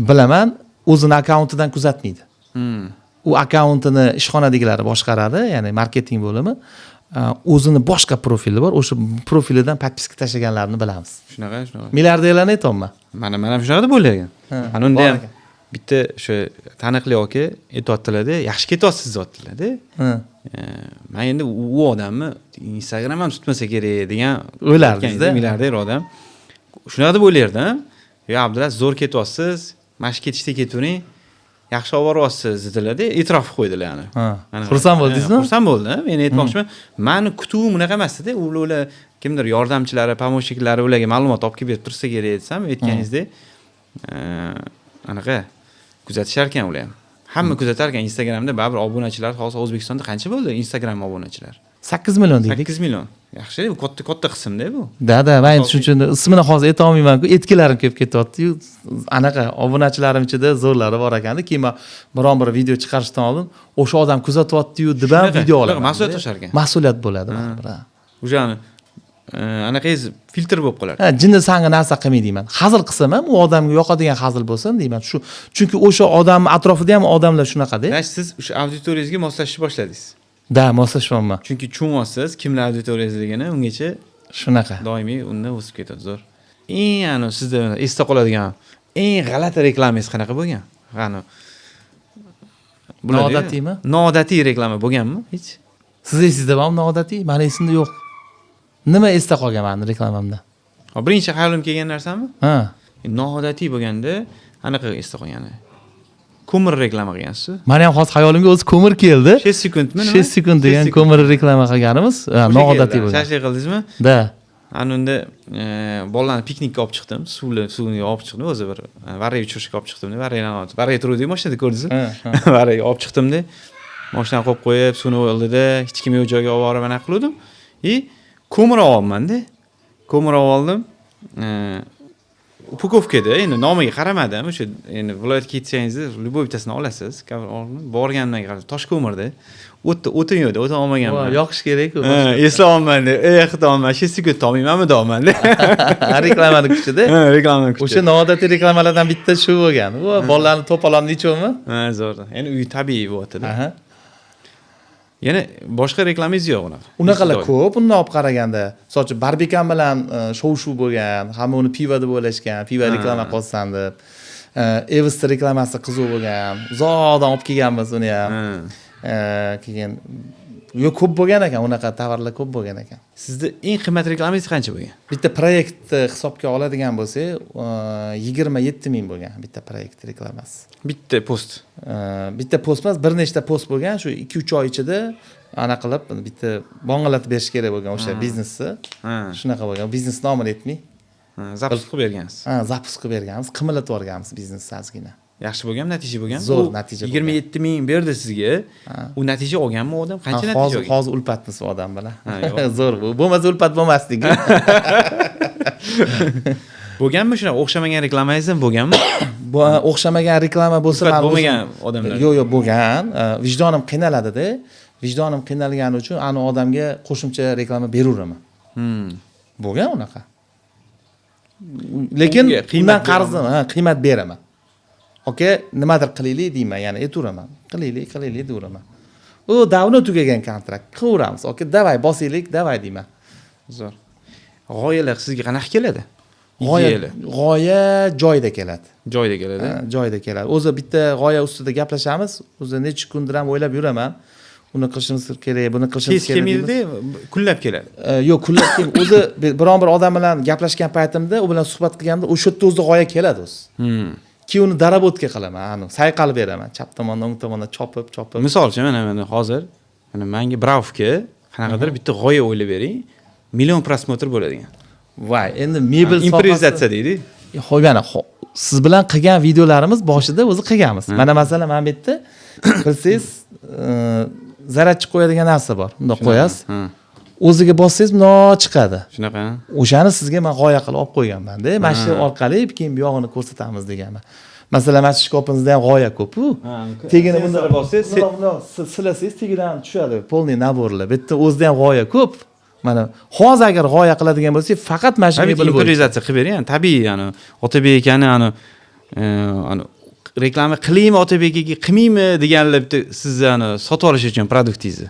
bilaman, o'zini akkauntidan kuzatmaydi. U akkauntini ishxonadagilari boshqaradi, ya'ni marketing bo'limi. O'zini boshqa profili bor, o'sha profilidan подписка tashlaganlarni bilamiz. Shunaqa, shunaqa. Milliarderlarni aytyapman. Mana man ham shunaqa deb o'ylagan. Ha, Ana unda bor ham ekan. Bitta o'sha taniqli aka aytyaptilarda, yaxshi ketyapsiz deyaptilarda. Man endi u odamni Instagram ham tutmasa kerak degan O'ylardingiz-da? Milliarder odam. Shunaqa deb o'ylardim. Yo, Abdulaziz, zo'r ketyapsiz, mana shu ketishda ketavering. Yaxshi olib boryapsiz dedilarda, e'tirof qilib qo'ydilar yani. Ha. Mana- Xursand bo'ldingizmi? Ha, xursand bo'ldim. Men aytmoqchiman, mani kutuvim unaqa emasdi-da. Ular kimdir yordamchilari, помощник lari ularga ma'lumot olib kelib berib tursa kerak desam, aytganingizdek, anaqa kuzatishar ekan ular ham. Hamma kuzatar ekan Instagramda, baribir obunachilar hozir O'zbekistonda qancha bo'ldi Instagram obunachilar? 8 million deylik. 8 million. Yaxshi, bu katta katta qismda bu. Да, man endi shuning uchun ismini hozir aytolmayman-ku, etkilarim kelib ketyapti-yu. Anaqa obunachilarim ichida zo'rlari bor ekanda. Keyin man biron bir video chiqarishdan oldin o'sha odam kuzatyapti-yu deb ham Shunaqa, video shunaqa, olaman. Mas'uliyat oshar ekan. Mas'uliyat bo'ladi baribir. Ha. Уже ani anaqangiz filtr bo'lib qoladi. Ha, jinni sanga narsa qilmay deyman. Hazil qilsam ham u odamga yoqadigan hazil bo'lsin deyman. Shu chunki o'sha odamni atrofida ham odamlar shunaqada. Значит, siz o'sha auditoriyangizga moslashishni boshladingiz. Да, moslashyapman. Chunki tushunyapsiz kimlar auditoriyangizligini, ungacha Shunaqa. Doimiy unda o'sib ketadi, zo'r. Eng ani sizda esda qoladigan eng g'alati reklamangiz qanaqa bo'lgan? Qani? Bo'ladi-yu. Noodatiy-mi? Noodatiy reklama bo'lganmi hech? Siz esingizda bormi noodatiy? Mani esimda yo'q. Nima esda qolgan mani reklamamda? Hop, birinchi xayolimga kelgan narsami? Ha. Noodatiy bo'lganda anaqa esda qolgani. Ko'mir reklama qilgansiz. Mani ham hozir xayolimga o'zi ko'mir keldi. 6 sekundmi nima? 6 sekund degan ko'mir reklama qilganimiz, ha, O'sha noodatiy keldi. bo'lgan. Shashlik qildingizmi? Да. Ana unda bolalarni piknikka olib chiqdim, suvli suvni olib chiqdim, o'zi bir varrak uchirishga olib chiqdim, varraklarni, varrak turuvdi mashinada, ko'rdingizmi? Ha. Varrak olib chiqdimda, mashinani qo'yib qo'yib, suvni oldida hech kim yo'q joyga olib borib anaqa qiluvdim. И ko'mir olyapmanda. Ko'mir olib oldim. Упаковка da endi nomiga qaramadim. O'sha endi viloyatga ketsangiz, любой bittasini olasiz. Borgandan keyin tosh ko'mirda. O'tda o'tin yo'qda, o'tin olmaganman. Yoqish kerak-ku. Ha, eslayapman-da. Ey, deyapman, 6 sekund topmaymanmi deyapman. Reklamani kuchida. Ha, reklamani kuchi. O'sha noodatiy reklamalardan bitta shu bo'lgan. U bolalarni to'polonni ichuvmi? Ha, zo'r. Endi uy tabiiy bo'lyapti-da. Aha. Yana boshqa reklamangiz yo'q unaqa. Unaqalar ko'p undan olib qaraganda. Misol uchun Barbikan bilan shov shuv bo'lgan, hamma uni pivo deb o'ylashgan, pivo reklama qilsan deb. Evosni reklamasi qiziq bo'lgan. Uzoqdan olib kelganmiz uni ham. Keyin yo'q, ko'p bo'lgan ekan, unaqa tovarlar ko'p bo'lgan ekan. Sizni eng qimmat reklamangiz qancha bo'lgan? Bitta proyektni hisobga oladigan bo'lsak, 27 ming bo'lgan bitta proyekt reklamasi. Bitta post. Bitta post emas, bir nechta post bo'lgan, shu 2-3 oy ichida ana qilib bitta bong'alatib berish kerak bo'lgan o'sha biznesni. Shunaqa bo'lgan. Biznes nomini aytmay. Ha, запуск qilib bergansiz. Ha, запуск qilib berganmiz, qimirlatib yuborganmiz biznesni ozgina. Yaxshi bo'lganmi, natija bo'lganmi? Zo'r U natija bo'lgan. 27 ming berdi sizga. U natija olganmi odam? Qancha Ha, natija hozir olgan? Hozir ulpatmiz u odam bilan. Ha, yo'q. Zo'r bu. Bo'lmasa ulpat bo'lmasdik. Bo'lganmi shunaqa o'xshamagan reklamangiz ham bo'lganmi? Bu o'xshamagan reklama bo'lsa, Ulfat man o'zim- bo'lmagan odamlar. Yo'q, bo'lgan. Vijdonim qiynaladida. Vijdonim qiynalgani uchun ani odamga qo'shimcha reklama beraveraman. Bo'lgan unaqa. Lekin Unga qiymat undan qarzim, ha, qiymat beraman. Aka, nimadir qilaylik deyman, ya'ni aytaveraman. Qilaylik, qilaylik deyveraman. U давно tugagan kontrakt. Qilaveramiz. Aka, давай bosaylik, давай deyman. Zo'r. G'oyalar sizga qanaqa keladi? G'oya Ideyalar. G'oya joyida keladi. Joyida keladi. Ha, joyida keladi. O'zi bitta g'oya ustida gaplashamiz. O'zi necha kundir ham o'ylab yuraman. Uni qilishimiz kerak, buni qilishimiz Tez kerak. kelmaydida, kunlab keladi. Yo'q, kunlab o'zi biron bir odam bilan gaplashgan paytimda, u bilan suhbat qilganimda o'sha yerda o'zida g'oya keladi o'zi. Keyin uni доработка qilaman, ani sayqal beraman, chap tomondan, o'ng tomondan chopib, chopib. Misol uchun, mana hozir mana manga Braufga qanaqadir bitta g'oya o'ylab bering, million просмотр bo'ladigan. Voy, endi mebel sohasi- Improvizatsiya deydi. Ho'p, yana siz bilan qilgan videolarimiz boshida o'zi qilganmiz. Mana masalan, mana bu yerda bilsangiz, zaryadchi qo'yadigan narsa bor. Bundoq qo'yasiz. O'ziga bossangiz bundoq chiqadi. Shunaqa. O'shani sizga men g'oya qilib olib qo'yganman-da. Mana shu orqali keyin bu yog'ini ko'rsatamiz deganman. Masalan, mana shu shkafingizda ham g'oya ko'p-ku. Tagini bundoq sensor bossangiz, bundoq silasangiz tagidan tushadi, полный набор lar. Bu yerda o'zida ham g'oya ko'p. Mana hozir agar g'oya qiladigan bo'lsak, faqat mana shu Tabiiy mebel bo'yicha. improvizatsiya qilib bering, yani tabiiy, yani Otabek akani ani reklama qilaymi Otabek akaga, qilmaymi deganlar bitta sizni ani sotib olish uchun produktingizni.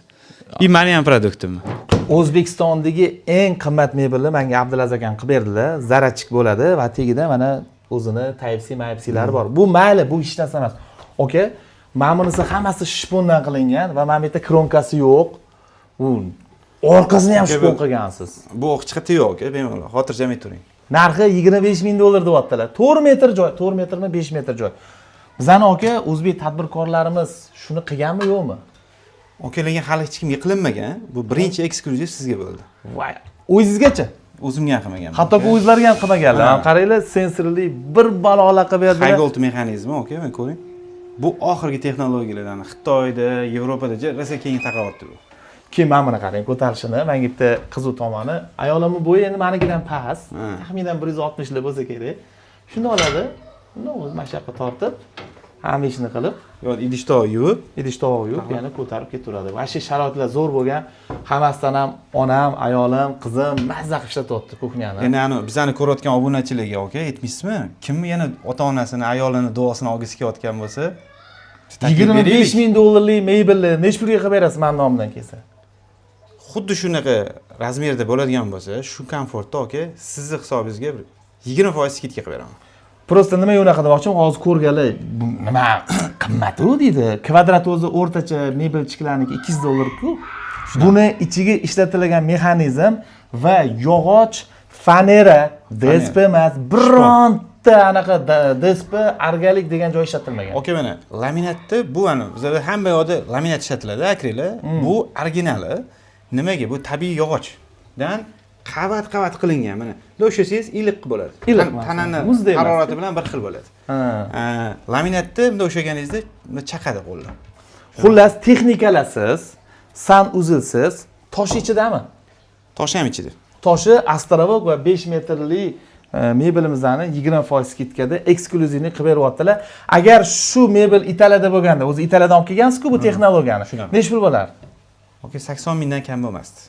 И mani ham produktim. O'zbekistondagi eng qimmat mebelni menga Abdulaziz akam qilib berdilar. Zaryadchik bo'ladi va tagida mana o'zini Type-C, Type-C'lari bor. Bu mayli, bu hech narsa emas. Aka, mana bunisi hammasi shpondan qilingan va mana bu yerda кромка si yo'q. Bu orqasini ham shpon qilgansiz. Bu hech qayerda yo'q, aka, bemalol. Xotirjam aytavering. Narxi 25 ming dollar deyaptilar. 4 metr joy, 4 metrmi, 5 metr joy. Bizani aka, o'zbek tadbirkorlarimiz shuni qilganmi, yo'qmi? Aka, lekin hali hech kimga qilinmagan. Bu birinchi eksklyuziv sizga bo'ldi. Voy, o'zingizgacha? O'zimga ham qilmaganman. Hattoki o'zlariga ham qilmaganlar. Ha. Mana qaranglar, sensorli bir balolar qilib berdilar. High volt mexanizmi, aka, mana ko'ring. Bu oxirgi texnologiyalardan Xitoyda, Yevropada rosa keng tarqalyapti bu. Keyin mana buni qarang, ko'tarishini. Manga bitta qiziq tomoni, ayolimni bo'yi endi manikidan past, taxminan 160 lar bo'lsa kerak. Shuni oladi, uni o'zi mana shu yoqqa tortib, hamma ishini qilib, Yo, idish tovoq yuvib, idish tovoq yuvib, yana ko'tarib ketaveradi. Вообще sharoitlar zo'r bo'lgan. Hammasidan ham onam, ayolim, qizim mazza qilib ishlatyapti кухня ni. Endi ani bizani ko'rayotgan obunachilarga, aka, aytmaysizmi? Kimni yana ota-onasini, ayolini duosini olgisi kelayotgan bo'lsa, taklif 25 beraylik. ming dollarlik mebelni nechi pulga qilib berasiz mani nomimdan kelsa? Xuddi shunaqa razmerda bo'ladigan bo'lsa, shu komfortda, aka, sizni hisobingizga bir 20% скидка qilib beraman. Просто nimaga unaqa demoqchiman, hozir ko'rganlar bu nima qimmat u deydi. Kvadrat o'zi o'rtacha mebelchiklarniki 200 dollar-ku. Buni ichiga ishlatilgan mexanizm va yog'och, fanera, DSP emas, bironta anaqa DSP, argalik degan joy ishlatilmagan. Aka, mana laminatda bu, ani bizada hamma yoqda laminat ishlatiladi, akrili. Bu originali. Nimaga? Bu tabiiy yog'ochdan qavat qavat qilingan. Mana bunday ushlasangiz iliq bo'ladi. Iliq Tanani muzdek emas. Harorati bilan bir xil bo'ladi. Ha. Laminatda bunday ushlaganingizda bunday chaqadi qo'lni. Xullas, texnikalarsiz, san uzilsiz, tosh ichidami? Tosh ham ichida. Toshi островок va 5 metrli mebelimizni 20% скидка da эксклюзивный qilib beryaptilar. Agar shu mebel Italiyada bo'lganda, o'zi Italiyadan olib kelgansiz-ku bu texnologiyani. Shunaqa. Nechi pul bo'lardi? Aka, 80 mingdan kam bo'lmasdi.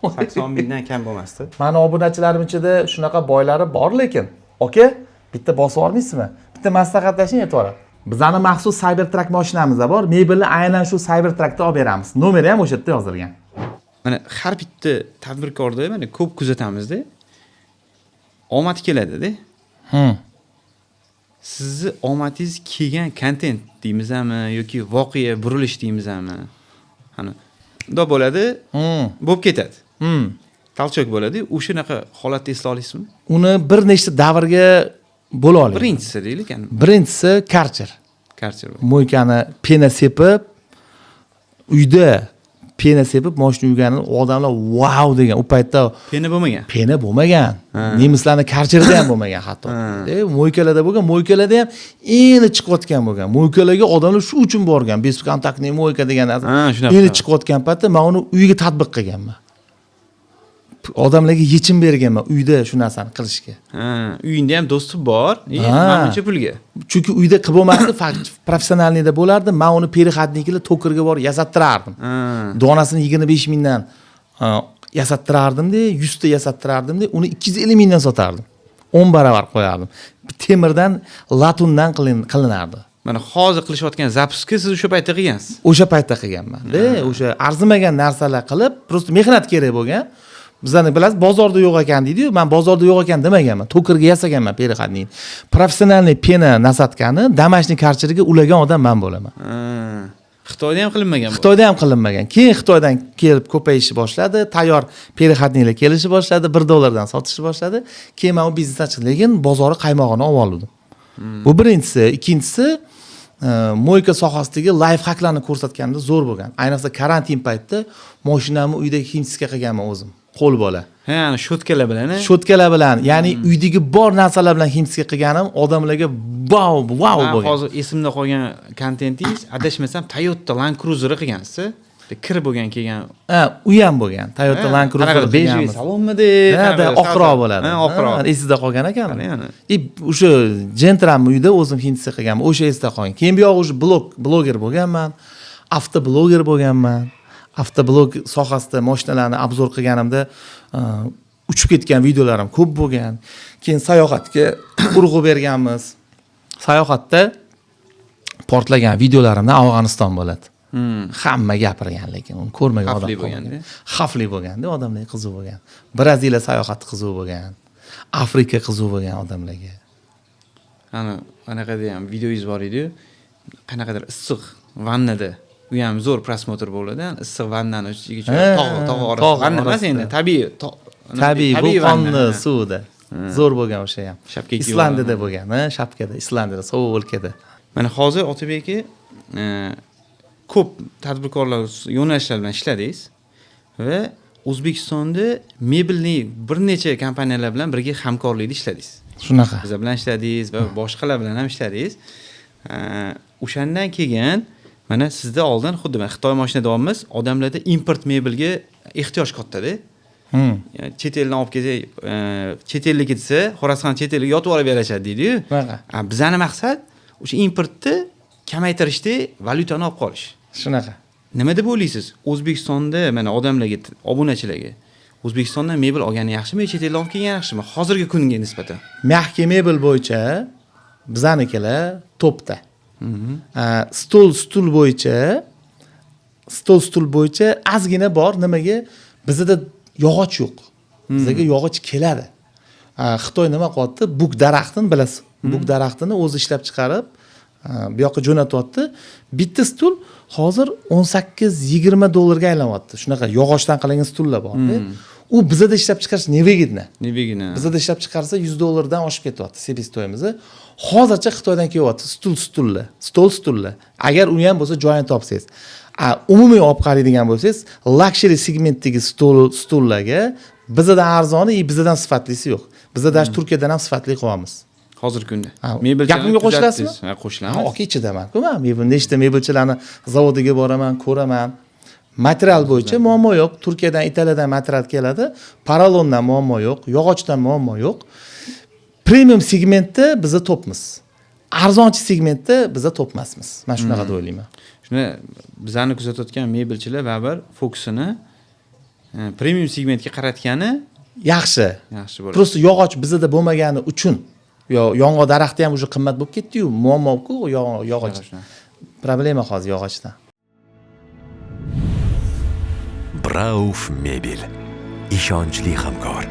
80 mingdan kam bo'lmasdi. Mani obunachilarim ichida shunaqa boylari bor lekin. Aka, bitta bosib yubormaysizmi? Bitta maslahatlashing, aytib. Bizani maxsus Cybertruck mashinamiz bor. Mebelni aynan shu Cybertruckda olib beramiz. Nomeri ham o'sha yerda yozilgan. Mana har bitta tadbirkorda mana ko'p kuzatamizda, omad keladida. Sizni omadingiz kelgan kontent deymizmi yoki voqea burilish deymizmi? Hani bundoq bo'ladi, bo'lib ketadi. Толчок bo'ladi. O'shanaqa holatni esla olasizmi? Uni bir nechta davrga bo'la oladi. Birinchisi deylik, yani. Birinchisi Karcher. Karcher. Мойка ni пена sepib, uyda пена sepib moshina yuvganini odamlar vau degan. U paytda Пена bo'lmagan. Пена bo'lmagan. Nemislarni Karcherida ham bo'lmagan hatto. Мойка larda bo'lgan, мойка larda ham endi chiqayotgan bo'lgan. Мойка larga odamlar shu uchun borgan. Бесконтактный мойка degan narsa. Ha, shunaqa. Endi chiqayotgan paytda men uni uyga tatbiq qilganman. Odamlarga yechim berganman uyda shu narsani qilishga. Ha, uyingda ham доступ bor, Ha. manimcha pulga. Chunki uyda qilib bo'lmasdi, профессиональный da bo'lardi. Men uni переходник lar tokerga borib yasattirardim. Donasini 25 mingdan yasattirardimda, 100 ta yasattirardimda, uni 250 mingdan sotardim. 10 barobar qo'yardim. Temirdan, latundan qilinardi. Mana hozir qilishayotgan запуски siz o'sha paytda qilgansiz. O'sha paytda qilganman. De, o'sha arzimagan narsalar qilib, просто mehnat kerak bo'lgan. Bizlarni bilasiz, bozorda yo'q ekan deydi-yu, men bozorda yo'q ekan demaganman. Tokerga yasaganman переходник. Профессиональный пена насадка ni домашний Karcherga ulagan odam men bo'laman. Ha. Xitoyda ham qilinmagan bu. Xitoyda ham qilinmagan. Keyin Xitoydan kelib ko'payishni boshladi, tayyor переходник lar kelishni boshladi, 1 dollardan sotishni boshladi. Keyin men u biznesdan chiqdim, lekin bozori qaymog'ini olib oldim. Bu birinchisi, ikkinchisi мойка sohasidagi лайфхак larni ko'rsatganda zo'r bo'lgan. Ayniqsa karantin paytida mashinamni uyda химчистка qilganman o'zim, qo'l bola. Ha, ana щётка lar bilan, a? Щётка lar bilan, ya'ni uydagi bor narsalar bilan химчистка qilganim odamlarga vau, vau Man bo'lgan. hozir esimda qolgan kontentingiz, adashmasam, Toyota Land Cruiser'i qilgansiz. Kir bo'lgan kelgan. Ha, u ham bo'lgan. Toyota Land Cruiser Qanaqadir бежевый qilganmiz. salonmidi? Ha, da oqroq bo'ladi. Ha, oqroq. Ha, esingizda qolgan ekan. Qani yana. И o'sha Gentramni uyda o'zim химчистка qilganman. O'sha esda qolgan. Keyin bu yog'i уже bloger bo'lganman. Avtobloger bo'lganman. Avtoblog sohasida mashinalarni обзор qilganimda uchib ketgan videolarim ko'p bo'lgan. Keyin sayohatga urg'u berganmiz. Sayohatda portlagan videolarimdan Afg'oniston bo'ladi. Hamma gapirgan, lekin uni ko'rmagan odam Xavfli qolmagan. bo'lganda. Xavfli bo'lganda, odamlarga qiziq bo'lgan. Braziliya sayohati qiziq bo'lgan. Afrika qiziq bo'lgan odamlarga. Ana anaqada ham videoyingiz bor edi-yu. Qanaqadir issiq vannada. U ham zo'r просмотр bo'ladi. Issiq vannani ichiga tushib, tog' tog' orasida. Tog' Vanna emas orasida. endi, tabiiy Tabiiy vanna. vulqonni suvida. Zo'r bo'lgan o'sha ham. Shapka kiyib Islandiyada olgan. bo'lgan, ha, shapkada, Islandiyada, sovuq o'lkada. Mana hozir Otabek aka, ko'p tadbirkorlar yo'nalishlar bilan ishladingiz va O'zbekistonda mebelniy bir necha kompaniyalar bilan birga hamkorlikda ishladingiz. Shunaqa. Bizlar bilan ishladingiz va boshqalar bilan ham ishladingiz. O'shandan keyin mana sizda oldin xuddi mana Xitoy mashina deyapmiz, odamlarda import mebelga ehtiyoj kattada. Yani chet eldan olib kelsak, chet elga desa, Xorazm chet elga yotib olib berishadi deydi-yu. Shunaqa. Bizani maqsad o'sha importni kamaytirishda valyutani olib qolish. Shunaqa. Nima deb o'ylaysiz? O'zbekistonda mana odamlarga, obunachilarga O'zbekistondan mebel olgani yaxshimi, chet eldan olib kelgani yaxshimi hozirgi kunga nisbatan? Мягкий mebel bo'yicha bizanikilar topda. Stol stul bo'yicha, stol stul bo'yicha ozgina bor. Nimaga? Bizada yog'och yo'q. Bizga yog'och keladi. Xitoy nima qilyapti? Buk daraxtini bilasiz. Buk daraxtini o'zi ishlab chiqarib, bu yoqqa jo'natyapti. Bitta stul hozir 18-20 dollarga aylanyapti. Shunaqa yog'ochdan qilingan stullar bor. U bizada ishlab chiqarish невыгодно. Невыгодно. Bizada ishlab chiqarsa 100 dollardan oshib ketyapti себестоимость. Hozircha Xitoydan kelyapti stul stullar, stol stullar. Agar uni ham bo'lsa joyini topsangiz. Umumiy olib qaraydigan bo'lsangiz, luxury segmentdagi stol stullarga bizadan arzoni и bizadan sifatlisi yo'q. Bizda даже Turkiyadan ham sifatli qilyapmiz. Hozirgi kunda. Ha, Mebelchilarni gapimga qo'shilasizmi? tuzatdingiz. Ha, qo'shilaman. Ha, aka, ichidaman-ku man. Mebel, nechta mebelchilarni zavodiga boraman, ko'raman. Material bo'yicha muammo yo'q. Turkiyadan, Italiyadan material keladi. Porolondan muammo yo'q, yog'ochdan muammo yo'q. Premium segmentda biza topmiz. Arzonchi segmentda biza topmasmiz. Man shunaqa deb o'ylayman. Shunda bizani kuzatayotgan mebelchilar baribir fokusini premium segmentga qaratgani yaxshi. Yaxshi bo'ladi. Просто yog'och bizada bo'lmagani uchun yo yong'oq daraxti ham уже qimmat bo'lib ketdi-yu, muammo-ku yog'och. Shunaqa. Problema hozir yog'ochdan. Brauf Mebel. Ishonchli hamkor.